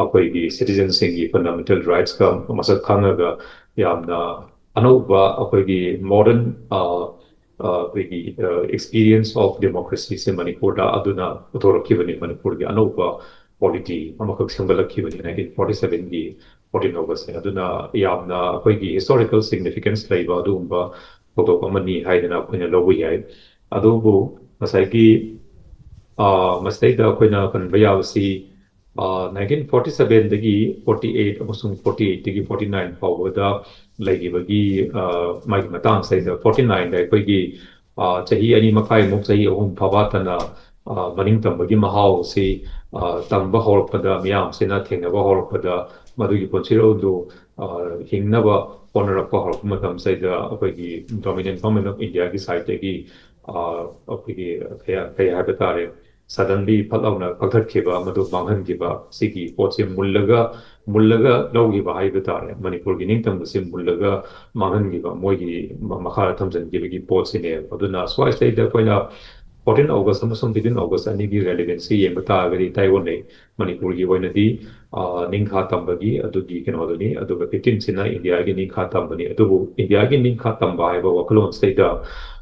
ꯑꯩꯈꯣꯏꯒꯤ ꯁꯤꯇꯤꯖꯟꯁꯤꯡꯒꯤ ꯐꯟꯗꯥꯃꯦꯟꯇꯦꯜ ꯔꯥꯏꯠꯁꯀ ꯃꯁꯛ ꯈꯪꯉꯒ ꯌꯥꯝꯅ ꯑꯅꯧꯕ ꯑꯩꯈꯣꯏꯒꯤ ꯃꯣꯗꯔꯟ, ꯑ, ꯑ, ꯑꯩꯈꯣꯏꯒꯤ, ꯑ, experience of democracyꯁꯦ ꯃꯅꯤꯄꯨꯔꯗ ꯑꯗꯨꯅ ꯄꯨꯊꯣꯔꯛꯈꯤꯕꯅꯤ꯫ ꯃꯅꯤꯄꯨꯔꯒꯤ ꯑꯅꯧꯕ ꯄꯣꯂꯤꯇꯤ ꯑꯃꯈꯛ ꯁꯦꯝꯒꯠꯂꯛꯈꯤꯕꯅꯤ ꯅꯥꯏꯟꯇꯤꯟ ꯐꯣꯔꯇꯤ ꯁꯚꯦꯟꯒꯤ ꯐꯣꯔꯇꯤꯟ ꯑꯣꯒꯁꯁꯦ꯫ ꯑꯗꯨꯅ ꯌꯥꯝꯅ ꯑꯩꯈꯣꯏꯒꯤ ꯍꯤꯁꯇꯣꯔꯤꯀꯦꯜ ꯁꯤꯒꯅꯤꯐꯤꯀꯦꯟꯁ ꯂꯩꯕ ꯑꯗꯨꯒꯨꯝꯕ ꯊꯧꯗꯣꯛ ꯑꯃꯅꯤ ꯍꯥꯏꯗꯅ ꯑꯩꯈꯣꯏꯅ ꯂꯧꯕ ꯌꯥꯏ꯫ ꯑꯗꯨꯕꯨ ꯉꯁꯥꯏꯒꯤ, ꯑ, ꯃꯁꯤꯗꯩꯗ ꯑꯩꯈꯣꯏꯅ ꯄꯟꯕ ꯌꯥꯕꯁꯤ, ꯑ, ꯅꯥꯏꯟꯇꯤꯟ ꯐꯣꯔꯇꯤ ꯁꯚꯦꯟꯗꯒꯤ ꯐꯣꯔꯇꯤ ꯑꯩꯠ ꯑꯃꯁꯨꯡ ꯐꯣꯔꯇꯤ ꯑꯩꯠꯇꯒꯤ ꯐꯣꯔꯇꯤ ꯅꯥꯏꯟ ꯐꯥꯎꯕꯗ ꯂꯩꯈꯤꯕꯒꯤ, ꯑ, ꯃꯥꯒꯤ ꯃꯇꯥꯡꯁꯤꯗꯩꯗ ꯐꯣꯔꯇꯤ ꯅꯥꯏꯟꯗ ꯑꯩꯈꯣꯏꯒꯤ, ꯑ, ꯆꯍꯤ ꯑꯅꯤ ꯃꯈꯥꯏꯃꯨꯛ, ꯆꯍꯤ ꯑꯍꯨꯝ ꯐꯥꯕꯥꯇꯅ, ꯑ, ꯃꯅꯤꯡ ꯇꯝꯕꯒꯤ ꯃꯍꯥꯎꯁꯤ, ꯑ, ꯇꯝꯕ ꯍꯧꯔꯛꯄꯗ, ꯃꯤꯌꯥꯝꯁꯤꯅ ꯊꯦꯡꯅꯕ ꯍꯧꯔꯛꯄꯗ, ꯃꯗꯨꯒꯤ ꯄꯨꯟꯁꯤꯔꯣꯜꯗꯨ, ꯑ, ꯍꯤꯡꯅꯕ ꯍꯣꯠꯅꯔꯛꯄ ꯍꯧꯔꯛꯄ ꯃꯇꯝꯁꯤꯗ ꯑꯩꯈꯣꯏꯒꯤ dominant government of Indiaꯒꯤ ꯁꯥꯏꯠꯇꯒꯤ, ꯑ, ꯑꯩꯈꯣꯏꯒꯤ ꯀꯩ, ꯀꯩ ꯍꯥꯏꯕ ꯇꯥꯔꯦ, suddenly ꯐꯠ ꯂꯥꯎꯅ ꯀꯛꯊꯠꯈꯤꯕ, ꯃꯗꯨ ꯃꯥꯡꯍꯟꯈꯤꯕ, ꯁꯤꯒꯤ ꯄꯣꯠꯁꯦ ꯃꯨꯜꯂꯒ, ꯃꯨꯜꯂꯒ ꯂꯧꯈꯤꯕ ꯍꯥꯏꯕ ꯇꯥꯔꯦ꯫ ꯃꯅꯤꯄꯨꯔꯒꯤ ꯅꯤꯡꯇꯝꯕꯁꯦ ꯃꯨꯜꯂꯒ ꯃꯥꯡꯍꯟꯈꯤꯕ, ꯃꯣꯏꯒꯤ ꯃ-, ꯃꯈꯥꯗ ꯊꯝꯖꯤꯟꯈꯤꯕꯒꯤ ꯄꯣꯠꯁꯤꯅꯦꯕ꯫ ꯑꯗꯨꯅ ꯁ꯭ꯋꯥꯏꯁꯤꯗꯩꯗ ꯑꯩꯈꯣꯏꯅ ꯐꯣꯔꯇꯤꯟ ꯑꯣꯒꯁ ꯑꯃꯁꯨꯡ ꯐꯤꯐꯇꯤꯟ ꯑꯣꯒꯁ ꯑꯅꯤꯒꯤ ꯔꯦꯂꯤꯚꯦꯟꯁꯤ ꯌꯦꯡꯕ ꯇꯥꯔꯒꯗꯤ, ꯇꯥꯏꯑꯣꯟꯅꯩ꯫ ꯃꯅꯤꯄꯨꯔꯒꯤ ꯑꯣꯏꯅꯗꯤ, ꯑ, ꯅꯤꯡꯈꯥ ꯇꯝꯕꯒꯤ ꯑꯗꯨꯒꯤ ꯀꯩꯅꯣꯗꯨꯅꯤ, ꯑꯗꯨꯒ ꯐꯤꯐꯇꯤꯟꯁꯤꯅ ꯏꯟꯗꯤꯌꯥꯒꯤ ꯅꯤꯡꯈꯥ ꯇꯝꯕꯅꯤ꯫ ꯑꯗꯨꯕꯨ ꯏꯟꯗꯤꯌꯥꯒꯤ ꯅꯤꯡꯈꯥ ꯇꯝꯕ ꯍꯥꯏꯕ ꯋꯥꯈꯜꯂꯣꯟꯁꯤꯗꯩꯗ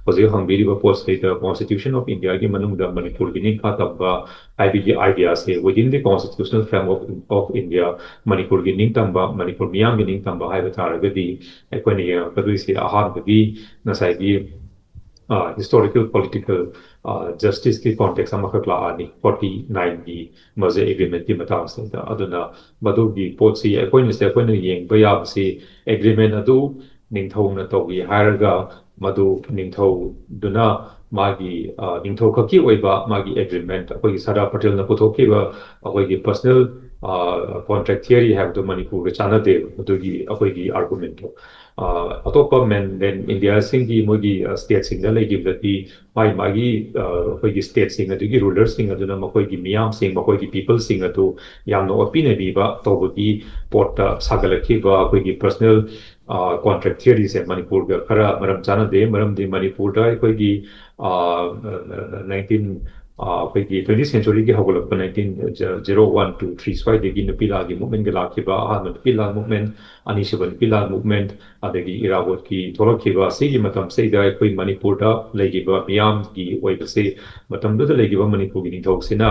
ꯍꯧꯖꯤꯛ ꯍꯪꯕꯤꯔꯤꯕ ꯄꯣꯠꯁꯤꯗꯩꯗ Constitution of Indiaꯒꯤ ꯃꯅꯨꯡꯗ ꯃꯅꯤꯄꯨꯔꯒꯤ ꯅꯤꯡꯈꯥ ꯇꯝꯕ ꯍꯥꯏꯕꯒꯤ ideaꯁꯦ within the constitutional framework of India, ꯃꯅꯤꯄꯨꯔꯒꯤ ꯅꯤꯡꯇꯝꯕ, ꯃꯅꯤꯄꯨꯔ ꯃꯤꯌꯥꯝꯒꯤ ꯅꯤꯡꯇꯝꯕ ꯍꯥꯏꯕ ꯇꯥꯔꯒꯗꯤ, ꯑꯩꯈꯣꯏꯅ ꯌꯦꯡꯉꯛꯀꯗꯣꯏꯁꯦ ꯑꯍꯥꯟꯕꯒꯤ ꯉꯁꯥꯏꯒꯤ, ꯑ, historical political, ꯑ, justiceꯀꯤ context ꯑꯃꯈꯛ ꯂꯥꯛꯑꯅꯤ, ꯐꯣꯔꯇꯤ ꯅꯥꯏꯟꯒꯤ ꯃꯔꯖꯔ ꯑꯦꯒ꯭ꯔꯤꯃꯦꯟꯠꯀꯤ ꯃꯇꯥꯡꯁꯤꯗ꯫ ꯑꯗꯨꯅ ꯃꯗꯨꯒꯤ ꯄꯣꯠꯁꯤ ꯑꯩꯈꯣꯏꯅ ꯁꯤꯗ ꯑꯩꯈꯣꯏꯅ ꯌꯦꯡꯕ ꯌꯥꯕꯁꯤ, ꯑꯦꯒ꯭ꯔꯤꯃꯦꯟ ꯑꯗꯨ ꯅꯤꯡꯊꯧꯅ ꯇꯧꯏ ꯍꯥꯏꯔꯒ, ꯃꯗꯨ ꯅꯤꯡꯊꯧꯗꯨꯅ ꯃꯥꯒꯤ, ꯑ, ꯅꯤꯡꯊꯧ ꯈꯛꯀꯤ ꯑꯣꯏꯕ ꯃꯥꯒꯤ ꯑꯦꯒ꯭ꯔꯤꯃꯦꯟ, ꯑꯩꯈꯣꯏꯒꯤ ꯁꯔꯗꯥꯔ ꯄꯇꯦꯜꯅ ꯄꯨꯊꯣꯛꯈꯤꯕ ꯑꯩꯈꯣꯏꯒꯤ ꯄꯔꯁꯅꯦꯜ, ꯑ, ꯀꯣꯟꯇ꯭ꯔꯦꯛ ꯊꯤꯑꯣꯔꯤ ꯍꯥꯏꯕꯗꯨ ꯃꯅꯤꯄꯨꯔꯒ ꯆꯥꯟꯅꯗꯦ꯫ ꯑꯗꯨꯒꯤ ꯑꯩꯈꯣꯏꯒꯤ ꯑꯥꯔꯒꯨꯃꯦꯟꯠꯇꯣ, ꯑꯇꯣꯞꯄ ꯃꯦꯟꯂꯦꯟ ꯏꯟꯗꯤꯌꯥꯁꯤꯡꯒꯤ ꯃꯣꯏꯒꯤ ꯁ꯭ꯇꯦꯠꯁꯤꯡꯗ ꯂꯩꯈꯤꯕꯗꯗꯤ ꯃꯥꯒꯤ ꯃꯥꯒꯤ ꯑꯩꯈꯣꯏꯒꯤ ꯁ꯭ꯇꯦꯠꯁꯤꯡ ꯑꯗꯨꯒꯤ ꯔꯨꯂꯔꯁꯤꯡ ꯑꯗꯨꯅ ꯃꯈꯣꯏꯒꯤ ꯃꯤꯌꯥꯝꯁꯤꯡ, ꯃꯈꯣꯏꯒꯤ ꯄꯤꯄꯜꯁꯤꯡ ꯑꯗꯨ ꯌꯥꯝꯅ ꯑꯣꯠꯄꯤ ꯅꯩꯕꯤꯕ ꯇꯧꯕꯒꯤ ꯄꯣꯠꯇ ꯁꯥꯒꯠꯂꯛꯈꯤꯕ ꯑꯩꯈꯣꯏꯒꯤ ꯄꯔꯁꯅꯦꯜ ꯀꯣꯟꯇ꯭ꯔꯦꯛ ꯊꯤꯑꯣꯔꯤꯁꯦ ꯃꯅꯤꯄꯨꯔꯒ ꯈꯔ ꯃꯔꯝ ꯆꯥꯟꯅꯗꯦ꯫ ꯃꯔꯝꯗꯤ ꯃꯅꯤꯄꯨꯔꯗ ꯑꯩꯈꯣꯏꯒꯤ ꯅꯥꯏꯟꯇꯤꯟ ꯑꯩꯈꯣꯏꯒꯤ ꯇ꯭ꯋꯦꯟꯇꯤ ꯁꯦꯟꯆꯨꯔꯤꯒꯤ ꯍꯧꯒꯠꯂꯛꯄ nineteen zero one two three ꯁ꯭ꯋꯥꯏꯗꯒꯤ ꯅꯨꯄꯤ ꯂꯥꯟꯒꯤ ꯃꯨꯞꯃꯦꯟꯒ ꯂꯥꯛꯈꯤꯕ, ꯑꯍꯥꯟꯕ ꯅꯨꯄꯤ ꯂꯥꯟ ꯃꯨꯞꯃꯦꯟ, ꯑꯅꯤꯁꯨꯕ ꯅꯨꯄꯤ ꯂꯥꯟ ꯃꯨꯞꯃꯦꯟ, ꯑꯗꯒꯤ ꯏꯔꯥꯕꯣꯠꯀꯤ ꯊꯣꯛꯂꯛꯈꯤꯕ ꯑꯁꯤꯒꯤ ꯃꯇꯝꯁꯤꯗ ꯑꯩꯈꯣꯏ ꯃꯅꯤꯄꯨꯔꯗ ꯂꯩꯈꯤꯕ ꯃꯤꯌꯥꯝꯒꯤ ꯑꯣꯏꯕꯁꯤ, ꯃꯇꯝꯗꯨꯗ ꯂꯩꯈꯤꯕ ꯃꯅꯤꯄꯨꯔꯒꯤ ꯅꯤꯡꯊꯧꯁꯤꯅ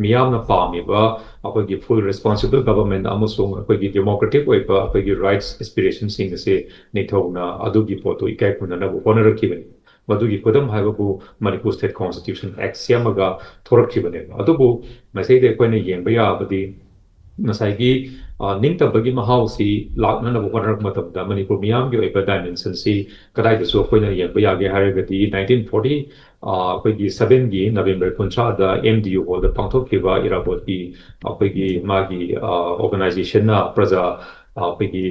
ꯃꯤꯌꯥꯝꯅ ꯄꯥꯝꯃꯤꯕ ꯑꯩꯈꯣꯏꯒꯤ ꯐꯨꯜ ꯔꯦꯁꯄꯣꯟꯁꯤꯕꯜ ꯒꯚꯔꯟꯃꯦꯟ ꯑꯃꯁꯨꯡ ꯑꯩꯈꯣꯏꯒꯤ ꯗꯦꯃꯣꯀ꯭ꯔꯦꯇꯤꯛ ꯑꯣꯏꯕ ꯑꯩꯈꯣꯏꯒꯤ ꯔꯥꯏꯠꯁ ꯑꯦꯁꯄꯤꯔꯦꯁꯟꯁꯤꯡ ꯑꯁꯦ ꯅꯤꯡꯊꯧꯅ ꯑꯗꯨꯒꯤ ꯄꯣꯠꯇꯨ ꯏꯀꯥꯏ ꯈꯨꯝꯅꯅꯕ ꯍꯣꯠꯅꯔꯛꯈꯤꯕꯅꯤ꯫ ꯃꯗꯨꯒꯤ ꯈꯨꯗꯝ ꯍꯥꯏꯕꯕꯨ ꯃꯅꯤꯄꯨꯔ ꯁ꯭ꯇꯦꯠ ꯀꯣꯟꯁꯇꯤꯇ꯭ꯌꯨꯁꯟ ꯑꯦꯛ ꯁꯦꯝꯃꯒ ꯊꯣꯔꯛꯈꯤꯕꯅꯦꯕ꯫ ꯑꯗꯨꯕꯨ ꯃꯁꯤꯗ ꯑꯩꯈꯣꯏꯅ ꯌꯦꯡꯕ ꯌꯥꯕꯗꯤ ꯉꯁꯥꯏꯒꯤ ꯅꯤꯡꯇꯝꯕꯒꯤ ꯃꯍꯥꯎꯁꯤ ꯂꯥꯛꯅꯅꯕ ꯍꯣꯠꯅꯔꯛꯄ ꯃꯇꯝꯗ ꯃꯅꯤꯄꯨꯔ ꯃꯤꯌꯥꯝꯒꯤ ꯑꯣꯏꯕ ꯗꯥꯏꯃꯦꯟꯁꯟꯁꯤ ꯀꯗꯥꯏꯗꯁꯨ ꯑꯩꯈꯣꯏꯅ ꯌꯦꯡꯕ ꯌꯥꯒꯦ ꯍꯥꯏꯔꯒꯗꯤ ꯅꯥꯏꯟꯇꯤꯟ ꯐꯣꯔꯇꯤ ꯑꯩꯈꯣꯏꯒꯤ ꯁꯕꯦꯟꯒꯤ ꯅꯕꯦꯝꯕꯔ ꯀꯨꯟꯊ꯭ꯔꯥꯗ ꯑꯦꯝ ꯗꯤ ꯌꯨ ꯍꯣꯜꯗ ꯄꯥꯡꯊꯣꯛꯈꯤꯕ ꯏꯔꯥꯕꯣꯠꯀꯤ ꯑꯩꯈꯣꯏꯒꯤ ꯃꯥꯒꯤ ꯑꯣꯔꯒꯅꯥꯏꯖꯦꯁꯟꯅ ꯄ꯭ꯔꯖꯥ ꯑꯩꯈꯣꯏꯒꯤ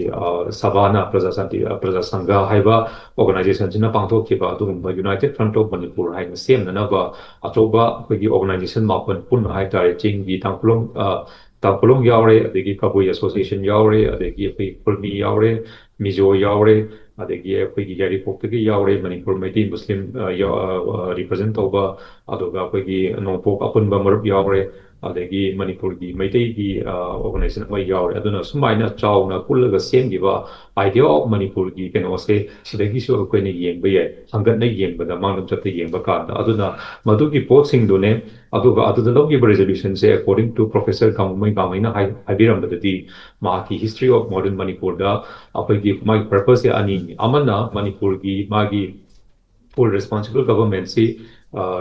ꯁꯚꯥꯅ ꯄ꯭ꯔꯖꯥ ꯁꯥꯟꯇꯤ ꯄ꯭ꯔꯖꯥ ꯁꯪꯘ ꯍꯥꯏꯕ ꯑꯣꯔꯒꯅꯥꯏꯖꯦꯁꯟꯁꯤꯅ ꯄꯥꯡꯊꯣꯛꯈꯤꯕ ꯑꯗꯨꯒꯨꯝꯕ ꯌꯨꯅꯥꯏꯇꯦꯠ ꯐ꯭ꯔꯟꯠ ꯑꯣꯐ ꯃꯅꯤꯄꯨꯔ ꯍꯥꯏꯅ ꯁꯦꯝꯅꯅꯕ ꯑꯆꯧꯕ ꯑꯩꯈꯣꯏꯒꯤ ꯑꯣꯔꯒꯅꯥꯏꯖꯦꯁꯟ ꯃꯥꯄꯟ ꯄꯨꯟꯅ ꯍꯥꯏꯇꯥꯔꯦ, ꯆꯤꯡꯒꯤ ꯇꯥꯡꯈꯨꯂꯣꯡ ꯇꯥꯡꯈꯨꯂꯣꯡ ꯌꯥꯎꯔꯦ, ꯑꯗꯒꯤ ꯀꯕꯨꯏ ꯑꯦꯁꯣꯁꯤꯌꯦꯁꯟ ꯌꯥꯎꯔꯦ, ꯑꯗꯒꯤ ꯑꯩꯈꯣꯏ ꯀꯨꯔꯃꯤ ꯌꯥꯎꯔꯦ, ꯃꯤꯖꯣ ꯌꯥꯎꯔꯦ, ꯑꯗꯒꯤ ꯑꯩꯈꯣꯏꯒꯤ ꯌꯥꯏꯔꯤꯄꯣꯛꯇꯒꯤ ꯌꯥꯎꯔꯦ, ꯃꯅꯤꯄꯨꯔ ꯃꯩꯇꯩ ꯃꯨꯁꯂꯤꯝ ꯔꯤꯄ꯭ꯔꯖꯦꯟ ꯇꯧꯕ, ꯑꯗꯨꯒ ꯑꯩꯈꯣꯏꯒꯤ ꯅꯣꯡꯄꯣꯛ ꯑꯄꯨꯟꯕ ꯃꯔꯨꯞ ꯌꯥꯎꯔꯦ, ꯑꯗꯒꯤ ꯃꯅꯤꯄꯨꯔꯒꯤ ꯃꯩꯇꯩꯒꯤ ꯑꯣꯔꯒꯅꯥꯏꯖꯦꯁꯟ ꯑꯃ ꯌꯥꯎꯔꯦ꯫ ꯑꯗꯨꯅ ꯁꯨꯃꯥꯏꯅ ꯆꯥꯎꯅ ꯄꯨꯜꯂꯒ ꯁꯦꯝꯈꯤꯕ ꯑꯥꯏꯗꯤꯌꯥ ꯑꯣꯐ ꯃꯅꯤꯄꯨꯔꯒꯤ ꯀꯩꯅꯣꯁꯦ ꯁꯤꯗꯒꯤꯁꯨ ꯑꯩꯈꯣꯏꯅ ꯌꯦꯡꯕ ꯌꯥꯏ, ꯍꯪꯒꯠꯅ ꯌꯦꯡꯕꯗ, ꯃꯥꯡꯂꯣꯝꯆꯠꯇ ꯌꯦꯡꯕ ꯀꯥꯟꯗ꯫ ꯑꯗꯨꯅ ꯃꯗꯨꯒꯤ ꯄꯣꯠꯁꯤꯡꯗꯨꯅꯦ꯫ ꯑꯗꯨꯒ ꯑꯗꯨꯗ ꯂꯧꯈꯤꯕ ꯔꯤꯖꯣꯂꯨꯁꯟꯁꯦ, according to Professor ꯀꯥꯡꯕꯨꯃꯩ ꯒꯥꯡꯃꯩꯅ ꯍꯥꯏ-, ꯍꯥꯏꯕꯤꯔꯝꯕꯗꯗꯤ, ꯃꯍꯥꯛꯀꯤ History of Modern Manipurꯗ ꯑꯩꯈꯣꯏꯒꯤ ꯃꯥꯒꯤ ꯄꯔꯄꯁꯁꯦ ꯑꯅꯤꯅꯤ꯫ ꯑꯃꯅ ꯃꯅꯤꯄꯨꯔꯒꯤ ꯃꯥꯒꯤ ꯐꯨꯜ ꯔꯦꯁꯄꯣꯟꯁꯤꯕꯜ ꯒꯚꯔꯟꯃꯦꯟꯁꯤ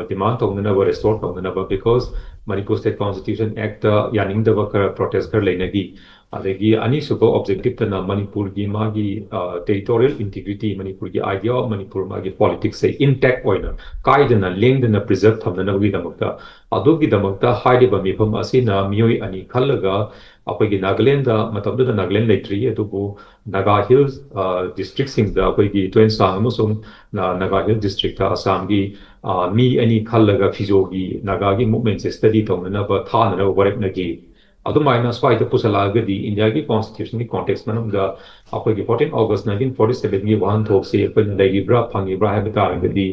ꯗꯤꯃꯥꯟ ꯇꯧꯅꯅꯕ, ꯔꯦꯁꯇꯣꯔ ꯇꯧꯅꯅꯕ, because Manipur State Constitution Act ꯇ ꯌꯥꯅꯤꯡꯗꯕ ꯈꯔ, protest ꯈꯔ ꯂꯩꯅꯈꯤ꯫ ꯑꯗꯒꯤ ꯑꯅꯤꯁꯨꯕ objective ꯇꯅ ꯃꯅꯤꯄꯨꯔꯒꯤ ꯃꯥꯒꯤ, ꯑ, territorial integrity, ꯃꯅꯤꯄꯨꯔꯒꯤ idea of ꯃꯅꯤꯄꯨꯔ, ꯃꯥꯒꯤ politics ꯁꯦ intact ꯑꯣꯏꯅ, ꯀꯥꯏꯗꯅ ꯂꯦꯡꯗꯅ preserve ꯊꯝꯅꯅꯕꯒꯤꯗꯃꯛꯇ, ꯑꯗꯨꯒꯤꯗꯃꯛꯇ ꯍꯥꯏꯔꯤꯕ ꯃꯤꯐꯝ ꯑꯁꯤꯅ ꯃꯤꯑꯣꯏ ꯑꯅꯤ ꯈꯜꯂꯒ, ꯑꯩꯈꯣꯏꯒꯤ ꯅꯥꯒꯥꯂꯦꯟꯗ, ꯃꯇꯝꯗꯨꯗ ꯅꯥꯒꯥꯂꯦꯟ ꯂꯩꯇ꯭ꯔꯤ, ꯑꯗꯨꯕꯨ ꯅꯥꯒꯥ ꯍꯤꯜꯁ, ꯑ, district ꯁꯤꯡꯗ, ꯑꯩꯈꯣꯏꯒꯤ ꯇꯨꯌꯦꯟꯁꯥꯡ ꯑꯃꯁꯨꯡ ꯅ-, ꯅꯥꯒꯥ ꯍꯤꯜꯁ district ꯇ ꯑꯁꯥꯝꯒꯤ, ꯑ, ꯃꯤ ꯑꯅꯤ ꯈꯜꯂꯒ ꯐꯤꯖꯣꯒꯤ ꯅꯥꯒꯥꯒꯤ movement ꯁꯦ study ꯇꯧꯅꯅꯕ ꯊꯥꯅꯅꯕ ꯋꯥꯔꯦꯞꯅꯈꯤ꯫ ꯑꯗꯨꯃꯥꯏꯅ ꯁ꯭ꯋꯥꯏꯗ ꯄꯨꯁꯜꯂꯛꯑꯒꯗꯤ India ꯒꯤ constitution ꯒꯤ context ꯃꯅꯨꯡꯗ ꯑꯩꯈꯣꯏꯒꯤ fourteen August nineteen forty seven ꯒꯤ ꯋꯥꯍꯟꯊꯣꯛꯁꯤ ꯑꯩꯈꯣꯏꯅ ꯂꯩꯔꯤꯕ꯭ꯔꯥ, ꯐꯪꯉꯤꯕ꯭ꯔꯥ ꯍꯥꯏꯕ ꯇꯥꯔꯒꯗꯤ,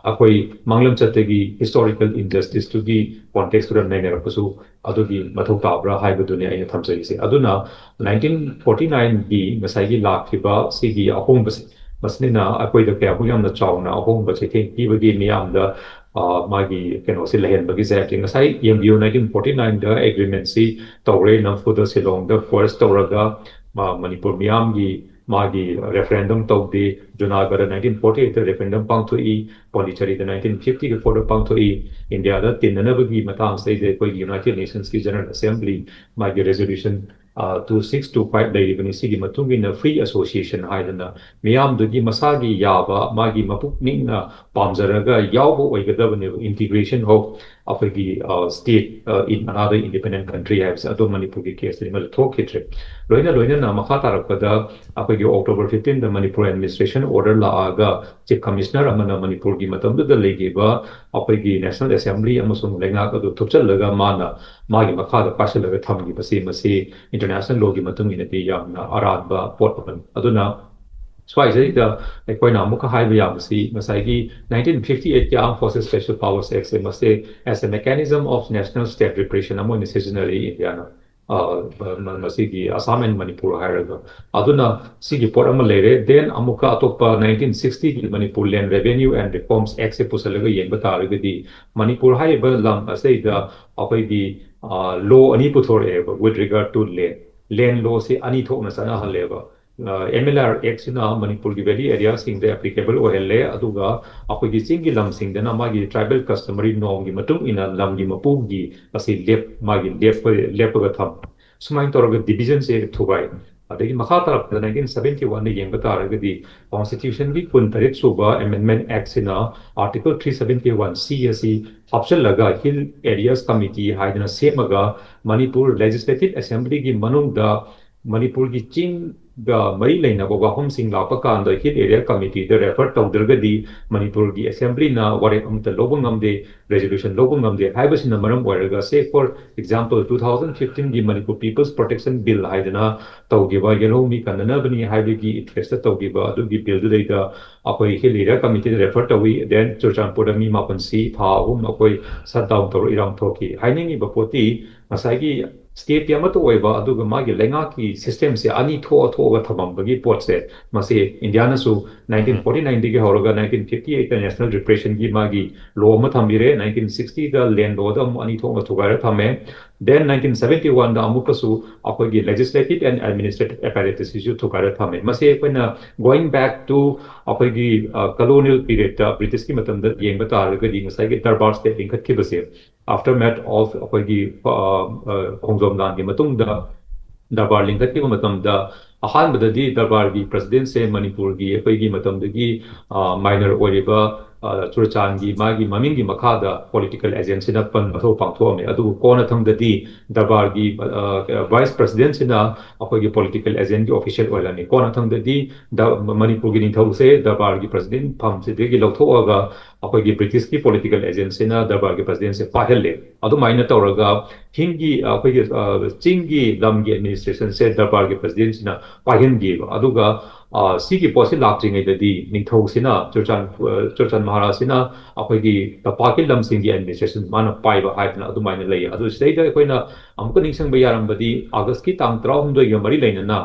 ꯑꯩꯈꯣꯏ ꯃꯥꯡꯂꯝꯆꯠꯇꯒꯤ historical injustice ꯇꯨꯒꯤ context ꯇꯨꯗ ꯅꯩꯅꯔꯛꯄꯁꯨ ꯑꯗꯨꯒꯤ ꯃꯊꯧ ꯇꯥꯕ꯭ꯔꯥ ꯍꯥꯏꯕꯗꯨꯅꯤ ꯑꯩꯅ ꯊꯝꯖꯔꯤꯁꯦ꯫ ꯑꯗꯨꯅ nineteen forty nine ꯒꯤ ꯉꯁꯥꯏꯒꯤ ꯂꯥꯛꯈꯤꯕ ꯁꯤꯒꯤ ꯑꯍꯣꯡꯕꯁꯦ, ꯃꯁꯤꯅ ꯑꯩꯈꯣꯏꯗ ꯀꯌꯥꯃꯨꯛ ꯌꯥꯝꯅ ꯆꯥꯎꯅ ꯑꯍꯣꯡꯕ ꯆꯩꯊꯦꯡ ꯄꯤꯕꯒꯦ ꯃꯤꯌꯥꯝꯗ, ꯑ, ꯃꯥꯒꯤ ꯀꯩꯅꯣꯁꯦ ꯂꯩꯍꯟꯕꯒꯤꯁꯦ ꯍꯥꯏꯕꯗꯤ, ꯉꯁꯥꯏ ꯌꯦꯡꯕꯤꯌꯨ, nineteen forty nine ꯗ agreement ꯁꯤ ꯇꯧꯔꯦ, ꯅꯝꯐꯨꯗ ꯁꯤꯂꯣꯡꯗ force ꯇꯧꯔꯒ, ꯃꯥ-, ꯃꯅꯤꯄꯨꯔ ꯃꯤꯌꯥꯝꯒꯤ ꯃꯥꯒꯤ referendum ꯇꯧꯗꯦ, ꯖꯨꯅꯥꯒꯗ nineteen forty eight ꯗ referendum ꯄꯥꯡꯊꯣꯛꯏ, ꯄꯣꯟꯗꯤꯆꯦꯔꯤꯗ nineteen fifty four ꯗ ꯄꯥꯡꯊꯣꯛꯏ, ꯏꯟꯗꯤꯌꯥꯗ ꯇꯤꯟꯅꯅꯕꯒꯤ ꯃꯇꯥꯡꯁꯤꯗꯩꯗ ꯑꯩꯈꯣꯏꯒꯤ United Nations ꯀꯤ General Assembly ꯃꯥꯒꯤ resolution, ꯑ, two six two five ꯂꯩꯔꯤꯕꯅꯤ꯫ ꯁꯤꯒꯤ ꯃꯇꯨꯡ ꯏꯟꯅ free association ꯍꯥꯏꯗꯅ ꯃꯤꯌꯥꯝꯗꯨꯒꯤ ꯃꯁꯥꯒꯤ ꯌꯥꯕ, ꯃꯥꯒꯤ ꯃꯄꯨꯛꯅꯤꯡꯅ ꯄꯥꯝꯖꯔꯒ ꯌꯥꯎꯕ ꯑꯣꯏꯒꯗꯕꯅꯦꯕ, integration of ꯑꯩꯈꯣꯏꯒꯤ, ꯑ, state, ꯑ, in another independent country ꯍꯥꯏꯕꯁꯦ꯫ ꯑꯗꯣ ꯃꯅꯤꯄꯨꯔꯒꯤ case ꯇꯗꯤ ꯃꯗꯨ ꯊꯣꯛꯈꯤꯗ꯭ꯔꯦ꯫ ꯂꯣꯏꯅ ꯂꯣꯏꯅꯅ ꯃꯈꯥ ꯇꯥꯔꯛꯄꯗ ꯑꯩꯈꯣꯏꯒꯤ October fifteen ꯗ ꯃꯅꯤꯄꯨꯔ administration order ꯂꯥꯛꯑꯒ Chief Commissioner ꯑꯃꯅ ꯃꯅꯤꯄꯨꯔꯒꯤ ꯃꯇꯝꯗꯨꯗ ꯂꯩꯈꯤꯕ ꯑꯩꯈꯣꯏꯒꯤ National Assembly ꯑꯃꯁꯨꯡ ꯂꯩꯉꯥꯛ ꯑꯗꯨ ꯊꯨꯞꯆꯜꯂꯒ ꯃꯥꯅ ꯃꯥꯒꯤ ꯃꯈꯥꯗ ꯄꯥꯏꯁꯤꯜꯂꯒ ꯊꯝꯈꯤꯕꯁꯤ, ꯃꯁꯤ international law ꯒꯤ ꯃꯇꯨꯡ ꯏꯟꯅꯗꯤ ꯌꯥꯝꯅ ꯑꯔꯥꯟꯕ ꯄꯣꯠ ꯑꯃꯅꯤ꯫ ꯑꯗꯨꯅ ꯁ꯭ꯋꯥꯏꯁꯤꯗꯩꯗ ꯑꯩꯈꯣꯏꯅ ꯑꯃꯨꯛꯀ ꯍꯥꯏꯕ ꯌꯥꯕꯁꯤ, ꯉꯁꯥꯏꯒꯤ nineteen fifty eight ꯀꯤ Armed Forces Special Powers Act ꯁꯦ, ꯃꯁꯦ as a mechanism of national state reparation ꯑꯃ ꯑꯣꯏꯅ ꯁꯤꯖꯤꯟꯅꯔꯤ ꯏꯟꯗꯤꯌꯥꯅ, ꯑ, ꯃ-, ꯃ-, ꯃꯁꯤꯒꯤ Assam and Manipur ꯍꯥꯏꯔꯒ꯫ ꯑꯗꯨꯅ ꯁꯤꯒꯤ ꯄꯣꯠ ꯑꯃ ꯂꯩꯔꯦ꯫ Then ꯑꯃꯨꯛꯀ ꯑꯇꯣꯞꯄ nineteen sixty ꯒꯤ Manipur Land Revenue and Reforms Act ꯁꯦ ꯄꯨꯁꯜꯂꯒ ꯌꯦꯡꯕ ꯇꯥꯔꯒꯗꯤ, ꯃꯅꯤꯄꯨꯔ ꯍꯥꯏꯔꯤꯕ ꯂꯝ ꯑꯁꯤꯗ ꯑꯩꯈꯣꯏꯒꯤ, ꯑ, law ꯑꯅꯤ ꯄꯨꯊꯣꯔꯛꯑꯦꯕ with regard to land꯫ Land law ꯁꯤ ꯑꯅꯤ ꯊꯣꯛꯅ ꯆꯠꯅꯍꯜꯂꯦꯕ꯫ ꯑꯦꯝ ꯑꯦꯜ ꯑꯥꯔ ꯑꯦꯛꯁꯤꯅ ꯃꯅꯤꯄꯨꯔꯒꯤ ꯚꯦꯂꯤ ꯑꯦꯔꯤꯌꯥꯁꯤꯡꯗ ꯑꯦꯄ꯭ꯂꯤꯀꯦꯕꯜ ꯑꯣꯏꯍꯜꯂꯦ, ꯑꯗꯨꯒ ꯑꯩꯈꯣꯏꯒꯤ ꯆꯤꯡꯒꯤ ꯂꯝꯁꯤꯡꯗꯅ ꯃꯥꯒꯤ tribal customary normꯒꯤ ꯃꯇꯨꯡ ꯏꯟꯅ ꯂꯝꯒꯤ ꯃꯄꯨꯒꯤ ꯑꯁꯤ ꯂꯦꯞ ꯃꯥꯒꯤ ꯂꯦꯞꯄ ꯂꯦꯞꯄꯒ ꯊꯝꯃꯤ꯫ ꯁꯨꯃꯥꯏꯅ ꯇꯧꯔꯒ ꯗꯤꯕꯤꯖꯟꯁꯦ ꯊꯨꯒꯥꯏ꯫ ꯑꯗꯒꯤ ꯃꯈꯥ ꯇꯥꯔꯛꯄꯗ ꯅꯥꯏꯟꯇꯤꯟ ꯁꯕꯦꯟꯇꯤ ꯋꯥꯟꯗ ꯌꯦꯡꯕ ꯇꯥꯔꯒꯗꯤ ꯀꯣꯟꯁꯇꯤꯇ꯭ꯌꯨꯁꯟꯒꯤ ꯀꯨꯟ ꯇꯔꯦꯠ ꯁꯨꯕ ꯑꯦꯃꯦꯟꯃꯦꯟ ꯑꯦꯛꯁꯤꯅ ꯑꯥꯔꯇꯤꯀꯜ ꯊ꯭ꯔꯤ ꯁꯕꯦꯟꯇꯤ ꯋꯥꯟ ꯁꯤ ꯑꯁꯤ ꯍꯥꯞꯆꯤꯜꯂꯒ ꯍꯤꯜ ꯑꯦꯔꯤꯌꯥꯁ ꯀꯃꯤꯇꯤ ꯍꯥꯏꯗꯅ ꯁꯦꯝꯃꯒ ꯃꯅꯤꯄꯨꯔ ꯂꯦꯖꯤꯁꯂꯦꯇꯤꯚ ꯑꯦꯁꯦꯝꯕ꯭ꯂꯤꯒꯤ ꯃꯅꯨꯡꯗ ꯃꯅꯤꯄꯨꯔꯒꯤ ꯆꯤꯡꯒ ꯃꯔꯤ ꯂꯩꯅꯕ ꯋꯥꯐꯝꯁꯤꯡ ꯂꯥꯛꯄ ꯀꯥꯟꯗ ꯍꯤꯜ ꯑꯦꯔꯤꯌꯥ ꯀꯃꯤꯇꯤꯗ ꯔꯦꯐꯔ ꯇꯧꯗ꯭ꯔꯒꯗꯤ ꯃꯅꯤꯄꯨꯔꯒꯤ ꯑꯦꯁꯦꯝꯕ꯭ꯂꯤꯅ ꯋꯥꯔꯦꯞ ꯑꯃꯠꯇ ꯂꯧꯕ ꯉꯝꯗꯦ, ꯔꯦꯖꯣꯂꯨꯁꯟ ꯂꯧꯕ ꯉꯝꯗꯦ ꯍꯥꯏꯕꯁꯤꯅ ꯃꯔꯝ ꯑꯣꯏꯔꯒ, say for example, two thousand fifteenꯒꯤ Manipur People's Protection Bill ꯍꯥꯏꯗꯅ ꯇꯧꯈꯤꯕ, ꯌꯦꯜꯍꯧꯃꯤ ꯀꯟꯅꯅꯕꯅꯤ ꯍꯥꯏꯕꯒꯤ ꯏꯟꯇꯔꯦꯁꯇ ꯇꯧꯈꯤꯕ ꯑꯗꯨꯒꯤ ꯕꯤꯜꯗꯨꯗꯩꯗ ꯑꯩꯈꯣꯏ ꯍꯤꯜ ꯑꯦꯔꯤꯌꯥ ꯀꯃꯤꯇꯤꯗ ꯔꯦꯐꯔ ꯇꯧꯏ, then ꯆꯨꯔꯆꯥꯟꯄꯨꯔꯗ ꯃꯤ ꯃꯥꯄꯟ ꯁꯤ, ꯊꯥ ꯑꯍꯨꯝ ꯑꯩꯈꯣꯏ ꯁꯠ ꯗꯥꯎꯟ ꯇꯧꯔ ꯏꯔꯥꯡ ꯊꯣꯛꯈꯤ꯫ ꯍꯥꯏꯅꯤꯡꯉꯤꯕ ꯄꯣꯠꯇꯤ ꯉꯁꯥꯏꯒꯤ ꯁ꯭ꯇꯦꯠꯀꯤ ꯑꯃꯠꯇ ꯑꯣꯏꯕ ꯑꯗꯨꯒ ꯃꯥꯒꯤ ꯂꯩꯉꯥꯛꯀꯤ ꯁꯤꯁꯇꯦꯝꯁꯦ ꯑꯅꯤ ꯊꯣꯛꯑ ꯊꯣꯛꯑꯒ ꯊꯝꯃꯝꯕꯒꯤ ꯄꯣꯠꯁꯦ, ꯃꯁꯤ ꯏꯟꯗꯤꯌꯥꯅꯁꯨ ꯅꯥꯏꯟꯇꯤꯟ ꯐꯣꯔꯇꯤ ꯅꯥꯏꯟꯗꯒꯤ ꯍꯧꯔꯒ ꯅꯥꯏꯟꯇꯤꯟ ꯐꯤꯐꯇꯤ ꯑꯩꯠꯇ ꯅꯦꯁꯅꯦꯜ ꯔꯤꯄ꯭ꯔꯦꯁꯟꯒꯤ ꯃꯥꯒꯤ ꯂꯣ ꯑꯃ ꯊꯝꯕꯤꯔꯦ, ꯅꯥꯏꯟꯇꯤꯟ ꯁꯤꯛꯁꯇꯤꯗ ꯂꯦꯟ ꯂꯣꯗ ꯑꯃꯨꯛ ꯑꯅꯤ ꯊꯣꯛꯅ ꯊꯨꯒꯥꯏꯔ ꯊꯝꯃꯦ꯫ Then ꯅꯥꯏꯟꯇꯤꯟ ꯁꯕꯦꯟꯇꯤ ꯋꯥꯟꯗ ꯑꯃꯨꯛꯀꯁꯨ ꯑꯩꯈꯣꯏꯒꯤ ꯂꯦꯖꯤꯁꯂꯦꯇꯤꯚ ꯑꯦꯟ ꯑꯦꯗꯃꯤꯅꯤꯁꯇ꯭ꯔꯦꯇꯤꯚ ꯑꯦꯄꯥꯔꯦꯇꯁꯁꯤꯁꯨ ꯊꯨꯒꯥꯏꯔ ꯊꯝꯃꯦ꯫ ꯃꯁꯤ ꯑꯩꯈꯣꯏꯅ going back to ꯑꯩꯈꯣꯏꯒꯤ ꯀꯂꯣꯅꯤꯌꯦꯜ ꯄꯤꯔꯤꯌꯗꯇ, ꯕ꯭ꯔꯤꯇꯤꯁꯀꯤ ꯃꯇꯝꯗ ꯌꯦꯡꯕ ꯇꯥꯔꯒꯗꯤ ꯉꯁꯥꯏꯒꯤ ꯗꯔꯕꯥꯔ ꯁ꯭ꯇꯦꯠ ꯂꯤꯡꯈꯠꯈꯤꯕꯁꯦ, aftermath of ꯑꯩꯈꯣꯏꯒꯤ ꯑ, ꯑ, ꯈꯣꯡꯖꯣꯝ ꯂꯥꯟꯒꯤ ꯃꯇꯨꯡꯗ ꯗꯔꯕꯥꯔ ꯂꯤꯡꯈꯠꯈꯤꯕ ꯃꯇꯝꯗ ꯑꯍꯥꯟꯕꯗꯗꯤ ꯗꯔꯕꯥꯔꯒꯤ ꯄ꯭ꯔꯁꯤꯗꯦꯟꯁꯦ ꯃꯅꯤꯄꯨꯔꯒꯤ ꯑꯩꯈꯣꯏꯒꯤ ꯃꯇꯝꯗꯒꯤ ꯃꯥꯏꯅꯔ ꯑꯣꯏꯔꯤꯕ ꯑ, ꯆꯨꯔꯆꯥꯟꯒꯤ ꯃꯥꯒꯤ ꯃꯃꯤꯡꯒꯤ ꯃꯈꯥꯗ ꯄꯣꯂꯤꯇꯤꯀꯦꯜ ꯑꯦꯖꯦꯟꯁꯤꯅ ꯄꯟ ꯃꯊꯧ ꯄꯥꯡꯊꯣꯛꯑꯝꯃꯤ꯫ ꯑꯗꯨꯕꯨ ꯀꯣꯟꯅ ꯊꯪꯗꯗꯤ ꯗꯔꯕꯥꯔꯒꯤ ꯚꯥꯏꯁ ꯄ꯭ꯔꯁꯤꯗꯦꯟꯁꯤꯅ ꯑꯩꯈꯣꯏꯒꯤ ꯄꯣꯂꯤꯇꯤꯀꯦꯜ ꯑꯦꯖꯦꯟꯒꯤ ꯑꯣꯐꯤꯁꯤꯌꯦꯜ ꯑꯣꯏꯔꯝꯃꯤ꯫ ꯀꯣꯟꯅ ꯊꯪꯗꯗꯤ ꯗ-, ꯃꯅꯤꯄꯨꯔꯒꯤ ꯅꯤꯡꯊꯧꯁꯦ ꯗꯔꯕꯥꯔꯒꯤ ꯄ꯭ꯔꯁꯤꯗꯦꯟ ꯐꯝꯁꯤꯗꯒꯤ ꯂꯧꯊꯣꯛꯑꯒ ꯑꯩꯈꯣꯏꯒꯤ ꯕ꯭ꯔꯤꯇꯤꯁꯀꯤ ꯄꯣꯂꯤꯇꯤꯀꯦꯜ ꯑꯦꯖꯦꯟꯁꯤꯅ ꯗꯔꯕꯥꯔꯒꯤ ꯄ꯭ꯔꯁꯤꯗꯦꯟꯁꯦ ꯄꯥꯏꯍꯜꯂꯦ꯫ ꯑꯗꯨꯃꯥꯏꯅ ꯇꯧꯔꯒ ꯍꯤꯡꯒꯤ, ꯑꯩꯈꯣꯏꯒꯤ, ꯑ, ꯆꯤꯡꯒꯤ ꯂꯝꯒꯤ ꯑꯦꯗꯃꯤꯅꯤꯁꯇ꯭ꯔꯦꯁꯟꯁꯦ ꯗꯔꯕꯥꯔꯒꯤ ꯄ꯭ꯔꯁꯤꯗꯦꯟꯁꯤꯅ ꯄꯥꯏꯍꯟꯈꯤꯕ꯫ ꯑꯗꯨꯒ, ꯑ, ꯁꯤꯒꯤ ꯄꯣꯠꯁꯤ ꯂꯥꯛꯇ꯭ꯔꯤꯉꯩꯗꯗꯤ ꯅꯤꯡꯊꯧꯁꯤꯅ, ꯆꯨꯔꯆꯥꯟ, ꯑ, ꯆꯨꯔꯆꯥꯟ ꯃꯍꯥꯔꯥꯖꯁꯤꯅ ꯑꯩꯈꯣꯏꯒꯤ ꯇꯝꯄꯥꯛꯀꯤ ꯂꯝꯁꯤꯡꯒꯤ ꯑꯦꯗꯃꯤꯅꯤꯁꯇ꯭ꯔꯦꯁꯟ ꯃꯥꯅ ꯄꯥꯏꯕ ꯍꯥꯏꯗꯅ ꯑꯗꯨꯃꯥꯏꯅ ꯂꯩ꯫ ꯑꯗꯨ ꯁꯤꯗꯩꯗ ꯑꯩꯈꯣꯏꯅ ꯑꯃꯨꯛꯀ ꯅꯤꯡꯁꯤꯡꯕ ꯌꯥꯔꯝꯕꯗꯤ, ꯑꯥꯒꯁꯀꯤ ꯇꯥꯡ ꯇꯔꯥꯍꯨꯝꯗꯣꯏꯒ ꯃꯔꯤ ꯂꯩꯅꯅ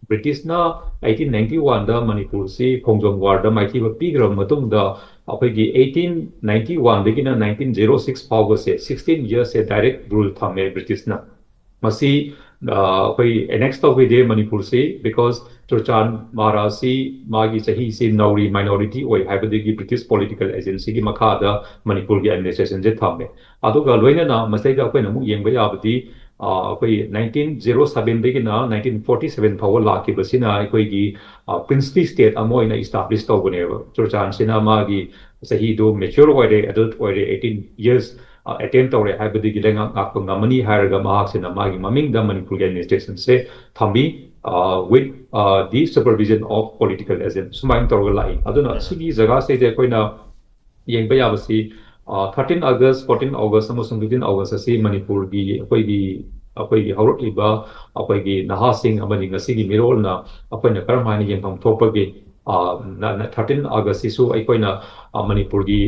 ꯕ꯭ꯔꯤꯇꯤꯁꯅ ꯑꯩꯇꯤꯟ ꯅꯥꯏꯟꯇꯤ ꯋꯥꯟꯗ ꯃꯅꯤꯄꯨꯔꯁꯤ ꯈꯣꯡꯖꯣꯝ ꯋꯥꯔꯗ ꯃꯥꯏꯊꯤꯕ ꯄꯤꯈ꯭ꯔꯕ ꯃꯇꯨꯡꯗ, ꯑꯩꯈꯣꯏꯒꯤ ꯑꯩꯇꯤꯟ ꯅꯥꯏꯟꯇꯤ ꯋꯥꯟꯗꯒꯤꯅ ꯅꯥꯏꯟꯇꯤꯟ ꯖꯦꯔꯣ ꯁꯤꯛꯁ ꯐꯥꯎꯕꯁꯦ, ꯁꯤꯛꯁꯇꯤꯟ ꯌꯔꯁꯁꯦ ꯗꯥꯏꯔꯦꯛ ꯔꯨꯜ ꯊꯝꯃꯦ ꯕ꯭ꯔꯤꯇꯤꯁꯅ꯫ ꯃꯁꯤ ꯑꯩꯈꯣꯏ ꯑꯦꯅꯦꯛꯁ ꯇꯧꯈꯤꯗꯦ ꯃꯅꯤꯄꯨꯔꯁꯤ, because ꯆꯨꯔꯆꯥꯟ ꯃꯍꯥꯔꯥꯖꯁꯤ ꯃꯥꯒꯤ ꯆꯍꯤꯁꯤ ꯅꯧꯔꯤ, ꯃꯥꯏꯅꯣꯔꯤꯇꯤ ꯑꯣꯏ ꯍꯥꯏꯕꯗꯒꯤ ꯕ꯭ꯔꯤꯇꯤꯁ ꯄꯣꯂꯤꯇꯤꯀꯦꯜ ꯑꯦꯖꯦꯟꯁꯤꯒꯤ ꯃꯈꯥꯗ ꯃꯅꯤꯄꯨꯔꯒꯤ ꯑꯦꯗꯃꯤꯅꯤꯁꯇ꯭ꯔꯦꯁꯟꯁꯦ ꯊꯝꯃꯦ꯫ ꯑꯗꯨꯒ ꯂꯣꯏꯅꯅ ꯃꯁꯤꯗꯩꯗ ꯑꯩꯈꯣꯏꯅ ꯑꯃꯨꯛ ꯌꯦꯡꯕ ꯌꯥꯕꯗꯤ ꯑꯩꯈꯣꯏ ꯅꯥꯏꯟꯇꯤꯟ ꯖꯦꯔꯣ ꯁꯕꯦꯟꯗꯒꯤꯅ ꯅꯥꯏꯟꯇꯤꯟ ꯐꯣꯔꯇꯤ ꯁꯕꯦꯟ ꯐꯥꯎꯕ ꯂꯥꯛꯈꯤꯕꯁꯤꯅ ꯑꯩꯈꯣꯏꯒꯤ ꯄ꯭ꯔꯤꯟꯁꯂꯤ ꯁ꯭ꯇꯦꯠ ꯑꯃ ꯑꯣꯏꯅ ꯏꯁꯇꯥꯕ꯭ꯂꯤꯁ ꯇꯧꯕꯅꯦꯕ꯫ ꯆꯨꯔꯆꯥꯟꯁꯤꯅ ꯃꯥꯒꯤ ꯆꯍꯤꯗꯨ ꯃꯦꯆ꯭ꯌꯣꯔ ꯑꯣꯏꯔꯦ, ꯑꯦꯗꯜꯠ ꯑꯣꯏꯔꯦ, ꯑꯩꯠꯇꯤꯟ ꯌꯔꯁ ꯑꯦꯇꯦꯟ ꯇꯧꯔꯦ ꯍꯥꯏꯕꯗꯒꯤ ꯂꯩꯉꯥꯛ ꯉꯥꯛꯄ ꯉꯝꯃꯅꯤ ꯍꯥꯏꯔꯒ ꯃꯍꯥꯛꯁꯤꯅ ꯃꯥꯒꯤ ꯃꯃꯤꯡꯗ ꯃꯅꯤꯄꯨꯔꯒꯤ ꯑꯦꯗꯃꯤꯅꯤꯁꯇ꯭ꯔꯦꯁꯟꯁꯦ ꯊꯝꯃꯤ, with the supervision of political agent, ꯁꯨꯃꯥꯏꯅ ꯇꯧꯔꯒ ꯂꯥꯛꯏ꯫ ꯑꯗꯨꯅ ꯁꯤꯒꯤ ꯖꯒꯥꯁꯤꯗ ꯑꯩꯈꯣꯏꯅ ꯌꯦꯡꯕ ꯌꯥꯕꯁꯤ ꯊꯥꯔꯇꯤꯟ ꯑꯥꯒꯁ, ꯐꯣꯔꯇꯤꯟ ꯑꯥꯒꯁ ꯑꯃꯁꯨꯡ ꯐꯤꯐꯇꯤꯟ ꯑꯥꯒꯁ ꯑꯁꯤ ꯃꯅꯤꯄꯨꯔꯒꯤ ꯑꯩꯈꯣꯏꯒꯤ ꯑꯩꯈꯣꯏꯒꯤ ꯍꯧꯔꯛꯂꯤꯕ ꯑꯩꯈꯣꯏꯒꯤ ꯅꯍꯥꯁꯤꯡ ꯑꯃꯗꯤ ꯉꯁꯤꯒꯤ ꯃꯤꯔꯣꯜꯅ ꯑꯩꯈꯣꯏꯅ ꯀꯔꯝ ꯍꯥꯏꯅ ꯌꯦꯡꯐꯝ ꯊꯣꯛꯄꯒꯦ? ꯊꯥꯔꯇꯤꯟ ꯑꯥꯒꯁꯁꯤꯁꯨ ꯑꯩꯈꯣꯏꯅ ꯃꯅꯤꯄꯨꯔꯒꯤ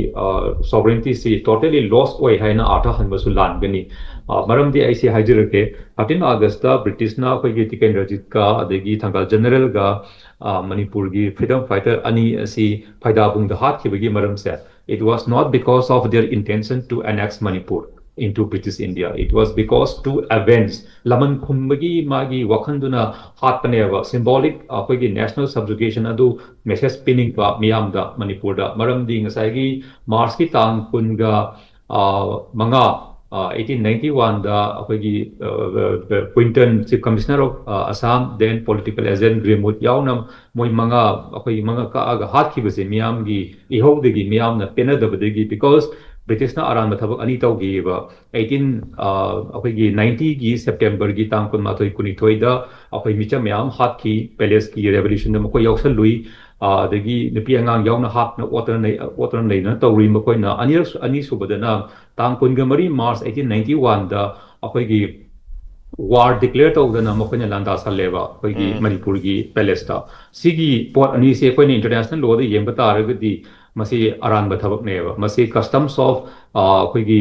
ꯁꯣꯚꯔꯦꯟꯇꯤꯁꯤ ꯇꯣꯇꯦꯂꯤ ꯂꯣꯁ ꯑꯣꯏ ꯍꯥꯏꯅ ꯑꯥꯔꯊ ꯍꯟꯕꯁꯨ ꯂꯥꯟꯒꯅꯤ꯫ ꯃꯔꯝꯗꯤ ꯑꯩꯁꯤ ꯍꯥꯏꯖꯔꯛꯀꯦ, ꯊꯥꯔꯇꯤꯟ ꯑꯥꯒꯁꯇ ꯕ꯭ꯔꯤꯇꯤꯁꯅ ꯑꯩꯈꯣꯏꯒꯤ ꯇꯤꯀꯦꯟꯗ꯭ꯔꯖꯤꯠꯀ ꯑꯗꯒꯤ ꯊꯪꯒꯥꯜ ꯖꯦꯅꯔꯦꯜꯒ ꯃꯅꯤꯄꯨꯔꯒꯤ ꯐ꯭ꯔꯤꯗꯝ ꯐꯥꯏꯇꯔ ꯑꯅꯤ ꯑꯁꯤ ꯐꯩꯗꯥꯕꯨꯡꯗ ꯍꯥꯠꯈꯤꯕꯒꯤ ꯃꯔꯝꯁꯦ, it was not because of their intention to annex Manipur into British India. It was because to avenge, ꯂꯃꯟ ꯈꯨꯝꯕꯒꯤ ꯃꯥꯒꯤ ꯋꯥꯈꯜꯗꯨꯅ ꯍꯥꯠꯄꯅꯦꯕ꯫ ꯁꯤꯝꯕꯣꯂꯤꯛ ꯑꯩꯈꯣꯏꯒꯤ ꯅꯦꯁꯅꯦꯜ ꯁꯕꯖꯨꯒꯦꯁꯟ ꯑꯗꯨ ꯃꯦꯁꯦꯖ ꯄꯤꯅꯤꯡꯕ ꯃꯤꯌꯥꯝꯗ ꯃꯅꯤꯄꯨꯔꯗ꯫ ꯃꯔꯝꯗꯤ ꯉꯁꯥꯏꯒꯤ ꯃꯥꯔꯁꯀꯤ ꯇꯥꯡ ꯀꯨꯟꯒ ꯃꯉꯥ, ꯑꯩꯠꯇꯤꯟ ꯅꯥꯏꯟꯇꯤ ꯋꯥꯟꯗ ꯑꯩꯈꯣꯏꯒꯤ Quinton, chief commissioner of Assam, then political agent Grimwood ꯌꯥꯎꯅ ꯃꯣꯏ ꯃꯉꯥ, ꯑꯩꯈꯣꯏꯒꯤ ꯃꯉꯥ ꯀꯛꯑꯒ ꯍꯥꯠꯈꯤꯕꯁꯦ ꯃꯤꯌꯥꯝꯒꯤ ꯏꯍꯧꯗꯒꯤ, ꯃꯤꯌꯥꯝꯅ ꯄꯦꯟꯅꯗꯕꯗꯒꯤ, ꯕꯤꯀꯣꯁ ꯕ꯭ꯔꯤꯇꯤꯁꯅ ꯑꯔꯥꯟꯕ ꯊꯕꯛ ꯑꯅꯤ ꯇꯧꯈꯤꯑꯕ꯫ ꯑꯩꯠꯇꯤꯟ ꯑꯩꯈꯣꯏꯒꯤ ꯅꯥꯏꯟꯇꯤꯒꯤ ꯁꯦꯞꯇꯦꯝꯕꯔꯒꯤ ꯇꯥꯡ ꯀꯨꯟꯃꯥꯊꯣꯏ, ꯀꯨꯟꯅꯤꯊꯣꯏꯗ ꯑꯩꯈꯣꯏ ꯃꯤꯆꯝ ꯃꯌꯥꯝ ꯍꯥꯠꯈꯤ, ꯄꯦꯂꯦꯁꯀꯤ ꯔꯦꯚꯣꯂꯨꯁꯟꯗ ꯃꯈꯣꯏ ꯌꯥꯎꯁꯜꯂꯨꯏ꯫ ꯑꯗꯒꯤ ꯅꯨꯄꯤ ꯑꯉꯥꯡ ꯌꯥꯎꯅ ꯍꯥꯠꯅ ꯑꯣꯠꯇꯅ ꯑꯣꯠꯇꯅ ꯅꯩꯗꯅ ꯇꯧꯔꯨꯏ꯫ ꯃꯈꯣꯏꯅ ꯑꯅꯤꯔꯛ ꯑꯅꯤꯁꯨꯕꯗꯅ ꯇꯥꯡ ꯀꯨꯟꯒ ꯃꯔꯤ ꯃꯥꯔꯆ ꯑꯩꯠꯇꯤꯟ ꯅꯥꯏꯟꯇꯤ ꯋꯥꯟꯗ ꯑꯩꯈꯣꯏꯒꯤ ꯋꯥꯔ ꯗꯤꯀ꯭ꯂꯦꯌꯔ ꯇꯧꯗꯅ ꯃꯈꯣꯏꯅ ꯂꯥꯟꯗꯥ ꯁꯜꯂꯦꯕ ꯑꯩꯈꯣꯏꯒꯤ ꯃꯅꯤꯄꯨꯔꯒꯤ ꯄꯦꯂꯦꯁꯇ꯫ ꯁꯤꯒꯤ ꯄꯣꯠ ꯑꯅꯤꯁꯦ ꯑꯩꯈꯣꯏꯅ ꯏꯟꯇꯔꯅꯦꯁꯅꯦꯜ ꯂꯣꯗ ꯌꯦꯡꯕ ꯇꯥꯔꯒꯗꯤ ꯃꯁꯤ ꯑꯔꯥꯟꯕ ꯊꯕꯛꯅꯦꯕ꯫ ꯃꯁꯤ ꯀꯁꯇꯝꯁ ꯑꯣꯐ ꯑꯩꯈꯣꯏꯒꯤ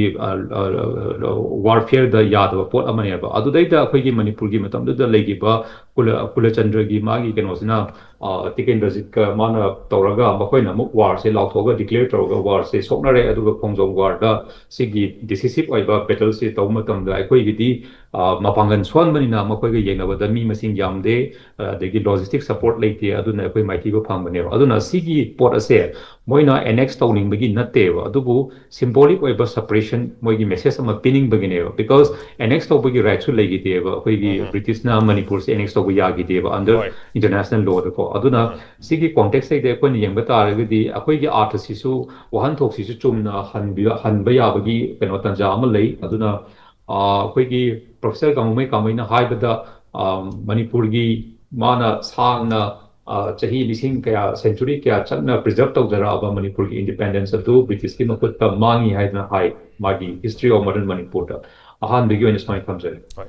ꯋꯥꯔꯐꯤꯌꯔꯗ ꯌꯥꯗꯕ ꯄꯣꯠ ꯑꯃꯅꯦꯕ꯫ ꯑꯗꯨꯗꯩꯗ ꯑꯩꯈꯣꯏꯒꯤ ꯃꯅꯤꯄꯨꯔꯒꯤ ꯃꯇꯝꯗꯨꯗ ꯂꯩꯈꯤꯕ ꯀꯨꯂ ꯀꯨꯂꯆꯟꯗ꯭ꯔꯒꯤ ꯃꯥꯒꯤ ꯀꯩꯅꯣꯁꯤꯅ, ꯑ, ꯇꯤꯀꯦꯟꯗ꯭ꯔꯖꯤꯠꯀ ꯃꯥꯅ ꯇꯧꯔꯒ ꯃꯈꯣꯏꯅ ꯑꯃꯨꯛ ꯋꯥꯔꯁꯦ ꯂꯥꯎꯊꯣꯛꯑꯒ ꯗꯤꯀ꯭ꯂꯦꯌꯔ ꯇꯧꯔꯒ ꯋꯥꯔꯁꯦ ꯁꯣꯛꯅꯔꯦ꯫ ꯑꯗꯨꯒ ꯈꯣꯡꯖꯣꯝ ꯋꯥꯔꯗ ꯁꯤꯒꯤ ꯗꯤꯁꯤꯁꯤꯞ ꯑꯣꯏꯕ ꯕꯦꯇꯜꯁꯦ ꯇꯧꯕ ꯃꯇꯝꯗ ꯑꯩꯈꯣꯏꯒꯤꯗꯤ, ꯑ, ꯃꯄꯥꯡꯒꯜ ꯁꯣꯟꯕꯅꯤꯅ ꯃꯈꯣꯏꯒ ꯌꯦꯡꯅꯕꯗ ꯃꯤ ꯃꯁꯤꯡ ꯌꯥꯝꯗꯦ, ꯑꯗꯒꯤ ꯂꯣꯖꯤꯁꯇꯤꯛ ꯁꯄꯣꯔꯠ ꯂꯩꯇꯦ, ꯑꯗꯨꯅ ꯑꯩꯈꯣꯏ ꯃꯥꯏꯊꯤꯕ ꯐꯪꯕꯅꯦꯕ꯫ ꯑꯗꯨꯅ ꯁꯤꯒꯤ ꯄꯣꯠ ꯑꯁꯦ ꯃꯣꯏꯅ ꯑꯦꯅꯦꯛꯁ ꯇꯧꯅꯤꯡꯕꯒꯤ ꯅꯠꯇꯦꯕ, ꯑꯗꯨꯕꯨ ꯁꯤꯝꯕꯣꯂꯤꯛ ꯑꯣꯏꯕ ꯁꯄꯔꯦꯁꯟ, ꯃꯣꯏꯒꯤ ꯃꯦꯁꯦꯖ ꯑꯃ ꯄꯤꯅꯤꯡꯕꯒꯤꯅꯦꯕ꯫ ꯕꯤꯀꯣꯁ ꯑꯦꯅꯦꯛꯁ ꯇꯧꯕꯒꯤ ꯔꯥꯏꯠꯁꯨ ꯂꯩꯈꯤꯗꯦꯕ ꯑꯩꯈꯣꯏꯒꯤ ꯕ꯭ꯔꯤꯇꯤꯁꯅ ꯃꯅꯤꯄꯨꯔꯁꯦ ꯑꯦꯅꯦꯛꯁ ꯇꯧꯕ ꯌꯥꯈꯤꯗꯦꯕ ꯑꯟꯗꯔ ꯍꯣꯏ꯫ ꯏꯟꯇꯔꯅꯦꯁꯅꯦꯜ ꯂꯣꯗꯀꯣ꯫ ꯑꯗꯨꯅ ꯁꯤꯒꯤ ꯀꯣꯟꯇꯦꯛꯁꯇꯩꯗꯤ ꯑꯩꯈꯣꯏꯅ ꯌꯦꯡꯕ ꯇꯥꯔꯒꯗꯤ ꯑꯩꯈꯣꯏꯒꯤ ꯑꯥꯔꯊꯁꯤꯁꯨ, ꯋꯥꯍꯟꯊꯣꯛꯁꯤꯁꯨ ꯆꯨꯝꯅ ꯍꯟꯕ, ꯍꯟꯕ ꯌꯥꯕꯒꯤ ꯀꯩꯅꯣ ꯇꯥꯟꯖꯥ ꯑꯃ ꯂꯩ꯫ ꯑꯗꯨꯅ, ꯑ, ꯑꯩꯈꯣꯏꯒꯤ ꯄ꯭ꯔꯣꯐꯦꯁꯔ ꯀꯥꯃꯩ ꯀꯥꯃꯩꯅ ꯍꯥꯏꯕꯗ, ꯑ, ꯃꯅꯤꯄꯨꯔꯒꯤ ꯃꯥꯅ ꯁꯥꯡꯅ, ꯑ, ꯆꯍꯤ ꯂꯤꯁꯤꯡ ꯀꯌꯥ, ꯁꯦꯟꯆꯨꯔꯤ ꯀꯌꯥ ꯆꯪꯅ ꯄ꯭ꯔꯤꯖꯔꯞ ꯇꯧꯖꯔꯛꯑꯕ ꯃꯅꯤꯄꯨꯔꯒꯤ ꯏꯟꯗꯤꯄꯦꯟꯗꯦꯟꯁ ꯑꯗꯨ ꯕ꯭ꯔꯤꯇꯤꯁꯀꯤ ꯃꯈꯨꯠꯇ ꯃꯥꯡꯉꯤ ꯍꯥꯏꯗꯅ ꯍꯥꯏ꯫ ꯃꯥꯒꯤ ꯍꯤꯁꯇ꯭ꯔꯤ ꯑꯣꯐ ꯃꯣꯗꯔꯟ ꯃꯅꯤꯄꯨꯔꯗ ꯑꯍꯥꯟꯕꯒꯤ ꯑꯣꯏꯅ ꯁꯨꯃꯥꯏꯅ ꯊꯝꯖꯔꯤ꯫ ꯍꯣꯏ꯫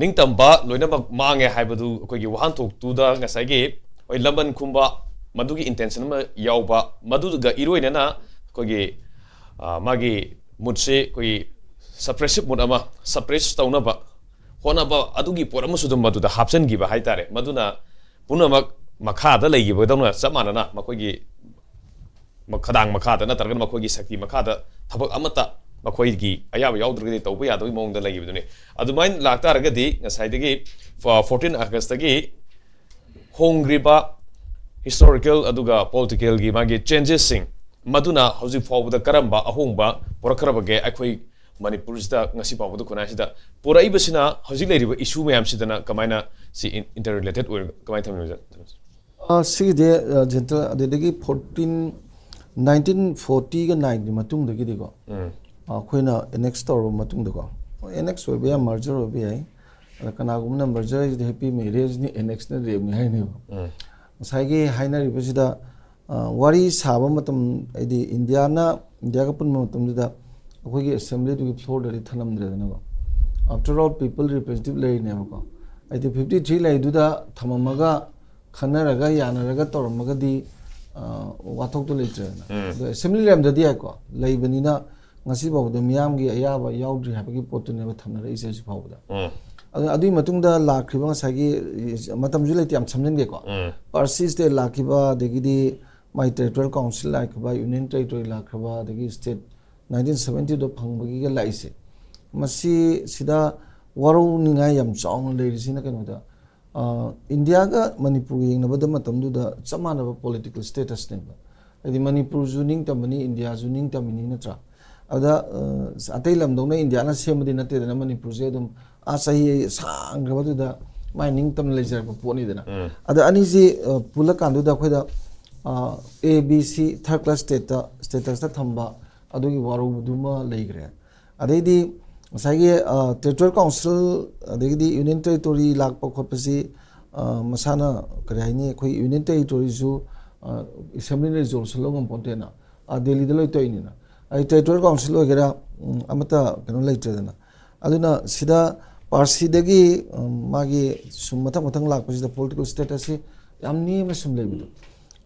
ꯅꯤꯡꯇꯝꯕ ꯂꯣꯏꯅꯃꯛ ꯃꯥꯡꯉꯦ ꯍꯥꯏꯕꯗꯨ ꯑꯩꯈꯣꯏꯒꯤ ꯋꯥꯍꯟꯊꯣꯛꯇꯨꯗ ꯉꯁꯥꯏꯒꯤ, ꯍꯣꯏ, ꯂꯃꯟ ꯈꯨꯝꯕ, ꯃꯗꯨꯒꯤ ꯏꯟꯇꯦꯟꯁꯟ ꯑꯃ ꯌꯥꯎꯕ, ꯃꯗꯨꯒ ꯏꯔꯣꯏꯅꯅ ꯑꯩꯈꯣꯏꯒꯤ, ꯑ, ꯃꯥꯒꯤ ꯃꯨꯠꯁꯤ ꯑꯩꯈꯣꯏꯒꯤ ꯁꯄ꯭ꯔꯦꯁꯤꯞ ꯃꯨꯠ ꯑꯃ, ꯁꯄ꯭ꯔꯦꯁ ꯇꯧꯅꯕ ꯍꯣꯠꯅꯕ, ꯑꯗꯨꯒꯤ ꯄꯣꯠ ꯑꯃꯁꯨ ꯑꯗꯨꯝ ꯃꯗꯨꯗ ꯍꯥꯞꯆꯤꯟꯈꯤꯕ ꯍꯥꯏꯇꯥꯔꯦ꯫ ꯃꯗꯨꯅ ꯄꯨꯝꯅꯃꯛ ꯃꯈꯥꯗ ꯂꯩꯈꯤꯕꯗꯧꯅ ꯆꯞ ꯃꯥꯟꯅꯅ ꯃꯈꯣꯏꯒꯤ ꯃ-, ꯈꯗꯥꯡ ꯃꯈꯥꯗ ꯅꯠꯇ꯭ꯔꯒꯅ ꯃꯈꯣꯏꯒꯤ ꯁꯛꯇꯤ ꯃꯈꯥꯗ ꯊꯕꯛ ꯑꯃꯠꯇ ꯃꯈꯣꯏꯒꯤ ꯑꯌꯥꯕ ꯌꯥꯎꯗ꯭ꯔꯒꯗꯤ ꯇꯧꯕ ꯌꯥꯗꯕꯒꯤ ꯃꯑꯣꯡꯗ ꯂꯩꯈꯤꯕꯗꯨꯅꯤ꯫ ꯑꯗꯨꯃꯥꯏꯅ ꯂꯥꯛꯇꯥꯔꯒꯗꯤ ꯉꯁꯥꯏꯗꯒꯤ ꯐꯣꯔꯇꯤꯟ ꯑꯥꯒꯁꯇꯒꯤ ꯍꯣꯡꯈ꯭ꯔꯤꯕ ꯍꯤꯁꯇꯣꯔꯤꯀꯦꯜ ꯑꯗꯨꯒ ꯄꯣꯂꯤꯇꯤꯀꯦꯜꯒꯤ ꯃꯥꯒꯤ ꯆꯦꯟꯖꯦꯁꯁꯤꯡ ꯃꯗꯨꯅ ꯍꯧꯖꯤꯛ ꯐꯥꯎꯕꯗ ꯀꯔꯝꯕ ꯑꯍꯣꯡꯕ ꯄꯨꯔꯛꯈ꯭ꯔꯕꯒꯦ ꯑꯩꯈꯣꯏ ꯃꯅꯤꯄꯨꯔꯁꯤꯗ ꯉꯁꯤ ꯐꯥꯎꯕꯗ ꯈꯨꯟꯅꯥꯏꯁꯤꯗ ꯄꯨꯔꯛꯏꯕꯁꯤꯅ ꯍꯧꯖꯤꯛ ꯂꯩꯔꯤꯕ ꯏꯁꯨ ꯃꯌꯥꯝꯁꯤꯗꯅ ꯀꯃꯥꯏꯅ ꯁꯤ ꯏꯟ-, ꯏꯟꯇꯔ ꯔꯤꯂꯦꯇꯦꯠ ꯑꯣꯏꯔꯒ ꯀꯃꯥꯏꯅ ꯊꯝꯃꯤꯕ? ꯑ, ꯁꯤꯒꯤꯗꯤ, ꯑ, ꯖꯦꯟꯇꯜ, ꯑꯗꯨꯗꯒꯤ ꯐꯣꯔꯇꯤꯟ, ꯅꯥꯏꯟꯇꯤꯟ ꯐꯣꯔꯇꯤꯒ ꯅꯥꯏꯟꯒꯤ ꯃꯇꯨꯡꯗꯒꯤꯗꯤꯀꯣ, ꯎꯝ꯫ ꯑ, ꯑꯩꯈꯣꯏꯅ ꯑꯦꯅꯦꯛꯁ ꯇꯧꯔꯕ ꯃꯇꯨꯡꯗꯀꯣ, ꯑꯦꯅꯦꯛꯁ ꯑꯣꯏꯕ ꯌꯥꯏ, ꯃꯔꯖꯔ ꯑꯣꯏꯕ ꯌꯥꯏ, ꯑꯗ ꯀꯅꯥꯒꯨꯝꯕꯅ ꯃꯔꯖꯔ ꯍꯥꯏꯁꯤꯗꯤ ꯍꯦꯄꯤ ꯃꯦꯔꯦꯖꯅꯤ, ꯑꯦꯅꯦꯛꯁꯅ ꯔꯦꯞꯅꯤ ꯍꯥꯏꯅꯦꯕ꯫ ꯎꯝ꯫ ꯉꯁꯥꯏꯒꯤ ꯍꯥꯏꯅꯔꯤꯕꯁꯤꯗ, ꯑ, ꯋꯥꯔꯤ ꯁꯥꯕ ꯃꯇꯝ, ꯍꯥꯏꯗꯤ ꯏꯟꯗꯤꯌꯥꯅ, ꯏꯟꯗꯤꯌꯥꯒ ꯄꯨꯟꯕ ꯃꯇꯝꯗꯨꯗ ꯑꯩꯈꯣꯏꯒꯤ ꯑꯦꯁꯦꯝꯕ꯭ꯂꯤꯗꯨꯒꯤ ꯐ꯭ꯂꯣꯔꯗꯗꯤ ꯊꯝꯂꯝꯗ꯭ꯔꯦꯗꯅꯀꯣ꯫ After all, people representative ꯂꯩꯔꯤꯅꯦꯕꯀꯣ꯫ ꯍꯥꯏꯗꯤ ꯐꯤꯐꯇꯤ ꯊ꯭ꯔꯤ ꯂꯩꯗꯨꯗ ꯊꯝꯃꯝꯃꯒ ꯈꯟꯅꯔꯒ ꯌꯥꯅꯔꯒ ꯇꯧꯔꯝꯃꯒꯗꯤ, ꯑ, ꯋꯥꯊꯣꯛꯇꯣ ꯂꯩꯇ꯭ꯔꯦꯗꯅ꯫ ꯎꯝ꯫ ꯑꯗꯣ ꯑꯦꯁꯦꯝꯕ꯭ꯂꯤ ꯂꯩꯔꯝꯗ꯭ꯔꯗꯤ ꯌꯥꯏꯀꯣ, ꯂꯩꯕꯅꯤꯅ ꯉꯁꯤ ꯐꯥꯎꯕꯗ ꯃꯤꯌꯥꯝꯒꯤ ꯑꯌꯥꯕ ꯌꯥꯎꯗ꯭ꯔꯤ ꯍꯥꯏꯕꯒꯤ ꯄꯣꯠꯇꯨꯅꯦꯕ ꯊꯝꯅꯔꯛꯏꯁꯦ ꯍꯧꯖꯤꯛ ꯐꯥꯎꯕꯗ꯫ ꯎꯝ. ꯑꯗꯨ ꯑꯗꯨꯒꯤ ꯃꯇꯨꯡꯗ ꯂꯥꯛꯈ꯭ꯔꯤꯕ ꯉꯁꯥꯏꯒꯤ, ꯃꯇꯝꯁꯨ ꯂꯩꯇꯦ, ꯌꯥꯝ ꯁꯝꯖꯤꯟꯒꯦꯀꯣ꯫ ꯎꯝ. ꯄꯥꯔꯁꯤ ꯁ꯭ꯇꯦꯠ ꯂꯥꯛꯈꯤꯕ, ꯑꯗꯒꯤꯗꯤ ꯃꯥꯏ ꯇꯦꯔꯤꯇꯣꯔꯤꯌꯦꯜ ꯀꯥꯎꯟꯁꯤꯜ ꯂꯥꯛꯈꯤꯕ, ꯌꯨꯅꯤꯌꯟ ꯇꯦꯔꯤꯇꯣꯔꯤ ꯂꯥꯛꯈꯤꯕ, ꯑꯗꯒꯤ ꯁ꯭ꯇꯦꯠ ꯅꯥꯏꯟꯇꯤꯟ ꯁꯕꯦꯟꯇꯤꯗ ꯐꯪꯕꯒꯤꯒ ꯂꯥꯛꯏꯁꯦ, ꯃꯁꯤ ꯁꯤꯗ ꯋꯥꯔꯧꯅꯤꯡꯉꯥꯏ ꯌꯥꯝ ꯆꯥꯎꯅ ꯂꯩꯔꯤꯁꯤꯅ ꯀꯩꯅꯣꯗ, ꯑ, ꯏꯟꯗꯤꯌꯥꯒ ꯃꯅꯤꯄꯨꯔꯒ ꯌꯦꯡꯅꯕꯗ ꯃꯇꯝꯗꯨꯗ ꯆꯞ ꯃꯥꯟꯅꯕ ꯄꯣꯂꯤꯇꯤꯀꯦꯜ ꯁ꯭ꯇꯦꯇꯁꯅꯦꯕ꯫ ꯍꯥꯏꯗꯤ ꯃꯅꯤꯄꯨꯔꯁꯨ ꯅꯤꯡꯇꯝꯕꯅꯤ, ꯏꯟꯗꯤꯌꯥꯁꯨ ꯅꯤꯡꯇꯝꯃꯤꯅꯤ, ꯅꯠꯇ꯭ꯔꯥ? ꯑꯗ, ꯑ, ꯑꯇꯩ ꯂꯝꯗꯧꯅ ꯏꯟꯗꯤꯌꯥꯅ ꯁꯦꯝꯕꯗꯤ ꯅꯠꯇꯦꯗꯅ, ꯃꯅꯤꯄꯨꯔꯁꯦ ꯑꯗꯨꯝ ꯑꯥ ꯆꯍꯤ ꯁꯥꯡꯈ꯭ꯔꯕꯗꯨꯗ ꯃꯥꯏ ꯅꯤꯡꯇꯝꯅ ꯂꯩꯖꯔꯛꯄ ꯄꯣꯠꯅꯤꯗꯅ꯫ ꯎꯝ. ꯑꯗ ꯑꯅꯤꯁꯤ, ꯑ, ꯄꯨꯜꯂꯀꯥꯟꯗꯨꯗ ꯑꯩꯈꯣꯏꯗ, ꯑ, A B C third class ꯁ꯭ꯇꯦꯠꯇ, ꯁ꯭ꯇꯦꯇꯁꯇ ꯊꯝꯕ ꯑꯗꯨꯒꯤ ꯋꯥꯔꯧꯕꯗꯨꯃ ꯂꯩꯈ꯭ꯔꯦ꯫ ꯑꯗꯩꯗꯤ ꯉꯁꯥꯏꯒꯤ, ꯑ, ꯇꯦꯔꯤꯇꯣꯔꯤꯌꯦꯜ ꯀꯥꯎꯟꯁꯤꯜ ꯑꯗꯒꯤꯗꯤ ꯌꯨꯅꯤꯌꯟ ꯇꯦꯔꯤꯇꯣꯔꯤ ꯂꯥꯛꯄ ꯈꯣꯠꯄꯁꯤ, ꯑ, ꯃꯁꯥꯅ ꯀꯔꯤ ꯍꯥꯏꯅꯤ, ꯑꯩꯈꯣꯏ ꯌꯨꯅꯤꯌꯟ ꯇꯦꯔꯤꯇꯣꯔꯤꯁꯨ, ꯑ, ꯑꯦꯁꯦꯝꯕ꯭ꯂꯤꯅ ꯔꯤꯖꯣꯂꯨꯁꯟ ꯂꯧ ꯉꯝꯄꯣꯟꯇꯦꯅ, ꯑ, ꯗꯦꯜꯂꯤꯗ ꯂꯣꯏ ꯇꯧꯔꯤꯅꯤꯅ꯫ ꯑꯩ ꯇꯦꯔꯤꯇꯣꯔꯤꯌꯦꯜ ꯀꯥꯎꯟꯁꯤꯜ ꯑꯣꯏꯒꯦꯔꯥ, ꯎꯝ, ꯑꯃꯠꯇ ꯀꯩꯅꯣ ꯂꯩꯇ꯭ꯔꯦꯗꯅ꯫ ꯑꯗꯨꯅ ꯁꯤꯗ ꯄꯥꯔꯁꯤꯗꯒꯤ, ꯎꯝ, ꯃꯥꯒꯤ ꯁꯨꯝ ꯃꯊꯪ ꯃꯊꯪ ꯂꯥꯛꯄꯁꯤꯗ ꯄꯣꯂꯤꯇꯤꯀꯦꯜ ꯁ꯭ꯇꯦꯇꯁꯁꯤ ꯌꯥꯝ ꯅꯦꯝꯅ ꯁꯨꯝ ꯂꯩꯕꯗꯣ꯫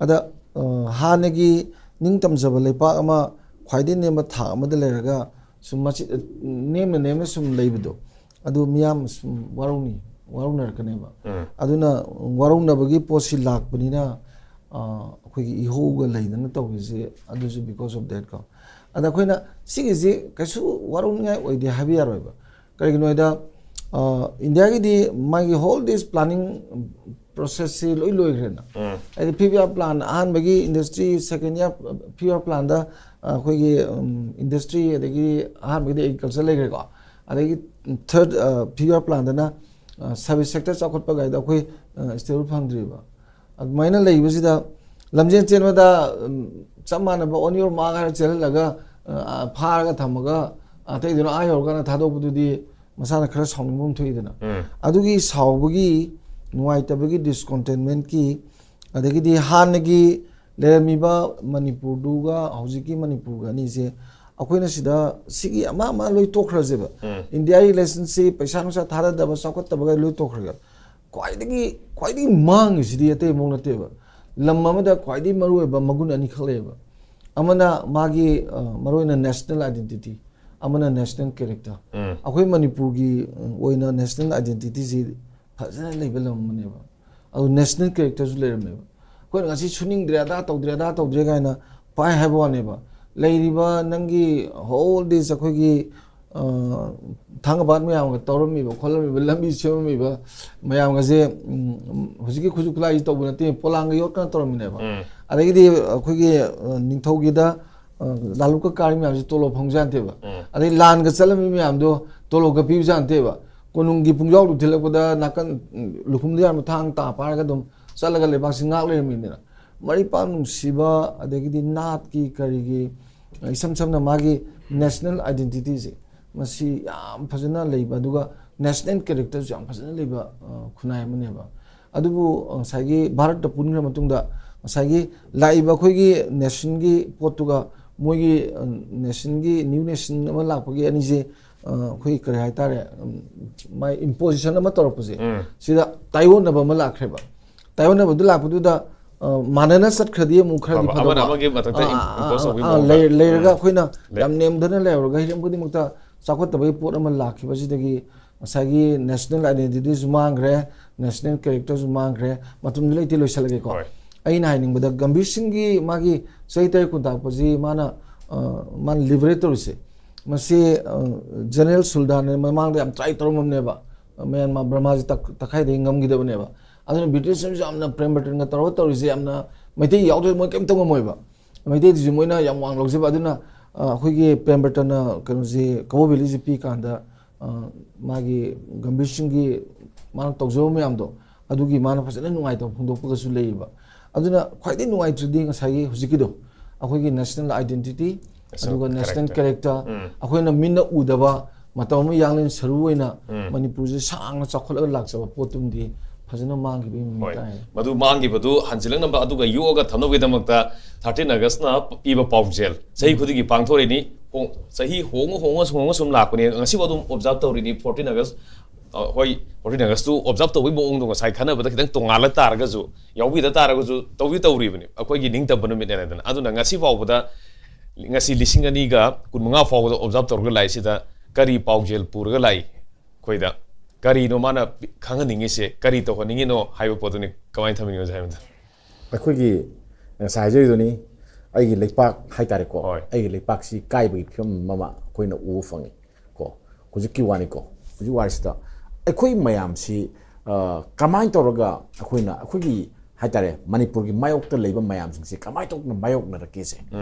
ꯑꯗ, ꯑ, ꯍꯥꯟꯅꯒꯤ ꯅꯤꯡꯇꯝꯖꯕ ꯂꯩꯄꯥꯛ ꯑꯃ ꯈ꯭ꯋꯥꯏꯗꯒꯤ ꯅꯦꯝꯕ ꯊꯥꯛ ꯑꯃꯗ ꯂꯩꯔꯒ ꯁꯨꯝ ꯃꯆꯤ-, ꯅꯦꯝꯅ ꯅꯦꯝꯅ ꯁꯨꯝ ꯂꯩꯕꯗꯣ, ꯑꯗꯨ ꯃꯤꯌꯥꯝ ꯁꯨꯝ ꯋꯥꯔꯧꯅꯤ, ꯋꯥꯔꯧꯅꯔꯛꯀꯅꯦꯕ꯫ ꯎꯝ. ꯑꯗꯨꯅ ꯋꯥꯔꯧꯅꯕꯒꯤ ꯄꯣꯠꯁꯤ ꯂꯥꯛꯄꯅꯤꯅ, ꯑ, ꯑꯩꯈꯣꯏꯒꯤ ꯏꯍꯧꯒ ꯂꯩꯗꯅ ꯇꯧꯔꯤꯁꯦ, ꯑꯗꯨꯁꯨ because of that ꯀꯣ꯫ ꯑꯗ ꯑꯩꯈꯣꯏꯅ ꯁꯤꯒꯤꯁꯤ ꯀꯩꯁꯨ ꯋꯥꯔꯧꯅꯤꯡꯉꯥꯏ ꯑꯣꯏꯗꯦ ꯍꯥꯏꯕ ꯌꯥꯔꯣꯏꯕ꯫ ꯀꯔꯤꯒꯤꯅꯣ ꯍꯥꯏꯗ, ꯑ, ꯏꯟꯗꯤꯌꯥꯒꯤꯗꯤ ꯃꯥꯒꯤ whole this planning processꯁꯤ ꯂꯣꯏ ꯂꯣꯏꯈ꯭ꯔꯦꯅ꯫ ꯎꯝ. ꯍꯥꯏꯗꯤ five year plan, ꯑꯍꯥꯟꯕꯒꯤ industry, second year five year planꯗ, ꯑ, ꯑꯩꯈꯣꯏꯒꯤ, ꯎꯝ, industry, ꯑꯗꯒꯤ ꯑꯍꯥꯟꯕꯒꯤꯗꯤ agriculture ꯂꯩꯈ꯭ꯔꯦꯀꯣ꯫ ꯑꯗꯒꯤ third, ꯑ, five year planꯗꯅ, ꯑ, service sector ꯆꯥꯎꯈꯠꯄ ꯀꯥꯏꯗ ꯑꯩꯈꯣꯏ, ꯑ, stable ꯐꯪꯗ꯭ꯔꯤꯕ꯫ ꯑꯗꯨꯃꯥꯏꯅ ꯂꯩꯕꯁꯤꯗ ꯂꯝꯖꯦꯟ ꯆꯦꯟꯕꯗ, ꯎꯝ, ꯆꯞ ꯃꯥꯟꯅꯕ on your mark ꯍꯥꯏꯔ ꯆꯦꯜꯍꯜꯂꯒ, ꯑ, ꯐꯥꯔꯒ ꯊꯝꯃꯒ ꯑꯇꯩꯗꯨꯅ ꯑꯥ ꯌꯧꯔꯀꯥꯟꯗ ꯊꯥꯗꯣꯛꯄꯗꯨꯗꯤ ꯃꯁꯥꯅ ꯈꯔ ꯁꯥꯎꯅꯤꯡꯕ ꯑꯃ ꯊꯣꯛꯏꯗꯅ꯫ ꯎꯝ. ꯑꯗꯨꯒꯤ ꯁꯥꯎꯕꯒꯤ, ꯅꯨꯡꯉꯥꯏꯇꯕꯒꯤ, discontentmentꯀꯤ, ꯑꯗꯒꯤꯗꯤ ꯍꯥꯟꯅꯒꯤ ꯂꯩꯔꯝꯃꯤꯕ ꯃꯅꯤꯄꯨꯔꯗꯨꯒ ꯍꯧꯖꯤꯛꯀꯤ ꯃꯅꯤꯄꯨꯔꯒ ꯑꯅꯤꯁꯦ ꯑꯩꯈꯣꯏꯅ ꯁꯤꯗ ꯁꯤꯒꯤ ꯑꯃ ꯑꯃ ꯂꯣꯏ ꯇꯣꯛꯈ꯭ꯔꯁꯦꯕ꯫ ꯎꯝ. ꯏꯟꯗꯤꯌꯥꯒꯤ relationship, ꯄꯩꯁꯥ ꯅꯨꯡꯁꯥ ꯊꯥꯗꯗꯕ, ꯆꯥꯎꯈꯠꯇꯕꯒ ꯂꯣꯏ ꯇꯣꯛꯈ꯭ꯔꯒ ꯈ꯭ꯋꯥꯏꯗꯒꯤ, ꯈ꯭ꯋꯥꯏꯗꯒꯤ ꯃꯥꯡꯉꯤꯁꯤꯗꯤ ꯑꯇꯩ ꯑꯃꯐꯥꯎ ꯅꯠꯇꯦꯕ꯫ ꯂꯝ ꯑꯃꯗ ꯈ꯭ꯋꯥꯏꯗꯒꯤ ꯃꯔꯨꯑꯣꯏꯕ ꯃꯒꯨꯟ ꯑꯅꯤꯈꯛ ꯂꯩꯌꯦꯕ꯫ ꯑꯃꯅ ꯃꯥꯒꯤ ꯃꯔꯨꯑꯣꯏꯅ national identity, ꯑꯃꯅ national character꯫ ꯑꯩꯈꯣꯏ ꯃꯅꯤꯄꯨꯔꯒꯤ ꯑꯣꯏꯅ national identityꯁꯤ ꯐꯖꯅ ꯂꯩꯕ ꯂꯝ ꯑꯃꯅꯦꯕ꯫ ꯑꯗꯨ national characterꯁꯨ ꯂꯩꯔꯝꯃꯦꯕ꯫ ꯑꯩꯈꯣꯏꯅ ꯉꯁꯤ ꯁꯨꯅꯤꯡꯗ꯭ꯔꯦ, ꯑꯗꯥ ꯇꯧꯗ꯭ꯔꯦ, ꯑꯗꯥ ꯇꯧꯗ꯭ꯔꯦ ꯀꯥꯏꯅ ꯄꯥꯏ ꯍꯥꯏꯕ ꯋꯥꯅꯦꯕ꯫ ꯂꯩꯔꯤꯕ ꯅꯪꯒꯤ whole days ꯑꯩꯈꯣꯏꯒꯤ ꯊꯥꯡꯒꯄꯥꯠ ꯃꯌꯥꯝꯒ ꯇꯧꯔꯝꯃꯤꯕ ꯈꯣꯠꯂꯝꯃꯤꯕ, ꯂꯝꯕꯤ ꯁꯦꯝꯃꯝꯃꯤꯕ ꯃꯌꯥꯝꯒꯁꯦ ꯍꯧꯖꯤꯛꯀꯤ ꯈꯨꯠꯁꯨ ꯈꯨꯠꯂꯥꯏꯁꯤ ꯇꯧꯕ ꯅꯠꯇꯦ, ꯄꯣꯂꯥꯡꯒ ꯌꯣꯠꯀꯅ ꯇꯧꯔꯝꯃꯤꯅꯦꯕ꯫ ꯑꯗꯒꯤꯗꯤ ꯑꯩꯈꯣꯏꯒꯤ ꯅꯤꯡꯊꯧꯒꯤꯗ ꯂꯥꯂꯨꯛꯀ ꯀꯥꯔꯤ ꯃꯌꯥꯝꯁꯤ ꯇꯣꯂꯣꯞ ꯐꯪꯕꯖꯥꯠ ꯅꯠꯇꯦꯕ꯫ ꯑꯗꯩ ꯂꯥꯟꯒ ꯆꯠꯂꯝꯃꯤ ꯃꯌꯥꯝꯗꯣ ꯇꯣꯂꯣꯞꯀ ꯄꯤꯕꯖꯥꯠ ꯅꯠꯇꯦꯕ꯫ ꯀꯣꯅꯨꯡꯒꯤ ꯄꯨꯡꯖꯥꯎꯗꯨ ꯊꯤꯜꯂꯛꯄꯗ ꯅꯥꯀꯟ ꯂꯨꯈꯨꯝꯗ ꯌꯥꯟꯕ ꯊꯥꯡ ꯇꯥ ꯄꯥꯏꯔꯒ ꯑꯗꯨꯝ ꯆꯠꯂꯒ ꯂꯩꯕꯥꯛꯁꯤ ꯉꯥꯛ ꯂꯩꯔꯝꯃꯤꯅꯤꯅ꯫ ꯃꯔꯤꯄꯥꯛ ꯅꯨꯡꯁꯤꯕ, ꯑꯗꯒꯤꯗꯤ ꯅꯥꯠꯀꯤ ꯀꯔꯤꯒꯤ, ꯏꯁꯝ ꯁꯝꯅ ꯃꯥꯒꯤ national identityꯁꯦ, ꯃꯁꯤ ꯌꯥꯝ ꯐꯖꯅ ꯂꯩꯕ, ꯑꯗꯨꯒ national characterꯁꯨ ꯌꯥꯝ ꯐꯖꯅ ꯂꯩꯕ ꯈꯨꯟꯅꯥꯏ ꯑꯃꯅꯦꯕ꯫ ꯑꯗꯨꯕꯨ ꯉꯁꯥꯏꯒꯤ ꯚꯥꯔꯠꯇ ꯄꯨꯟꯈ꯭ꯔ ꯃꯇꯨꯡꯗ ꯉꯁꯥꯏꯒꯤ ꯂꯥꯛꯏꯕ ꯑꯩꯈꯣꯏꯒꯤ nationꯒꯤ ꯄꯣꯠꯇꯨꯒ ꯃꯣꯏꯒꯤ nationꯒꯤ, new nation ꯑꯃ ꯂꯥꯛꯄꯒꯤ ꯑꯅꯤꯁꯦ ꯑꯩꯈꯣꯏ ꯀꯔꯤ ꯍꯥꯏꯇꯥꯔꯦ, ꯃꯥꯏ imposition ꯑꯃ ꯇꯧꯔꯛꯄꯁꯦ, ꯁꯤꯗ ꯇꯥꯏꯑꯣꯟꯅꯕ ꯑꯃ ꯂꯥꯛꯈ꯭ꯔꯦꯕ꯫ ꯇꯥꯏꯑꯣꯟꯅꯕꯗꯨ ꯂꯥꯛꯄꯗꯨꯗ ꯃꯥꯟꯅꯅ ꯆꯠꯈ꯭ꯔꯗꯤ ꯑꯃꯨꯛ ꯈꯔꯗꯤ ꯐꯕ, ꯑꯃꯅ ꯐꯗꯧꯕ꯫ ꯑꯃꯒꯤ ꯃꯊꯛꯇ ꯑꯥ, impose ꯑꯥ, ꯇꯧꯕꯒꯤ ꯑꯥ, ꯃꯑꯣꯡꯗ꯫ ꯂꯩ-, ꯂꯩꯔꯒ ꯑꯩꯈꯣꯏꯅ ꯂꯩ꯫ ꯌꯥꯝ ꯅꯦꯝꯗꯅ ꯂꯩꯍꯧꯔꯒ ꯍꯤꯔꯝ ꯈꯨꯗꯤꯡꯃꯛꯇ ꯆꯥꯎꯈꯠꯇꯕꯒꯤ ꯄꯣꯠ ꯑꯃ ꯂꯥꯛꯈꯤꯕꯁꯤꯗꯒꯤ ꯉꯁꯥꯏꯒꯤ national identityꯁꯨ ꯃꯥꯡꯈ꯭ꯔꯦ, national characterꯁꯨ ꯃꯥꯡꯈ꯭ꯔꯦ꯫ ꯃꯇꯝꯗꯨ ꯂꯩꯇꯦ, ꯂꯣꯏꯁꯤꯜꯂꯒꯦꯀꯣ꯫ ꯍꯣꯏ꯫ ꯑꯩꯅ ꯍꯥꯏꯅꯤꯡꯕꯗ ꯒꯝꯚꯤꯔ ꯁꯤꯡꯒꯤ ꯃꯥꯒꯤ ꯆꯍꯤ ꯇꯔꯦꯠ ꯈꯨꯟꯇꯥꯛꯄꯁꯤ ꯃꯥꯅ, ꯑ, ꯃꯥꯅ liberate ꯇꯧꯔꯤꯁꯦ, ꯃꯁꯤ, ꯑ, General ꯁꯨꯜꯇꯥꯟꯅ ꯃꯃꯥꯡꯗ ꯌꯥꯝ try ꯇꯧꯔꯝꯃꯕꯅꯦꯕ, ꯃ꯭ꯌꯥꯟꯃꯥꯔ ꯕꯔꯃꯥꯁꯤ ꯇꯛ-, ꯇꯛꯈꯥꯏꯗꯒꯤ ꯉꯝꯈꯤꯗꯕꯅꯦꯕ꯫ ꯑꯗꯨꯅ ꯕ꯭ꯔꯤꯇꯤꯁꯅꯁꯨ ꯌꯥꯝꯅ ꯄ꯭ꯔꯦꯝ ꯔꯇꯟꯒ ꯇꯧꯔꯒ ꯇꯧꯔꯤꯁꯦ, ꯌꯥꯝꯅ ꯃꯩꯇꯩ ꯌꯥꯎꯗ꯭ꯔꯗꯤ ꯃꯣꯏ ꯀꯩꯝꯇ ꯉꯝꯃꯣꯏꯕ꯫ ꯃꯩꯇꯩꯗꯨꯁꯨ ꯃꯣꯏꯅ ꯌꯥꯝ ꯋꯥꯡ ꯂꯧꯖꯕ꯫ ꯑꯗꯨꯅ, ꯑ, ꯑꯩꯈꯣꯏꯒꯤ ꯄ꯭ꯔꯦꯝ ꯔꯇꯟꯅ ꯀꯩꯅꯣꯁꯤ, ꯀꯕꯣ ꯚꯦꯂꯤꯁꯤ ꯄꯤꯀꯥꯟꯗ, ꯑ, ꯃꯥꯒꯤ ꯒꯝꯚꯤꯔ ꯁꯤꯡꯒꯤ ꯃꯥꯅ ꯇꯧꯖꯕ ꯃꯌꯥꯝꯗꯣ, ꯑꯗꯨꯒꯤ ꯃꯥꯅ ꯐꯖꯅ ꯅꯨꯡꯉꯥꯏꯇꯕ ꯐꯣꯡꯗꯣꯛꯄꯒꯁꯨ ꯂꯩꯌꯦꯕ꯫ ꯑꯗꯨꯅ ꯈ꯭ꯋꯥꯏꯗꯒꯤ ꯅꯨꯡꯉꯥꯏꯇ꯭ꯔꯗꯤ ꯉꯁꯥꯏꯒꯤ ꯍꯧꯖꯤꯛꯀꯤꯗꯣ, ꯑꯩꯈꯣꯏꯒꯤ national identity, national ꯑꯗꯨꯒ national character꯫ Character, ꯎꯝ꯫ ꯑꯩꯈꯣꯏꯅ ꯃꯤꯠꯅ ꯎꯗꯕ ꯃꯇꯝ ꯑꯃ ꯌꯥꯡꯂꯦꯟ ꯁꯔꯨ ꯑꯣꯏꯅ ꯎꯝ꯫ ꯃꯅꯤꯄꯨꯔꯁꯦ ꯁꯥꯡꯅ ꯆꯥꯎꯈꯠꯂꯒ ꯂꯥꯛꯆꯕ ꯄꯣꯠꯇꯨꯝꯗꯤ ꯐꯖꯅ ꯃꯥꯡꯈꯤꯕꯒꯤ ꯃꯃꯤ ꯍꯣꯏ꯫ ꯇꯥꯏ꯫ ꯃꯗꯨ ꯃꯥꯡꯈꯤꯕꯗꯨ ꯍꯟꯖꯤꯜꯂꯛꯅꯕ ꯑꯗꯨꯒ ꯌꯣꯛꯑꯒ ꯊꯝꯅꯕꯒꯤꯗꯃꯛꯇ thirteen Augustꯅ ꯄꯤꯕ ꯄꯥꯎꯖꯦꯜ ꯆꯍꯤ ꯎꯝ꯫ ꯈꯨꯗꯤꯡꯒꯤ ꯄꯥꯡꯊꯣꯔꯛꯏꯅꯤ꯫ ꯍꯣꯡ-, ꯆꯍꯤ ꯍꯣꯡꯉ ꯍꯣꯡꯉ ꯁꯨꯝ ꯍꯣꯡꯉ ꯁꯨꯝ ꯂꯥꯛꯄꯅꯦ꯫ ꯉꯁꯤꯐꯥꯎ ꯑꯗꯨꯝ observe ꯇꯧꯔꯤꯅꯤ fourteen August꯫ ꯑ, ꯍꯣꯏ, ꯐꯣꯔꯇꯤꯟ ꯑꯥꯒꯁꯇꯨ ꯑꯣꯕꯖꯥꯔꯕ ꯇꯧꯕꯒꯤ ꯃꯑꯣꯡꯗꯣ ꯉꯁꯥꯏ ꯈꯟꯅꯕꯗ ꯈꯤꯇꯪ ꯇꯣꯉꯥꯜꯂ ꯇꯥꯔꯒꯁꯨ, ꯌꯥꯎꯕꯤꯗ ꯇꯥꯔꯒꯁꯨ, ꯇꯧꯗꯤ ꯇꯧꯔꯤꯕꯅꯤ꯫ ꯑꯩꯈꯣꯏꯒꯤ ꯅꯤꯡꯇꯝꯕ ꯅꯨꯃꯤꯠꯅꯦꯅ꯫ ꯑꯗꯨꯅ ꯉꯁꯤ ꯐꯥꯎꯕꯗ, ꯉꯁꯤ ꯂꯤꯁꯤꯡ ꯑꯅꯤꯒ ꯀꯨꯟꯃꯉꯥ ꯐꯥꯎꯕꯗ ꯑꯣꯕꯖꯥꯔꯕ ꯇꯧꯔꯒ ꯂꯥꯛꯏꯁꯤꯗ ꯀꯔꯤ ꯄꯥꯎꯖꯦꯜ ꯄꯨꯔꯒ ꯂꯥꯛꯏ? ꯑꯩꯈꯣꯏꯗ ꯀꯔꯤꯅꯣ ꯃꯥꯅ ꯈꯪꯍꯟꯅꯤꯡꯉꯤꯁꯦ, ꯀꯔꯤ ꯇꯧꯍꯟꯅꯤꯡꯉꯤꯅꯣ ꯍꯥꯏꯕ ꯄꯣꯠꯇꯨꯅꯤ꯫ ꯀꯃꯥꯏꯅ ꯊꯝꯅꯤꯡꯉꯤꯅꯣ ꯍꯥꯏꯕꯗ, ꯑꯩꯈꯣꯏꯒꯤ ꯉꯁꯥꯏ ꯍꯥꯏꯖꯔꯤꯗꯨꯅꯤ, ꯑꯩꯒꯤ ꯂꯩꯄꯥꯛ ꯍꯥꯏꯇꯥꯔꯦꯀꯣ, ꯍꯣꯏ꯫ ꯑꯩꯒꯤ ꯂꯩꯄꯥꯛꯁꯤ ꯀꯥꯏꯕꯒꯤ ꯐꯤꯕꯝ ꯑꯃ ꯑꯩꯈꯣꯏꯅ ꯎꯕ ꯐꯪꯉꯤ ꯀꯣ꯫ ꯍꯧꯖꯤꯛꯀꯤ ꯋꯥꯅꯤꯀꯣ, ꯍꯧꯖꯤꯛ ꯋꯥꯔꯤꯁꯤꯗ ꯑꯩꯈꯣꯏ ꯃꯌꯥꯝꯁꯤ, ꯑ, ꯀꯃꯥꯏꯅ ꯇꯧꯔꯒ ꯑꯩꯈꯣꯏꯅ, ꯑꯩꯈꯣꯏꯒꯤ ꯍꯥꯏꯇꯥꯔꯦ, ꯃꯅꯤꯄꯨꯔꯒꯤ ꯃꯥꯌꯣꯛꯇ ꯂꯩꯕ ꯃꯌꯥꯝꯁꯤꯡꯁꯤ ꯀꯃꯥꯏꯅ ꯇꯧꯗꯅ ꯃꯥꯌꯣꯛꯅꯔꯛꯀꯦꯁꯦ?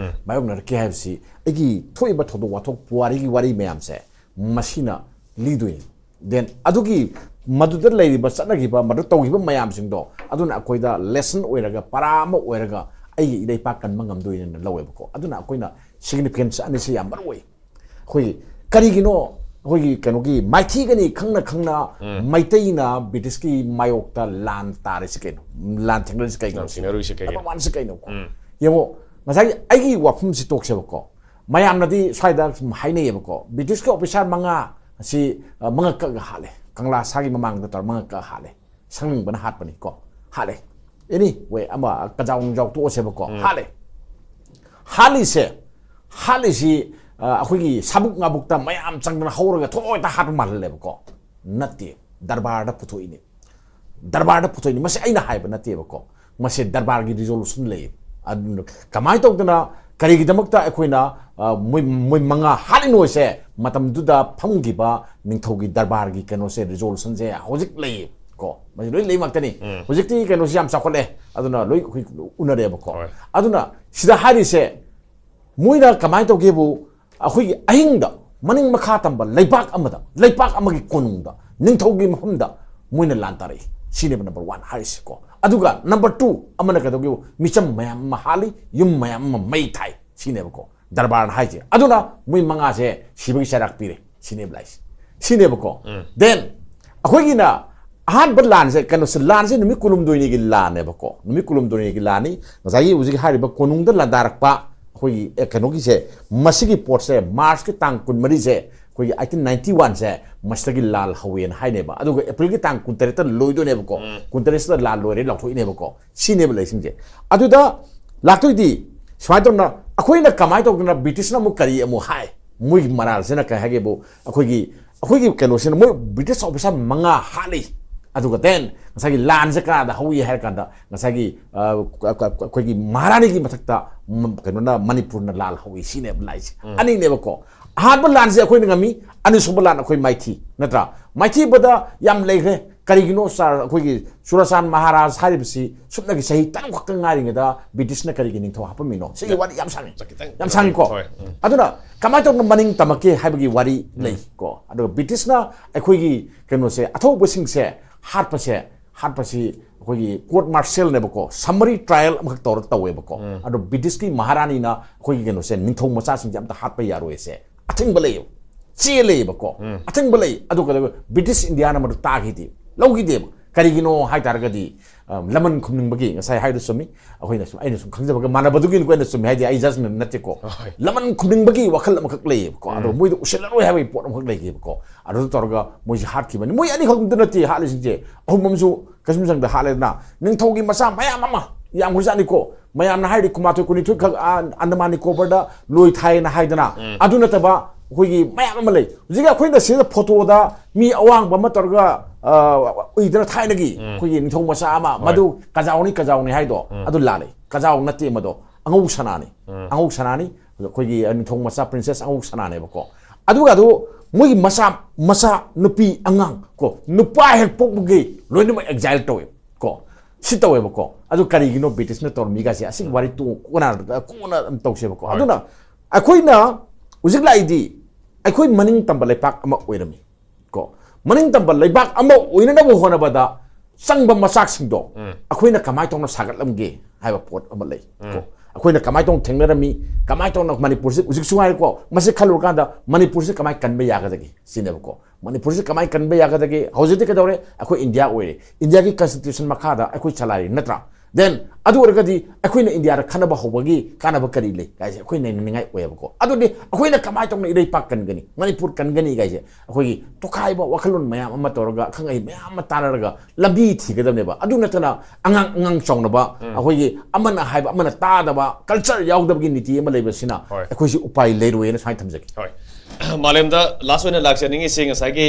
ꯃꯥꯌꯣꯛꯅꯔꯛꯀꯦ ꯍꯥꯏꯕꯁꯤ ꯑꯩꯒꯤ ꯊꯣꯛꯏꯕ ꯊꯧꯗꯣꯛ ꯋꯥꯊꯣꯛ, ꯄꯨꯋꯥꯔꯤꯒꯤ ꯋꯥꯔꯤ ꯃꯌꯥꯝꯁꯦ ꯃꯁꯤꯅ ꯂꯤꯗꯣꯏꯅꯤ꯫ Then ꯑꯗꯨꯒꯤ ꯃꯗꯨꯗ ꯂꯩꯔꯤꯕ, ꯆꯠꯅꯈꯤꯕ, ꯃꯗꯨ ꯇꯧꯈꯤꯕ ꯃꯌꯥꯝꯁꯤꯡꯗꯣ, ꯑꯗꯨꯅ ꯑꯩꯈꯣꯏꯗ lesson ꯑꯣꯏꯔꯒ, ꯄꯔꯥ ꯑꯃ ꯑꯣꯏꯔꯒ ꯑꯩꯒꯤ ꯏꯔꯩꯄꯥꯛ ꯀꯟꯕ ꯉꯝꯗꯣꯏꯅꯦꯅ ꯂꯧꯋꯦꯕꯀꯣ꯫ ꯑꯗꯨꯅ ꯑꯩꯈꯣꯏꯅ significance ꯑꯅꯤꯁꯦ ꯌꯥꯝ ꯃꯔꯨ ꯑꯣꯏ꯫ ꯑꯩꯈꯣꯏꯒꯤ ꯀꯔꯤꯒꯤꯅꯣ ꯑꯩꯈꯣꯏꯒꯤ ꯀꯩꯅꯣꯒꯤ ꯃꯥꯏꯊꯤꯒꯅꯤ ꯈꯪꯅ ꯈꯪꯅ ꯃꯩꯇꯩꯅ ꯕ꯭ꯔꯤꯇꯤꯁꯀꯤ ꯃꯥꯌꯣꯛꯇ ꯂꯥꯟ ꯇꯥꯔꯤꯁꯤ ꯀꯩꯅꯣ? ꯂꯥꯟ ꯊꯦꯡꯅꯔꯤꯁꯤ ꯀꯩꯒꯤꯅꯣ? ꯂꯥꯟ ꯊꯦꯡꯅꯔꯨꯔꯤꯁꯤ ꯀꯩꯒꯤꯅꯣ? Number one ꯁꯤ ꯀꯩꯅꯣꯀꯣ? ꯌꯦꯡꯉꯣ, ꯉꯁꯥꯏꯒꯤ ꯑꯩꯒꯤ ꯋꯥꯐꯝꯁꯤ ꯇꯣꯛꯁꯦꯕꯀꯣ꯫ ꯃꯌꯥꯝꯅꯗꯤ ꯁ꯭ꯋꯥꯏꯗ ꯁꯨꯝ ꯍꯥꯏꯅꯩꯌꯦꯕꯀꯣ, ꯕ꯭ꯔꯤꯇꯤꯁꯀꯤ ꯑꯣꯐꯤꯁꯥꯔ ꯃꯉꯥ ꯑꯁꯤ, ꯑ, ꯃꯉꯛ ꯀꯛꯑꯒ ꯍꯥꯠꯂꯦ, ꯀꯪꯂꯥ ꯁꯥꯒꯤ ꯃꯃꯥꯡꯗ ꯇꯧꯔ ꯃꯉꯛ ꯀꯛꯑ ꯍꯥꯠꯂꯦ, ꯁꯪꯅꯤꯡꯕꯅ ꯍꯥꯠꯄꯅꯤꯀꯣ, ꯍꯥꯠꯂꯦ꯫ Anyway, ꯑꯃ ꯀꯖꯥꯎ ꯅꯨꯡꯖꯥꯎ ꯇꯣꯛꯑꯁꯦꯕꯀꯣ, ꯍꯥꯠꯂꯦ꯫ ꯍꯥꯠꯂꯤꯁꯦ, ꯍꯥꯠꯂꯤꯁꯤ, ꯑ, ꯑꯩꯈꯣꯏꯒꯤ ꯁꯥꯕꯨꯛ ꯉꯥꯕꯨꯛꯇ ꯃꯌꯥꯝ ꯆꯪꯗꯅ ꯍꯧꯔꯒ ꯊꯣꯏꯗ ꯍꯥꯠꯄ ꯃꯥꯜꯍꯜꯂꯦꯕꯀꯣ꯫ ꯅꯠꯇꯦ, ꯗꯔꯕꯥꯔꯗ ꯄꯨꯊꯣꯛꯏꯅꯤ꯫ ꯗꯔꯕꯥꯔꯗ ꯄꯨꯊꯣꯛꯏꯅꯤ꯫ ꯃꯁꯤ ꯑꯩꯅ ꯍꯥꯏꯕ ꯅꯠꯇꯦꯕꯀꯣ, ꯃꯁꯤ ꯗꯔꯕꯥꯔꯒꯤ resolution ꯂꯩ꯫ ꯑꯗꯨꯅ ꯀꯃꯥꯏꯅ ꯇꯧꯗꯅ, ꯀꯔꯤꯒꯤꯗꯃꯛꯇ ꯑꯩꯈꯣꯏꯅ, ꯑ, ꯃꯣꯏ, ꯃꯣꯏ ꯃꯉꯥ ꯍꯥꯠꯂꯤꯅꯣꯁꯦ ꯃꯇꯝꯗꯨꯗ ꯐꯝꯈꯤꯕ ꯅꯤꯡꯊꯧꯒꯤ ꯗꯔꯕꯥꯔꯒꯤ ꯀꯩꯅꯣꯁꯦ, resolution ꯁꯦ ꯍꯧꯖꯤꯛ ꯂꯩ ꯀꯣ꯫ ꯃꯁꯤ ꯂꯣꯏ ꯂꯩ ꯉꯥꯛꯇꯅꯤ꯫ ꯍꯧꯖꯤꯛꯇꯤ ꯀꯩꯅꯣꯁꯤ ꯌꯥꯝ ꯆꯥꯎꯈꯠꯂꯦ, ꯑꯗꯨꯅ ꯂꯣꯏ ꯑꯩꯈꯣꯏ ꯎꯅꯔꯦꯕꯀꯣ꯫ ꯍꯣꯏ꯫ ꯑꯗꯨꯅ ꯁꯤꯗ ꯍꯥꯏꯔꯤꯁꯦ, ꯃꯣꯏꯅ ꯀꯃꯥꯏꯅ ꯇꯧꯒꯦꯕꯨ, ꯑꯩꯈꯣꯏꯒꯤ ꯑꯍꯤꯡꯗ ꯃꯅꯤꯡ ꯃꯈꯥ ꯇꯝꯕ ꯂꯩꯕꯥꯛ ꯑꯃꯗ, ꯂꯩꯕꯥꯛ ꯑꯃꯒꯤ ꯀꯣꯅꯨꯡꯗ, ꯅꯤꯡꯊꯧꯒꯤ ꯃꯐꯝꯗ ꯃꯣꯏꯅ ꯂꯥꯟ ꯇꯥꯔꯛꯏ꯫ ꯁꯤꯅꯦꯕ number one ꯍꯥꯏꯔꯤꯁꯤꯀꯣ꯫ ꯑꯗꯨꯒ number two ꯑꯃꯅ ꯀꯩꯗꯧꯒꯦꯕꯨ, ꯃꯤꯆꯝ ꯃꯌꯥꯝ ꯑꯃ ꯍꯥꯠꯂꯤ, ꯌꯨꯝ ꯃꯌꯥꯝ ꯑꯃ ꯃꯩ ꯊꯥꯏ꯫ ꯁꯤꯅꯦꯕꯀꯣ ꯗꯔꯕꯥꯔꯅ ꯍꯥꯏꯁꯦ꯫ ꯑꯗꯨꯅ ꯃꯣꯏ ꯃꯉꯥꯁꯦ ꯁꯤꯕꯒꯤ ꯆꯩꯔꯥꯛ ꯄꯤꯔꯦ꯫ ꯁꯤꯅꯦꯕ ꯂꯥꯏꯁꯦ꯫ ꯁꯤꯅꯦꯕꯀꯣ꯫ Then ꯑꯩꯈꯣꯏꯒꯤꯅ ꯑꯍꯥꯟꯕ ꯂꯥꯟꯁꯦ, ꯀꯩꯅꯣꯁꯦ, ꯂꯥꯟꯁꯦ ꯅꯨꯃꯤꯠ ꯀꯨꯟꯍꯨꯝꯗꯣꯏꯅꯤꯒꯤ ꯂꯥꯟꯅꯦꯕꯀꯣ꯫ ꯅꯨꯃꯤꯠ ꯀꯨꯟꯍꯨꯝꯗꯣꯏꯅꯤꯒꯤ ꯂꯥꯟꯅꯤ꯫ ꯉꯁꯥꯏꯒꯤ ꯍꯧꯖꯤꯛ ꯍꯥꯏꯔꯤꯕ ꯀꯣꯅꯨꯡꯗ ꯂꯥꯟꯗꯥꯔꯛꯄ ꯑꯩꯈꯣꯏꯒꯤ, ꯑꯦ, ꯀꯩꯅꯣꯒꯤꯁꯦ, ꯃꯁꯤꯒꯤ ꯄꯣꯠꯁꯦ March ꯀꯤ ꯇꯥꯡ ꯀꯨꯟꯃꯔꯤꯁꯦ, ꯑꯩꯈꯣꯏꯒꯤ ꯑꯩꯠꯇꯤꯟ ꯅꯥꯏꯟꯇꯤ ꯋꯥꯟꯁꯦ ꯃꯁꯤꯗꯒꯤ ꯂꯥꯜ ꯍꯧꯋꯦꯅ ꯍꯥꯏꯅꯦꯕ꯫ ꯑꯗꯨꯒ ꯑꯦꯄ꯭ꯔꯤꯜꯒꯤ ꯇꯥꯡ ꯀꯨꯟꯇꯔꯦꯠꯇ ꯂꯣꯏꯗꯣꯏꯅꯦꯕꯀꯣ꯫ ꯀꯨꯟꯇꯔꯦꯠꯁꯤꯗ ꯂꯥꯜ ꯂꯣꯏꯔꯦ ꯂꯥꯎꯊꯣꯛꯏꯅꯦꯕꯀꯣ꯫ ꯁꯤꯅꯦꯕ ꯂꯩꯁꯤꯡꯁꯦ꯫ ꯑꯗꯨꯗ ꯂꯥꯛꯇꯣꯏꯗꯤ ꯁꯨꯃꯥꯏꯅ ꯇꯧꯗꯅ, ꯑꯩꯈꯣꯏꯅ ꯀꯃꯥꯏꯅ ꯇꯧꯗꯅ ꯕ꯭ꯔꯤꯇꯤꯁꯅ ꯑꯃꯨꯛ ꯀꯔꯤ ꯑꯃꯨꯛ ꯍꯥꯏ? ꯃꯣꯏꯒꯤ ꯃꯔꯥꯜꯁꯤꯅ ꯀꯩ ꯍꯥꯏꯒꯦꯕꯨ, ꯑꯩꯈꯣꯏꯒꯤ, ꯑꯩꯈꯣꯏꯒꯤ ꯀꯩꯅꯣꯁꯤꯅ, ꯃꯣꯏ ꯕ꯭ꯔꯤꯇꯤꯁ ꯑꯣꯐꯤꯁꯥꯔ ꯃꯉꯥ ꯍꯥꯠꯂꯤ꯫ ꯑꯗꯨꯒ ꯗꯦꯟ ꯉꯁꯥꯏꯒꯤ ꯂꯥꯟꯁꯦ ꯀꯅꯥꯗ ꯍꯧꯏ ꯍꯥꯏꯔ ꯀꯥꯟꯗ, ꯉꯁꯥꯏꯒꯤ, ꯑ, ꯑꯩꯈꯣꯏꯒꯤ ꯃꯍꯥꯔꯥꯅꯤꯒꯤ ꯃꯊꯛꯇ, ꯀꯩꯅꯣꯅ, ꯃꯅꯤꯄꯨꯔꯅ ꯂꯥꯜ ꯍꯧꯏ꯫ ꯁꯤꯅꯦꯕ ꯂꯥꯏꯁꯦ꯫ ꯑꯅꯤꯅꯦꯕꯀꯣ꯫ ꯑꯍꯥꯟꯕ ꯂꯥꯟꯁꯦ ꯑꯩꯈꯣꯏꯅ ꯉꯝꯃꯤ, ꯑꯅꯤꯁꯨꯕ ꯂꯥꯟ ꯑꯩꯈꯣꯏ ꯃꯥꯏꯊꯤ, ꯅꯠꯇ꯭ꯔꯥ? ꯃꯥꯏꯊꯤꯕꯗ ꯌꯥꯝ ꯂꯩꯈ꯭ꯔꯦ꯫ ꯀꯔꯤꯒꯤꯅꯣ ꯁꯥꯔ, ꯑꯩꯈꯣꯏꯒꯤ ꯆꯨꯔꯥꯆꯥꯟ ꯃꯍꯥꯔꯥꯖ ꯍꯥꯏꯔꯤꯕꯁꯤ ꯁꯨꯞꯅꯒꯤ ꯆꯍꯤ ꯇꯔꯨꯛ ꯈꯛꯇ ꯉꯥꯏꯔꯤꯉꯩꯗ ꯕ꯭ꯔꯤꯇꯤꯁꯅ ꯀꯔꯤꯒꯤ ꯅꯤꯡꯊꯧ ꯍꯥꯞꯄꯝꯃꯤꯅꯣ? ꯁꯤꯒꯤ ꯋꯥꯔꯤ ꯌꯥꯝ ꯁꯥꯡꯉꯤ꯫ ꯈꯤꯇꯪ ꯌꯥꯝ ꯁꯥꯡꯉꯤꯀꯣ꯫ ꯍꯣꯏ, ꯎꯝ꯫ ꯑꯗꯨꯅ ꯀꯃꯥꯏꯅ ꯇꯧꯅ ꯃꯅꯤꯡ ꯇꯝꯃꯛꯀꯦ ꯍꯥꯏꯕꯒꯤ ꯋꯥꯔꯤ ꯂꯩ ꯀꯣ꯫ ꯑꯗꯨꯒ ꯕ꯭ꯔꯤꯇꯤꯁꯅ ꯑꯩꯈꯣꯏꯒꯤ ꯀꯩꯅꯣꯁꯦ, ꯑꯊꯧꯕꯁꯤꯡꯁꯦ ꯍꯥꯠꯄꯁꯦ, ꯍꯥꯠꯄꯁꯤ ꯑꯩꯈꯣꯏꯒꯤ ꯀꯣꯔꯠ ꯃꯥꯔꯁꯦꯜꯅꯦꯕꯀꯣ, ꯁꯝꯃꯔꯤ ꯇ꯭ꯔꯥꯏꯌꯦꯜ ꯑꯃꯈꯛ ꯇꯧꯔ ꯇꯧꯋꯦꯕꯀꯣ꯫ ꯑꯗꯣ ꯕ꯭ꯔꯤꯇꯤꯁꯀꯤ ꯃꯍꯥꯔꯥꯅꯤꯅ ꯑꯩꯈꯣꯏꯒꯤ ꯀꯩꯅꯣꯁꯦ, ꯅꯤꯡꯊꯧ ꯃꯆꯥꯁꯤꯡꯁꯦ ꯑꯝꯇ ꯍꯥꯠꯄ ꯌꯥꯔꯣꯏꯁꯦ ꯑꯊꯤꯡꯕ ꯂꯩꯌꯦꯕ, ꯆꯦ ꯂꯩꯌꯦꯕꯀꯣ꯫ ꯑꯊꯤꯡꯕ ꯂꯩ꯫ ꯑꯗꯨꯒ ꯕ꯭ꯔꯤꯇꯤꯁ ꯏꯟꯗꯤꯌꯥꯅ ꯃꯗꯨ ꯇꯥꯈꯤꯗꯦ, ꯂꯧꯈꯤꯗꯦꯕ꯫ ꯀꯔꯤꯒꯤꯅꯣ ꯍꯥꯏ ꯇꯥꯔꯒꯗꯤ, ꯑ, ꯂꯃꯟ ꯈꯨꯝꯅꯤꯡꯕꯒꯤ, ꯉꯁꯥꯏ ꯍꯥꯏꯗꯨ ꯆꯨꯝꯃꯤ꯫ ꯑꯩꯈꯣꯏꯅ ꯁꯨꯝ, ꯑꯩꯅ ꯁꯨꯝ ꯈꯪꯖꯕꯒ ꯃꯥꯟꯅꯕꯗꯨꯒꯤ ꯑꯩꯅ ꯆꯨꯝꯃꯤ ꯍꯥꯏꯗꯤ ꯑꯩ ꯖꯁꯃꯦꯟ ꯅꯠꯇꯦꯀꯣ꯫ ꯍꯣꯏ꯫ ꯂꯃꯟ ꯈꯨꯝꯅꯤꯡꯕꯒꯤ ꯋꯥꯈꯜ ꯑꯃꯈꯛ ꯂꯩꯌꯦꯕꯀꯣ꯫ ꯑꯗꯣ ꯃꯣꯏꯗ ꯎꯁꯤꯜꯂꯔꯣꯏ ꯍꯥꯏꯕꯒꯤ ꯄꯣꯠ ꯑꯃꯈꯛ ꯂꯩꯌꯦꯕꯀꯣ꯫ ꯑꯗꯨꯗ ꯇꯧꯔꯒ ꯃꯣꯏꯁꯦ ꯍꯥꯠꯈꯤꯕꯅꯤ꯫ ꯃꯣꯏ ꯑꯅꯤꯈꯛꯇ ꯅꯠꯇꯦ ꯍꯥꯠꯂꯤꯁꯤꯡꯁꯦ, ꯑꯍꯨꯝ ꯑꯃꯁꯨ ꯀꯩꯁꯨꯝꯁꯪꯗ ꯍꯥꯠꯂꯦꯗꯅ, ꯅꯤꯡꯊꯧꯒꯤ ꯃꯆꯥ ꯃꯌꯥꯝ ꯑꯃ, ꯌꯥꯝꯈ꯭ꯔꯖꯥꯠꯅꯤꯀꯣ꯫ ꯃꯌꯥꯝꯅ ꯍꯥꯏꯔꯤ ꯀꯨꯟꯃꯥꯊꯣꯏ ꯀꯨꯟꯅꯤꯊꯣꯏ ꯈꯛ, ꯑ, ꯑꯟꯗꯃꯥꯟ ꯅꯤꯀꯣꯕꯔꯗ ꯂꯣꯏ ꯊꯥꯏꯅ ꯍꯥꯏꯗꯅ꯫ ꯑꯗꯨ ꯅꯠꯇꯕ ꯑꯩꯈꯣꯏꯒꯤ ꯃꯌꯥꯝ ꯑꯃ ꯂꯩ꯫ ꯍꯧꯖꯤꯛ ꯑꯩꯈꯣꯏꯅ ꯁꯤꯗ ꯐꯣꯇꯣꯗ ꯃꯤ ꯑꯋꯥꯡꯕ ꯑꯃ ꯇꯧꯔꯒ, ꯑ, ꯎꯏꯗꯅ ꯊꯥꯏꯅꯒꯤ ꯑꯩꯈꯣꯏꯒꯤ ꯅꯤꯡꯊꯧ ꯃꯆꯥ ꯑꯃ, ꯃꯗꯨ ꯀꯖꯥꯎꯅꯤ, ꯀꯖꯥꯎꯅꯤ ꯍꯥꯏꯗꯣ, ꯑꯗꯨ ꯂꯥꯜꯂꯦ꯫ ꯀꯖꯥꯎ ꯅꯠꯇꯦ ꯃꯗꯣ, ꯑꯉꯧ ꯁꯅꯥꯅꯤ꯫ ꯑꯉꯧ ꯁꯅꯥꯅꯤ꯫ ꯑꯩꯈꯣꯏꯒꯤ ꯅꯤꯡꯊꯧ ꯃꯆꯥ ꯄ꯭ꯔꯤꯟꯁꯦꯁ ꯑꯉꯧ ꯁꯅꯥꯅꯦꯕꯀꯣ꯫ ꯑꯗꯨꯒ ꯑꯗꯨ ꯃꯣꯏꯒꯤ ꯃꯆꯥ, ꯃꯆꯥ ꯅꯨꯄꯤ ꯑꯉꯥꯡ ꯀꯣ, ꯅꯨꯄꯥ ꯍꯦꯛ ꯄꯣꯛꯄꯒꯤ ꯂꯣꯏꯅꯃꯛ ꯑꯦꯛꯖꯥꯏꯜ ꯇꯧꯋꯦ ꯀꯣ꯫ ꯁꯤ ꯇꯧꯋꯦꯕꯀꯣ꯫ ꯑꯗꯨ ꯀꯔꯤꯒꯤꯅꯣ ꯕ꯭ꯔꯤꯇꯤꯁꯅ ꯇꯧꯔꯝꯃꯤꯒꯁꯦ? ꯑꯁꯤꯒꯤ ꯋꯥꯔꯤ ꯇꯣ-, ꯀꯣꯟꯅ, ꯀꯣꯟꯅ ꯑꯗꯨꯝ ꯇꯧꯁꯦꯕꯀꯣ꯫ ꯍꯣꯏ꯫ ꯑꯗꯨꯅ ꯑꯩꯈꯣꯏꯅ ꯍꯧꯖꯤꯛ ꯂꯥꯛꯏꯗꯤ ꯑꯩꯈꯣꯏ ꯃꯅꯤꯡ ꯇꯝꯕ ꯂꯩꯄꯥꯛ ꯑꯃ ꯑꯣꯏꯔꯝꯃꯤ ꯀꯣ꯫ ꯃꯅꯤꯡ ꯇꯝꯕ ꯂꯩꯕꯥꯛ ꯑꯃ ꯑꯣꯏꯅꯅꯕ ꯍꯣꯠꯅꯕꯗ ꯆꯪꯕ ꯃꯆꯥꯛꯁꯤꯡꯗꯣ ꯑꯩꯈꯣꯏꯅ ꯀꯃꯥꯏꯅ ꯇꯧꯅ ꯁꯥꯒꯠꯂꯝꯒꯦ ꯍꯥꯏꯕ ꯄꯣꯠ ꯑꯃ ꯂꯩ ꯀꯣ꯫ ꯑꯩꯈꯣꯏꯅ ꯀꯃꯥꯏꯅ ꯇꯧꯅ ꯊꯦꯡꯅꯔꯝꯃꯤ, ꯀꯃꯥꯏꯅ ꯇꯧꯅ ꯃꯅꯤꯄꯨꯔꯁꯤ ꯍꯧꯖꯤꯛꯁꯨ ꯍꯥꯏꯔꯦꯀꯣ, ꯃꯁꯤ ꯈꯜꯂꯨꯔꯀꯥꯟꯗ ꯃꯅꯤꯄꯨꯔꯁꯤ ꯀꯃꯥꯏꯅ ꯀꯟꯕ ꯌꯥꯒꯗꯒꯦ ꯁꯤꯅꯦꯕꯀꯣ꯫ ꯃꯅꯤꯄꯨꯔꯁꯤ ꯀꯃꯥꯏꯅ ꯀꯟꯕ ꯌꯥꯒꯗꯒꯦ? ꯍꯧꯖꯤꯛꯇꯤ ꯀꯩꯗꯧꯔꯦ? ꯑꯩꯈꯣꯏ ꯏꯟꯗꯤꯌꯥ ꯑꯣꯏꯔꯦ꯫ ꯏꯟꯗꯤꯌꯥꯒꯤ ꯀꯟꯁꯇꯤꯇ꯭ꯌꯨꯁꯟ ꯃꯈꯥꯗ ꯑꯩꯈꯣꯏ ꯆꯂꯥꯏꯔꯤ ꯅꯠꯇ꯭ꯔꯥ? Then ꯑꯗꯨ ꯑꯣꯏꯔꯒꯗꯤ ꯑꯩꯈꯣꯏꯅ ꯏꯟꯗꯤꯌꯥꯗ ꯈꯟꯅꯕ ꯍꯧꯕꯒꯤ ꯀꯥꯟꯅꯕ ꯀꯔꯤ ꯂꯩ ꯀꯥꯏꯁꯦ ꯑꯩꯈꯣꯏ ꯅꯩꯅꯅꯤꯡꯉꯥꯏ ꯑꯣꯏꯌꯦꯕꯀꯣ꯫ ꯑꯗꯨꯗꯤ ꯑꯩꯈꯣꯏꯅ ꯀꯃꯥꯏꯅ ꯇꯧꯅ ꯏꯔꯩꯄꯥꯛ ꯀꯟꯒꯅꯤ, ꯃꯅꯤꯄꯨꯔ ꯀꯟꯒꯅꯤ ꯀꯥꯏꯁꯦ ꯑꯩꯈꯣꯏꯒꯤ ꯇꯣꯈꯥꯏꯕ ꯋꯥꯈꯜꯂꯣꯟ ꯃꯌꯥꯝ ꯑꯃ ꯇꯧꯔꯒ, ꯑꯈꯪ ꯑꯍꯩ ꯃꯌꯥꯝ ꯑꯃ ꯇꯥꯟꯅꯔꯒ ꯂꯝꯕꯤ ꯊꯤꯒꯗꯕꯅꯦꯕ꯫ ꯑꯗꯨ ꯅꯠꯇꯅ ꯑꯉꯥꯡ ꯑꯉꯥꯡ ꯆꯥꯎꯅꯕ, ꯑꯩꯈꯣꯏꯒꯤ ꯑꯃꯅ ꯍꯥꯏꯕ ꯑꯃꯅ ꯇꯥꯗꯕ, culture ꯌꯥꯎꯗꯕꯒꯤ ꯅꯤꯇꯤ ꯑꯃ ꯂꯩꯕꯁꯤꯅ ꯍꯣꯏ꯫ ꯑꯩꯈꯣꯏꯁꯤ ꯎꯄꯥꯏ ꯂꯩꯔꯣꯏꯅ ꯁꯨꯃꯥꯏꯅ ꯊꯝꯖꯒꯦ꯫ ꯍꯣꯏ꯫ ꯃꯥꯂꯦꯝꯗ ꯂꯥꯁ ꯑꯣꯏꯅ ꯂꯥꯛꯆꯅꯤꯡꯉꯤꯁꯤ ꯉꯁꯥꯏꯒꯤ,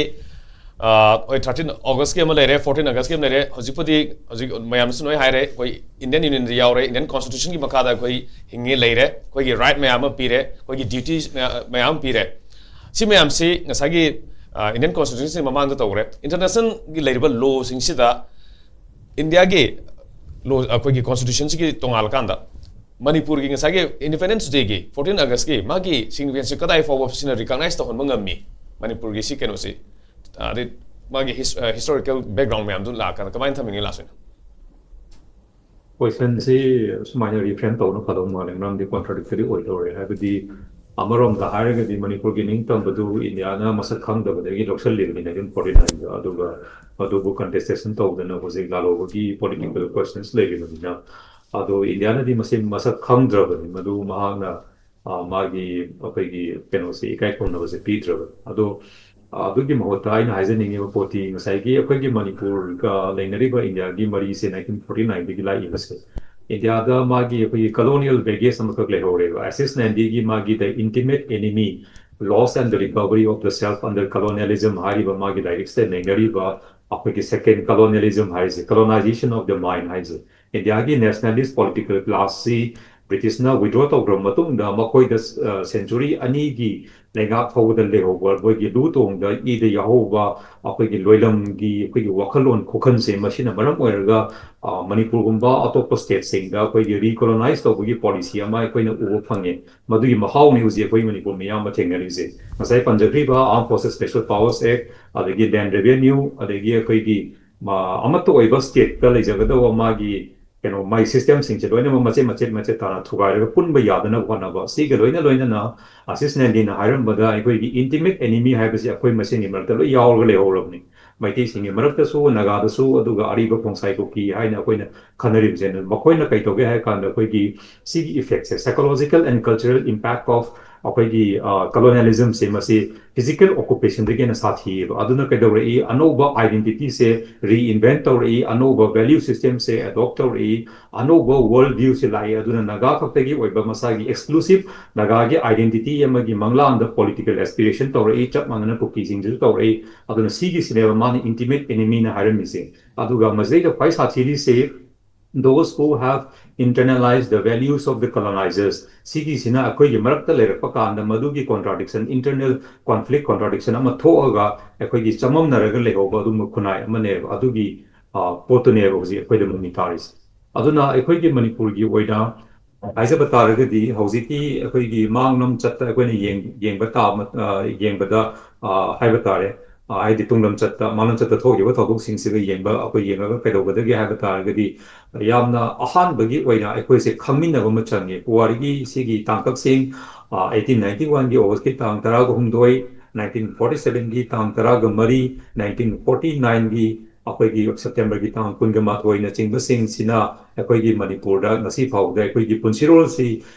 ꯑ, ꯍꯣꯏ, thirteen August ꯀꯤ ꯑꯃ ꯂꯩꯔꯦ, fourteen August ꯀꯤ ꯑꯃ ꯂꯩꯔꯦ꯫ ꯍꯧꯖꯤꯛꯄꯨꯗꯤ, ꯍꯧꯖꯤꯛ ꯃꯌꯥꯝꯅꯁꯨ ꯂꯣꯏ ꯍꯥꯏꯔꯦ, ꯑꯩꯈꯣꯏ Indian Union ꯗ ꯌꯥꯎꯔꯦ, Indian Constitution ꯒꯤ ꯃꯈꯥꯗ ꯑꯩꯈꯣꯏ ꯍꯤꯡꯉꯦ ꯂꯩꯔꯦ, ꯑꯩꯈꯣꯏꯒꯤ right ꯃꯌꯥꯝ ꯑꯃ ꯄꯤꯔꯦ, ꯑꯩꯈꯣꯏꯒꯤ duties ꯃꯌꯥ-, ꯃꯌꯥꯝ ꯑꯃ ꯄꯤꯔꯦ꯫ ꯁꯤ ꯃꯌꯥꯝꯁꯤ ꯉꯁꯥꯏꯒꯤ, ꯑ, Indian Constitution ꯁꯤ ꯃꯃꯥꯡꯗ ꯇꯧꯈ꯭ꯔꯦ꯫ International ꯒꯤ ꯂꯩꯔꯤꯕ law ꯁꯤꯡꯁꯤꯗ ꯏꯟꯗꯤꯌꯥꯒꯤ law, ꯑꯩꯈꯣꯏꯒꯤ Constitution ꯁꯤꯒꯤ ꯇꯣꯉꯥꯜꯂꯀꯥꯟꯗ ꯃꯅꯤꯄꯨꯔꯒꯤ ꯉꯁꯥꯏꯒꯤ Independence Day ꯒꯤ, fourteen August ꯀꯤ ꯃꯥꯒꯤ significance ꯁꯤ ꯀꯗꯥꯏ ꯐꯥꯎꯕ ꯁꯤꯅ recognize ꯇꯧꯍꯟꯕ ꯉꯝꯃꯤ? ꯃꯅꯤꯄꯨꯔꯒꯤ ꯁꯤ ꯀꯩꯅꯣꯁꯤ, ꯑꯗꯩ ꯃꯥꯒꯤ his-, ꯑ, historical background ꯃꯌꯥꯝꯗꯨ ꯂꯥꯛꯑꯀꯥꯟꯗ ꯀꯃꯥꯏꯅ ꯊꯝꯅꯤꯡꯉꯤ ꯂꯥꯁ ꯑꯣꯏꯅ? Question ꯁꯤ ꯁꯨꯃꯥꯏꯅ reframe ꯇꯧꯕꯅ ꯐꯗꯧ ꯃꯥꯜꯂꯦ, ꯃꯔꯝꯗꯤ contradictory ꯑꯣꯏꯗꯧꯔꯦ꯫ ꯍꯥꯏꯕꯗꯤ ꯑꯃꯔꯣꯝꯗ ꯍꯥꯏꯔꯒꯗꯤ ꯃꯅꯤꯄꯨꯔꯒꯤ ꯅꯤꯡꯇꯝꯕꯗꯨ ꯏꯟꯗꯤꯌꯥꯅ ꯃꯁꯛ ꯈꯪꯗꯕꯗꯒꯤ ꯂꯧꯁꯤꯜꯂꯤꯕꯅꯤ nineteen forty nine ꯗ, ꯑꯗꯨꯒ ꯃꯗꯨꯕꯨ contestation ꯇꯧꯗꯅ ꯍꯧꯖꯤꯛ ꯂꯥꯜꯍꯧꯕꯒꯤ political questions ꯂꯩꯔꯤꯕꯅꯤꯅ, ꯑꯗꯣ ꯏꯟꯗꯤꯌꯥꯅꯗꯤ ꯃꯁꯤ ꯃꯁꯛ ꯈꯪꯗ꯭ꯔꯕꯅꯤ꯫ ꯃꯗꯨ ꯃꯍꯥꯛꯅ, ꯑ, ꯃꯥꯒꯤ, ꯑꯩꯈꯣꯏꯒꯤ ꯀꯩꯅꯣꯁꯦ, ꯏꯀꯥꯏ ꯈꯨꯝꯅꯕꯁꯦ ꯄꯤꯗ꯭ꯔꯕꯅꯤ꯫ ꯑꯗꯣ, ꯑ, ꯑꯗꯨꯒꯤ ꯃꯍꯨꯠꯇ ꯑꯩꯅ ꯍꯥꯏꯖꯅꯤꯡꯉꯤꯕ ꯄꯣꯠꯇꯤ ꯉꯁꯥꯏꯒꯤ ꯑꯩꯈꯣꯏꯒꯤ ꯃꯅꯤꯄꯨꯔꯒ ꯂꯩꯅꯔꯤꯕ ꯏꯟꯗꯤꯌꯥꯒꯤ ꯃꯔꯤꯁꯦ nineteen forty nine ꯗꯒꯤ ꯂꯥꯛꯏꯕꯁꯦ, ꯏꯟꯗꯤꯌꯥꯗ ꯃꯥꯒꯤ ꯑꯩꯈꯣꯏꯒꯤ colonial baggage ꯑꯃꯈꯛ ꯂꯩꯍꯧꯔꯦꯕ꯫ ꯑꯦꯁꯤꯁ ꯅꯦꯟꯗꯤꯒꯤ ꯃꯥꯒꯤ The Intimate Enemy, Loss and the Recovery of the Self Under Colonialism ꯍꯥꯏꯔꯤꯕ ꯃꯥꯒꯤ ꯂꯥꯏꯔꯤꯛꯁꯤꯗ ꯅꯩꯅꯔꯤꯕ ꯑꯩꯈꯣꯏꯒꯤ second colonialism ꯍꯥꯏꯔꯤꯁꯦ, colonization of the mind ꯍꯥꯏꯁꯦ, ꯏꯟꯗꯤꯌꯥꯒꯤ nationalist political class ꯁꯤ ꯕ꯭ꯔꯤꯇꯤꯁꯅ withdraw ꯇꯧꯈ꯭ꯔꯕ ꯃꯇꯨꯡꯗ ꯃꯈꯣꯏꯗ, ꯑ, century ꯑꯅꯤꯒꯤ ꯂꯩꯉꯥꯛ ꯐꯥꯎꯕꯗ ꯂꯩꯍꯧꯕ ꯃꯣꯏꯒꯤ ꯂꯨ ꯇꯣꯡꯗ ꯏꯗ ꯌꯥꯎꯍꯧꯕ ꯑꯩꯈꯣꯏꯒꯤ ꯂꯣꯏꯂꯝꯒꯤ ꯑꯩꯈꯣꯏꯒꯤ ꯋꯥꯈꯜꯂꯣꯟ ꯈꯣꯈꯟꯁꯦ, ꯃꯁꯤꯅ ꯃꯔꯝ ꯑꯣꯏꯔꯒ, ꯑ, ꯃꯅꯤꯄꯨꯔꯒꯨꯝꯕ ꯑꯇꯣꯞꯄ state ꯁꯤꯡꯗ ꯑꯩꯈꯣꯏꯒꯤ recolonize ꯇꯧꯕꯒꯤ policy ꯑꯃ ꯑꯩꯈꯣꯏꯅ ꯎꯕ ꯐꯪꯉꯦ꯫ ꯃꯗꯨꯒꯤ ꯃꯍꯥꯎꯅꯤ ꯍꯧꯖꯤꯛ ꯑꯩꯈꯣꯏ ꯃꯅꯤꯄꯨꯔ ꯃꯤꯌꯥꯝꯅ ꯊꯦꯡꯅꯔꯤꯁꯦ꯫ ꯉꯁꯥꯏ ꯄꯟꯖꯈ꯭ꯔꯤꯕ Armed Forces Special Powers Act, ꯑꯗꯒꯤ land revenue, ꯑꯗꯒꯤ ꯑꯩꯈꯣꯏꯒꯤ ꯃ-, ꯑꯃꯠꯇ ꯑꯣꯏꯕ state ꯇ ꯂꯩꯖꯒꯗꯧꯕ ꯃꯥꯒꯤ ꯀꯩꯅꯣ, ꯃꯥꯒꯤ system ꯁꯤꯡꯁꯦ ꯂꯣꯏꯅꯃꯛ ꯃꯆꯦꯠ ꯃꯆꯦꯠ ꯃꯆꯦꯠ ꯇꯥꯅ ꯊꯨꯒꯥꯏꯔꯒ ꯄꯨꯟꯕ ꯌꯥꯗꯅꯕ ꯍꯣꯠꯅꯕ꯫ ꯁꯤꯒ ꯂꯣꯏꯅ ꯂꯣꯏꯅꯅ ꯑꯁꯤꯁ ꯅꯦꯟꯗꯤꯅ ꯍꯥꯏꯔꯝꯕꯗ ꯑꯩꯈꯣꯏꯒꯤ intimate enemy ꯍꯥꯏꯕꯁꯤ ꯑꯩꯈꯣꯏ ꯃꯁꯦꯟꯒꯤ ꯃꯔꯛꯇ ꯂꯣꯏ ꯌꯥꯎꯔꯒ ꯂꯩꯍꯧꯔꯕꯅꯤ꯫ ꯃꯩꯇꯩꯁꯤꯡꯒꯤ ꯃꯔꯛꯇꯁꯨ, ꯅꯥꯒꯥꯗꯁꯨ, ꯑꯗꯨꯒ ꯑꯔꯤꯕ ꯈꯣꯡꯁꯥꯏ ꯀꯨꯀꯤ ꯍꯥꯏꯅ ꯑꯩꯈꯣꯏꯅ ꯈꯟꯅꯔꯤꯕꯁꯦ, ꯃꯈꯣꯏꯅ ꯀꯩ ꯇꯧꯒꯦ ꯍꯥꯏ ꯀꯥꯟꯗ, ꯑꯩꯈꯣꯏꯒꯤ ꯁꯤꯒꯤ effectꯁꯦ, psychological and cultural impact of ꯑꯩꯈꯣꯏꯒꯤ colonialismꯁꯦ, ꯃꯁꯤ physical occupationꯗꯒꯤ ꯍꯦꯟꯅ ꯁꯥꯊꯤꯌꯦꯕ꯫ ꯑꯗꯨꯅ ꯀꯩꯗꯧꯔꯛꯏ? ꯑꯅꯧꯕ identityꯁꯦ reinvent ꯇꯧꯔꯛꯏ, ꯑꯅꯧꯕ value systemꯁꯦ adopt ꯇꯧꯔꯛꯏ, ꯑꯅꯧꯕ world viewꯁꯦ ꯂꯥꯛꯏ꯫ ꯑꯗꯨꯅ ꯅꯥꯒꯥ ꯈꯛꯇꯒꯤ ꯑꯣꯏꯕ ꯃꯁꯥꯒꯤ exclusive ꯅꯥꯒꯥꯒꯤ identity ꯑꯃꯒꯤ ꯃꯪꯂꯥꯟꯗ political aspiration ꯇꯧꯔꯛꯏ, ꯆꯞ ꯃꯥꯟꯅꯅ ꯀꯨꯀꯤꯁꯤꯡꯁꯤꯁꯨ ꯇꯧꯔꯛꯏ꯫ ꯑꯗꯨꯅ ꯁꯤꯒꯤꯁꯤꯅꯦꯕ ꯃꯥꯅ intimate enemyꯅ ꯍꯥꯏꯔꯝꯃꯤꯁꯦ꯫ ꯑꯗꯨꯒ ꯃꯁꯤꯗꯩꯗ ꯈ꯭ꯋꯥꯏ ꯁꯥꯊꯤꯔꯤꯁꯦ, those who have internalized the values of the colonizers, ꯁꯤꯒꯤꯁꯤꯅ ꯑꯩꯈꯣꯏꯒꯤ ꯃꯔꯛꯇ ꯂꯩꯔꯛꯄ ꯀꯥꯟꯗ ꯃꯗꯨꯒꯤ contradiction, internal conflict, contradiction ꯑꯃ ꯊꯣꯛꯑꯒ ꯑꯩꯈꯣꯏꯒꯤ ꯆꯃꯝꯅꯔꯒ ꯂꯩꯍꯧꯕ ꯑꯗꯨꯒꯨꯝꯕ ꯈꯨꯟꯅꯥꯏ ꯑꯃꯅꯦꯕ꯫ ꯑꯗꯨꯒꯤ ꯄꯣꯠꯇꯨꯅꯦꯕ ꯍꯧꯖꯤꯛ ꯑꯩꯈꯣꯏꯗ ꯃꯃꯤ ꯇꯥꯔꯤꯁꯦ꯫ ꯑꯗꯨꯅ ꯑꯩꯈꯣꯏꯒꯤ ꯃꯅꯤꯄꯨꯔꯒꯤ ꯑꯣꯏꯅ ꯍꯥꯏꯖꯕ ꯇꯥꯔꯒꯗꯤ, ꯍꯧꯖꯤꯛꯀꯤ ꯑꯩꯈꯣꯏꯒꯤ ꯃꯥꯡꯂꯣꯝ ꯆꯠꯇ ꯑꯩꯈꯣꯏꯅ ꯌꯦꯡ-, ꯌꯦꯡꯕ ꯇꯥꯕ, ꯑ, ꯌꯦꯡꯕꯗ, ꯑ, ꯍꯥꯏꯕ ꯇꯥꯔꯦ, ꯑ, ꯍꯥꯏꯗꯤ ꯇꯨꯡꯂꯝ ꯆꯠꯇ, ꯃꯥꯡꯂꯣꯝ ꯆꯠꯇ ꯊꯣꯛꯈꯤꯕ ꯊꯧꯗꯣꯛꯁꯤꯡꯁꯤꯒ ꯌꯦꯡꯕ, ꯑꯩꯈꯣꯏ ꯌꯦꯡꯉꯒ ꯀꯩꯗꯧꯒꯗꯒꯦ ꯍꯥꯏꯕ ꯇꯥꯔꯒꯗꯤ, ꯌꯥꯝꯅ ꯑꯍꯥꯟꯕꯒꯤ ꯑꯣꯏꯅ ꯑꯩꯈꯣꯏꯁꯦ ꯈꯪꯃꯤꯟꯅꯕ ꯑꯃ ꯆꯪꯉꯦ꯫ ꯄꯨꯋꯥꯔꯤꯒꯤ ꯁꯤꯒꯤ ꯇꯥꯡꯀꯛꯁꯤꯡ, ꯑ, eighteen ninety oneꯒꯤ Augustꯀꯤ ꯇꯥꯡ ꯇꯔꯥꯒ ꯍꯨꯝꯗꯣꯏ, nineteen forty sevenꯒꯤ ꯇꯥꯡ ꯇꯔꯥꯒ ꯃꯔꯤ, nineteen forty nineꯒꯤ ꯑꯩꯈꯣꯏꯒꯤ Septemberꯒꯤ ꯇꯥꯡ ꯀꯨꯟꯒ ꯃꯥꯊꯣꯏꯅꯆꯤꯡꯕꯁꯤꯡꯁꯤꯅ ꯑꯩꯈꯣꯏꯒꯤ ꯃꯅꯤꯄꯨꯔꯗ ꯉꯁꯤ ꯐꯥꯎꯕꯗ ꯑꯩꯈꯣꯏꯒꯤ ꯄꯨꯟꯁꯤꯔꯣꯜꯁꯤ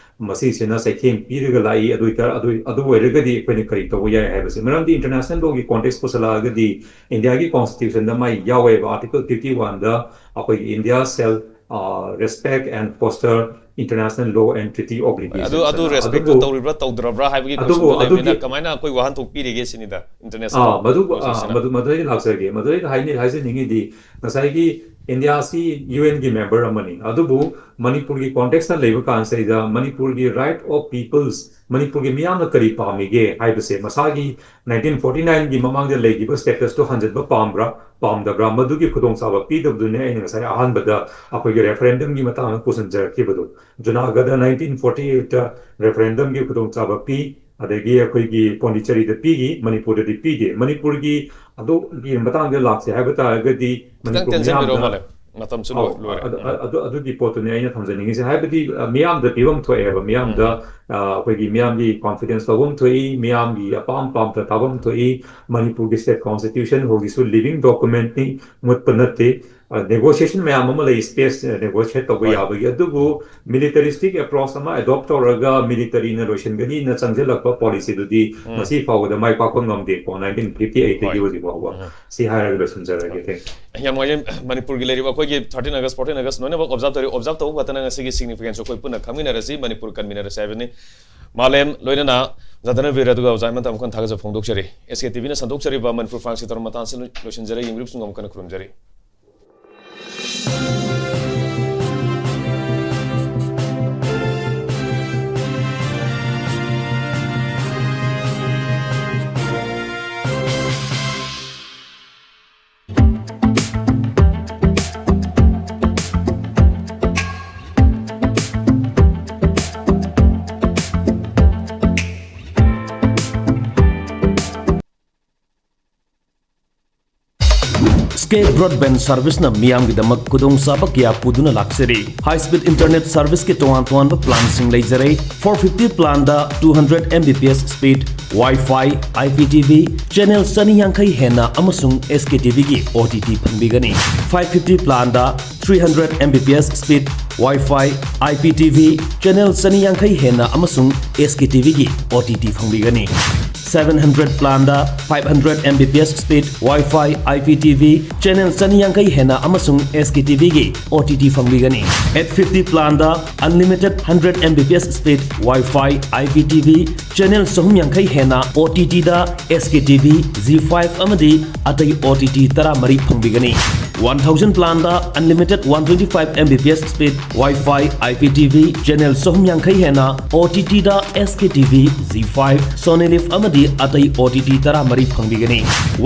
ꯃꯁꯤꯁꯤꯅ ꯆꯩꯊꯦꯡ ꯄꯤꯔꯒ ꯂꯥꯛꯏ꯫ ꯑꯗꯨ ꯑꯣꯏꯇꯥ-, ꯑꯗꯨ, ꯑꯗꯨ ꯑꯣꯏꯔꯒꯗꯤ ꯑꯩꯈꯣꯏꯅ ꯀꯔꯤ ꯇꯧꯕ ꯌꯥꯏ ꯍꯥꯏꯕꯁꯦ, ꯃꯔꯝꯗꯤ international lawꯒꯤ context ꯄꯨꯁꯜꯂꯛꯑꯒꯗꯤ Indiaꯒꯤ constitutionꯗ ꯃꯥꯏ ꯌꯥꯎꯋꯦꯕ, article fifty oneꯗ ꯑꯩꯈꯣꯏꯒꯤ India shall, ꯑ, respect and foster international law and treaty obligations ꯑꯗꯨ, ꯑꯗꯨ ꯍꯥꯏꯅ꯫ Respectꯇꯨ ꯑꯗꯨꯕꯨ, ꯇꯧꯔꯤꯕ꯭ꯔꯥ ꯇꯧꯗ꯭ꯔꯕ꯭ꯔꯥ ꯍꯥꯏꯕꯒꯤ ꯑꯗꯨꯕꯨ, questionꯗꯨ ꯂꯩꯕꯅꯤꯅ, ꯑꯗꯨꯒꯤ ꯀꯃꯥꯏꯅ ꯑꯩꯈꯣꯏ ꯋꯥꯍꯟꯊꯣꯛ ꯄꯤꯔꯤꯒꯦ ꯁꯤꯅꯤꯗ, international ꯑꯥ, ꯃꯗꯨ, ꯑꯥ, lawꯁꯤꯡꯁꯤꯅ? ꯃꯗꯨ, ꯃꯗꯨꯗꯩꯗ ꯂꯥꯛꯆꯒꯦ꯫ ꯃꯗꯨꯗꯩꯗ ꯍꯥꯏꯅꯤ-, ꯍꯥꯏꯖꯅꯤꯡꯉꯤꯗꯤ, ꯉꯁꯥꯏꯒꯤ Indiaꯁꯤ UNꯒꯤ member ꯑꯃꯅꯤ, ꯑꯗꯨꯕꯨ ꯃꯅꯤꯄꯨꯔꯒꯤ contextꯇ ꯂꯩꯕ ꯀꯥꯟꯁꯤꯗꯩꯗ ꯃꯅꯤꯄꯨꯔꯒꯤ right of peoples, ꯃꯅꯤꯄꯨꯔꯒꯤ ꯃꯤꯌꯥꯝꯅ ꯀꯔꯤ ꯄꯥꯝꯃꯤꯒꯦ ꯍꯥꯏꯕꯁꯦ, ꯃꯁꯥꯒꯤ nineteen forty nineꯒꯤ ꯃꯃꯥꯡꯗ ꯂꯩꯈꯤꯕ statusꯇꯨ ꯍꯟꯖꯤꯟꯕ ꯄꯥꯝꯕ꯭ꯔꯥ, ꯄꯥꯝꯗꯕ꯭ꯔꯥ, ꯃꯗꯨꯒꯤ ꯈꯨꯗꯣꯡꯆꯥꯕ ꯄꯤꯗꯕꯗꯨꯅꯦ ꯑꯩꯅ ꯉꯁꯥꯏ ꯑꯍꯥꯟꯕꯗ ꯑꯩꯈꯣꯏꯒꯤ referendumꯒꯤ ꯃꯇꯥꯡꯗ ꯄꯨꯁꯤꯟꯖꯔꯛꯈꯤꯕꯗꯨ꯫ ꯖꯨꯅꯥꯒꯗ nineteen forty eightꯇ referendumꯒꯤ ꯈꯨꯗꯣꯡꯆꯥꯕ ꯄꯤ, ꯑꯗꯒꯤ ꯑꯩꯈꯣꯏꯒꯤ ꯄꯣꯟꯗꯤꯆꯦꯔꯤꯗ ꯄꯤꯈꯤ, ꯃꯅꯤꯄꯨꯔꯗꯗꯤ ꯄꯤꯗꯦ꯫ ꯃꯅꯤꯄꯨꯔꯒꯤ ꯑꯗꯨꯒꯤ ꯃꯇꯥꯡꯗ ꯂꯥꯛꯁꯦ ꯍꯥꯏꯕ ꯇꯥꯔꯒꯗꯤ, ꯈꯤꯇꯪ ꯃꯅꯤꯄꯨꯔ ꯇꯦꯟꯁꯤꯟꯕꯤꯔꯣ, ꯃꯤꯌꯥꯝꯗ ꯃꯥꯂꯦ꯫ ꯃꯇꯝꯁꯨ ꯑꯧ, ꯂꯣꯏ- ꯂꯣꯏꯔꯦ꯫ ꯑꯗꯨ- ꯎꯝ꯫ ꯑꯗꯨ- ꯑꯗꯨꯒꯤ ꯄꯣꯠꯇꯨꯅꯦ ꯑꯩꯅ ꯊꯝꯖꯅꯤꯡꯉꯤꯁꯦ꯫ ꯍꯥꯏꯕꯗꯤ, ꯑ, ꯃꯤꯌꯥꯝꯗ ꯄꯤꯐꯝ ꯊꯣꯛꯑꯦꯕ, ꯃꯤꯌꯥꯝꯗ, ꯑ, ꯑꯩꯈꯣꯏꯒꯤ ꯃꯤꯌꯥꯝꯒꯤ confidence ꯂꯧꯐꯝ ꯊꯣꯛꯏ, ꯃꯤꯌꯥꯝꯒꯤ ꯑꯄꯥꯝ ꯄꯥꯝꯗ ꯇꯥꯐꯝ ꯊꯣꯛꯏ꯫ ꯃꯅꯤꯄꯨꯔꯒꯤ state constitution ꯍꯧꯖꯤꯛꯁꯨ living documentꯅꯤ, ꯃꯨꯠꯄ ꯅꯠꯇꯦ꯫ ꯑ, negotiation ꯃꯌꯥꯝ ꯑꯃ ꯂꯩ, space, ꯑ, negotiate ꯇꯧꯕ ꯍꯣꯏ꯫ ꯌꯥꯕꯒꯤ꯫ ꯑꯗꯨꯕꯨ militaristic approach ꯑꯃ adopt ꯇꯧꯔꯒ militaryꯅ ꯂꯣꯏꯁꯤꯟꯒꯅꯤꯅ ꯆꯪꯁꯤꯜꯂꯛꯄ policyꯗꯨꯗꯤ ꯎꯝ꯫ ꯉꯁꯤ ꯐꯥꯎꯕꯗ ꯃꯥꯏ ꯄꯥꯛꯄ ꯉꯝꯗꯦꯀꯣ, nineteen fifty eightꯇꯒꯤ ꯍꯣꯏ꯫ ꯍꯧꯖꯤꯛ ꯐꯥꯎꯕ꯫ ꯎꯝ꯫ ꯁꯤ ꯍꯥꯏꯔꯒ ꯂꯣꯏꯁꯤꯟꯖꯔꯒꯦ꯫ Thank you꯫ ꯌꯥꯝ ꯅꯨꯡꯉꯥꯏꯖꯩ꯫ ꯃꯅꯤꯄꯨꯔꯒꯤ ꯂꯩꯔꯤꯕ ꯑꯩꯈꯣꯏꯒꯤ thirteen August, fourteen August ꯂꯣꯏꯅꯃꯛ observe ꯇꯧꯔꯤ꯫ Observe ꯇꯧꯕ ꯈꯛꯇꯅ ꯉꯁꯤꯒꯤ significanceꯁꯨ ꯑꯩꯈꯣꯏ ꯄꯨꯟꯅ ꯈꯪꯃꯤꯟꯅꯔꯁꯤ, ꯃꯅꯤꯄꯨꯔ ꯀꯟꯃꯤꯟꯅꯔꯁꯤ ꯍꯥꯏꯕꯅꯤ꯫ ꯃꯥꯂꯦꯝ ꯂꯣꯏꯅꯅ ꯖꯥꯗꯅꯕꯤꯔ ꯑꯗꯨꯒ ꯑꯣꯖꯥ ꯍꯦꯃꯟꯇ ꯑꯃꯨꯛ ꯍꯟꯅ ꯊꯥꯒꯠꯆꯕ ꯐꯣꯡꯗꯣꯛꯆꯔꯤ꯫ SKTVꯅ ꯁꯟꯗꯣꯛꯆꯔꯤꯕ ꯃꯅꯤꯄꯨꯔ ꯐ꯭ꯔꯥꯟꯁꯀꯤ ꯊꯧꯔꯝ ꯃꯇꯥꯡ ꯑꯁꯤꯗ ꯂꯣꯏꯁꯤꯟꯖꯔꯦ꯫ ꯌꯦꯡꯕꯤꯔꯤꯕꯁꯤꯡ ꯑꯃꯨꯛ ꯍꯟꯅ ꯈꯨꯔꯨꯝꯖꯔꯤ꯫ Sky Broadband Serviceꯅ ꯃꯤꯌꯥꯝꯒꯤꯗꯃꯛ ꯈꯨꯗꯣꯡꯆꯥꯕ ꯀꯌꯥ ꯄꯨꯗꯨꯅ ꯂꯥꯛꯆꯔꯤ꯫ High speed internet serviceꯀꯤ ꯇꯣꯉꯥꯟ ꯇꯣꯉꯥꯟꯕ planꯁꯤꯡ ꯂꯩꯖꯔꯦ꯫ Four fifty planꯗ two hundred Mbps speed, Wi-Fi, IPTV, channel ꯆꯅꯤ ꯌꯥꯡꯈꯩ ꯍꯦꯟꯅ ꯑꯃꯁꯨꯡ SKTVꯒꯤ OTT ꯐꯪꯕꯤꯒꯅꯤ꯫ Five fifty planꯗ three hundred Mbps speed, Wi-Fi, IPTV, channel ꯆꯅꯤ ꯌꯥꯡꯈꯩ ꯍꯦꯟꯅ ꯑꯃꯁꯨꯡ SKTVꯒꯤ OTT ꯐꯪꯕꯤꯒꯅꯤ꯫ Seven hundred planꯗ five hundred Mbps speed, Wi-Fi, IPTV, channel ꯆꯅꯤ ꯌꯥꯡꯈꯩ ꯍꯦꯟꯅ ꯑꯃꯁꯨꯡ SKTVꯒꯤ OTT ꯐꯪꯕꯤꯒꯅꯤ꯫ Eight fifty planꯗ unlimited hundred Mbps speed, Wi-Fi, IPTV, channel ꯆꯍꯨꯝ ꯌꯥꯡꯈꯩ ꯍꯦꯟꯅ OTTꯗ SKTV, Zee five ꯑꯃꯗꯤ ꯑꯇꯩ OTT ꯇꯔꯥꯃꯔꯤ ꯐꯪꯕꯤꯒꯅꯤ꯫ One thousand planꯗ unlimited one twenty five Mbps speed, Wi-Fi, IPTV, channel ꯆꯍꯨꯝ ꯌꯥꯡꯈꯩ ꯍꯦꯟꯅ OTTꯗ SKTV, Zee five, Sony Liv ꯑꯃꯗꯤ ꯑꯇꯩ OTT ꯇꯔꯥꯃꯔꯤ ꯐꯪꯕꯤꯒꯅꯤ꯫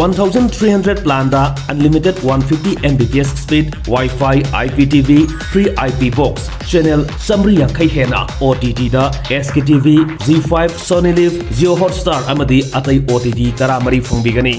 One thousand three hundred planꯗ unlimited one fifty Mbps speed, Wi-Fi, IPTV, free IP box, channel ꯆꯥꯃꯔꯤ ꯌꯥꯡꯈꯩ ꯍꯦꯟꯅ OTTꯗ SKTV, Zee five, Sony Liv, Jio Hotstar ꯑꯃꯗꯤ ꯑꯇꯩ OTT ꯇꯔꯥꯃꯔꯤ ꯐꯪꯕꯤꯒꯅꯤ꯫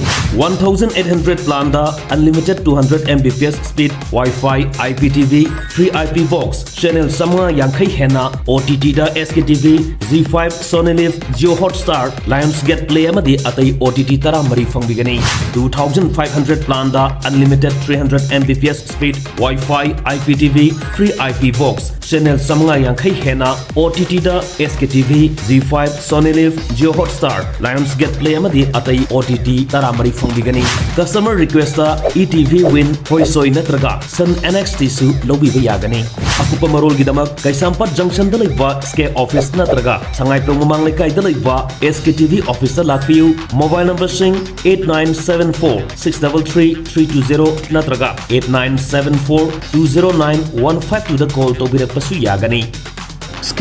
One thousand eight hundred planꯗ unlimited two hundred Mbps speed, Wi-Fi, I P T V, free I P box, channel ꯆꯥꯝꯃꯉꯥ ꯌꯥꯡꯈꯩ ꯍꯦꯟꯅ O T T ꯗ S K T V, Zee five, Sony Liv, Jio Hotstar, Lionsgate Play ꯑꯃꯗꯤ ꯑꯇꯩ O T T ꯇꯔꯥꯃꯔꯤ ꯐꯪꯕꯤꯒꯅꯤ꯫ Two thousand five hundred plan the unlimited three hundred Mbps speed, Wi-Fi, I P T V, free I P box, channel ꯆꯥꯝꯃꯉꯥ ꯌꯥꯡꯈꯩ ꯍꯦꯟꯅ O T T ꯗ S K T V, Zee five, Sony Liv, Jio Hotstar, Lionsgate Play ꯑꯃꯗꯤ ꯑꯇꯩ O T T ꯇꯔꯥꯃꯔꯤ ꯐꯪꯕꯤꯒꯅꯤ꯫ Customer request ꯇ E T V Win, ꯍꯣꯏꯁꯣꯏ ꯅꯠꯇ꯭ꯔꯒ Sun N X T ꯁꯨ ꯂꯧꯕꯤꯕ ꯌꯥꯒꯅꯤ꯫ ꯑꯀꯨꯞꯄ ꯃꯔꯣꯜꯒꯤꯗꯃꯛ ꯀꯩꯁꯥꯝꯄꯥꯠ ꯖꯪꯁꯟꯗ ꯂꯩꯕ S K office ꯅꯠꯇ꯭ꯔꯒ ꯁꯉꯥꯏꯄ꯭ꯔꯧ ꯃꯃꯥꯡ ꯂꯩꯀꯥꯏꯗ ꯂꯩꯕ S K T V office ꯇ ꯂꯥꯛꯄꯤꯌꯨ꯫ Mobile number ꯁꯤꯡ eight nine seven four six double three three two zero ꯅꯠꯇ꯭ꯔꯒ eight nine seven four two zero nine one five two ꯗ call ꯇꯧꯕꯤꯔꯛꯄꯁꯨ ꯌꯥꯒꯅꯤ꯫ S K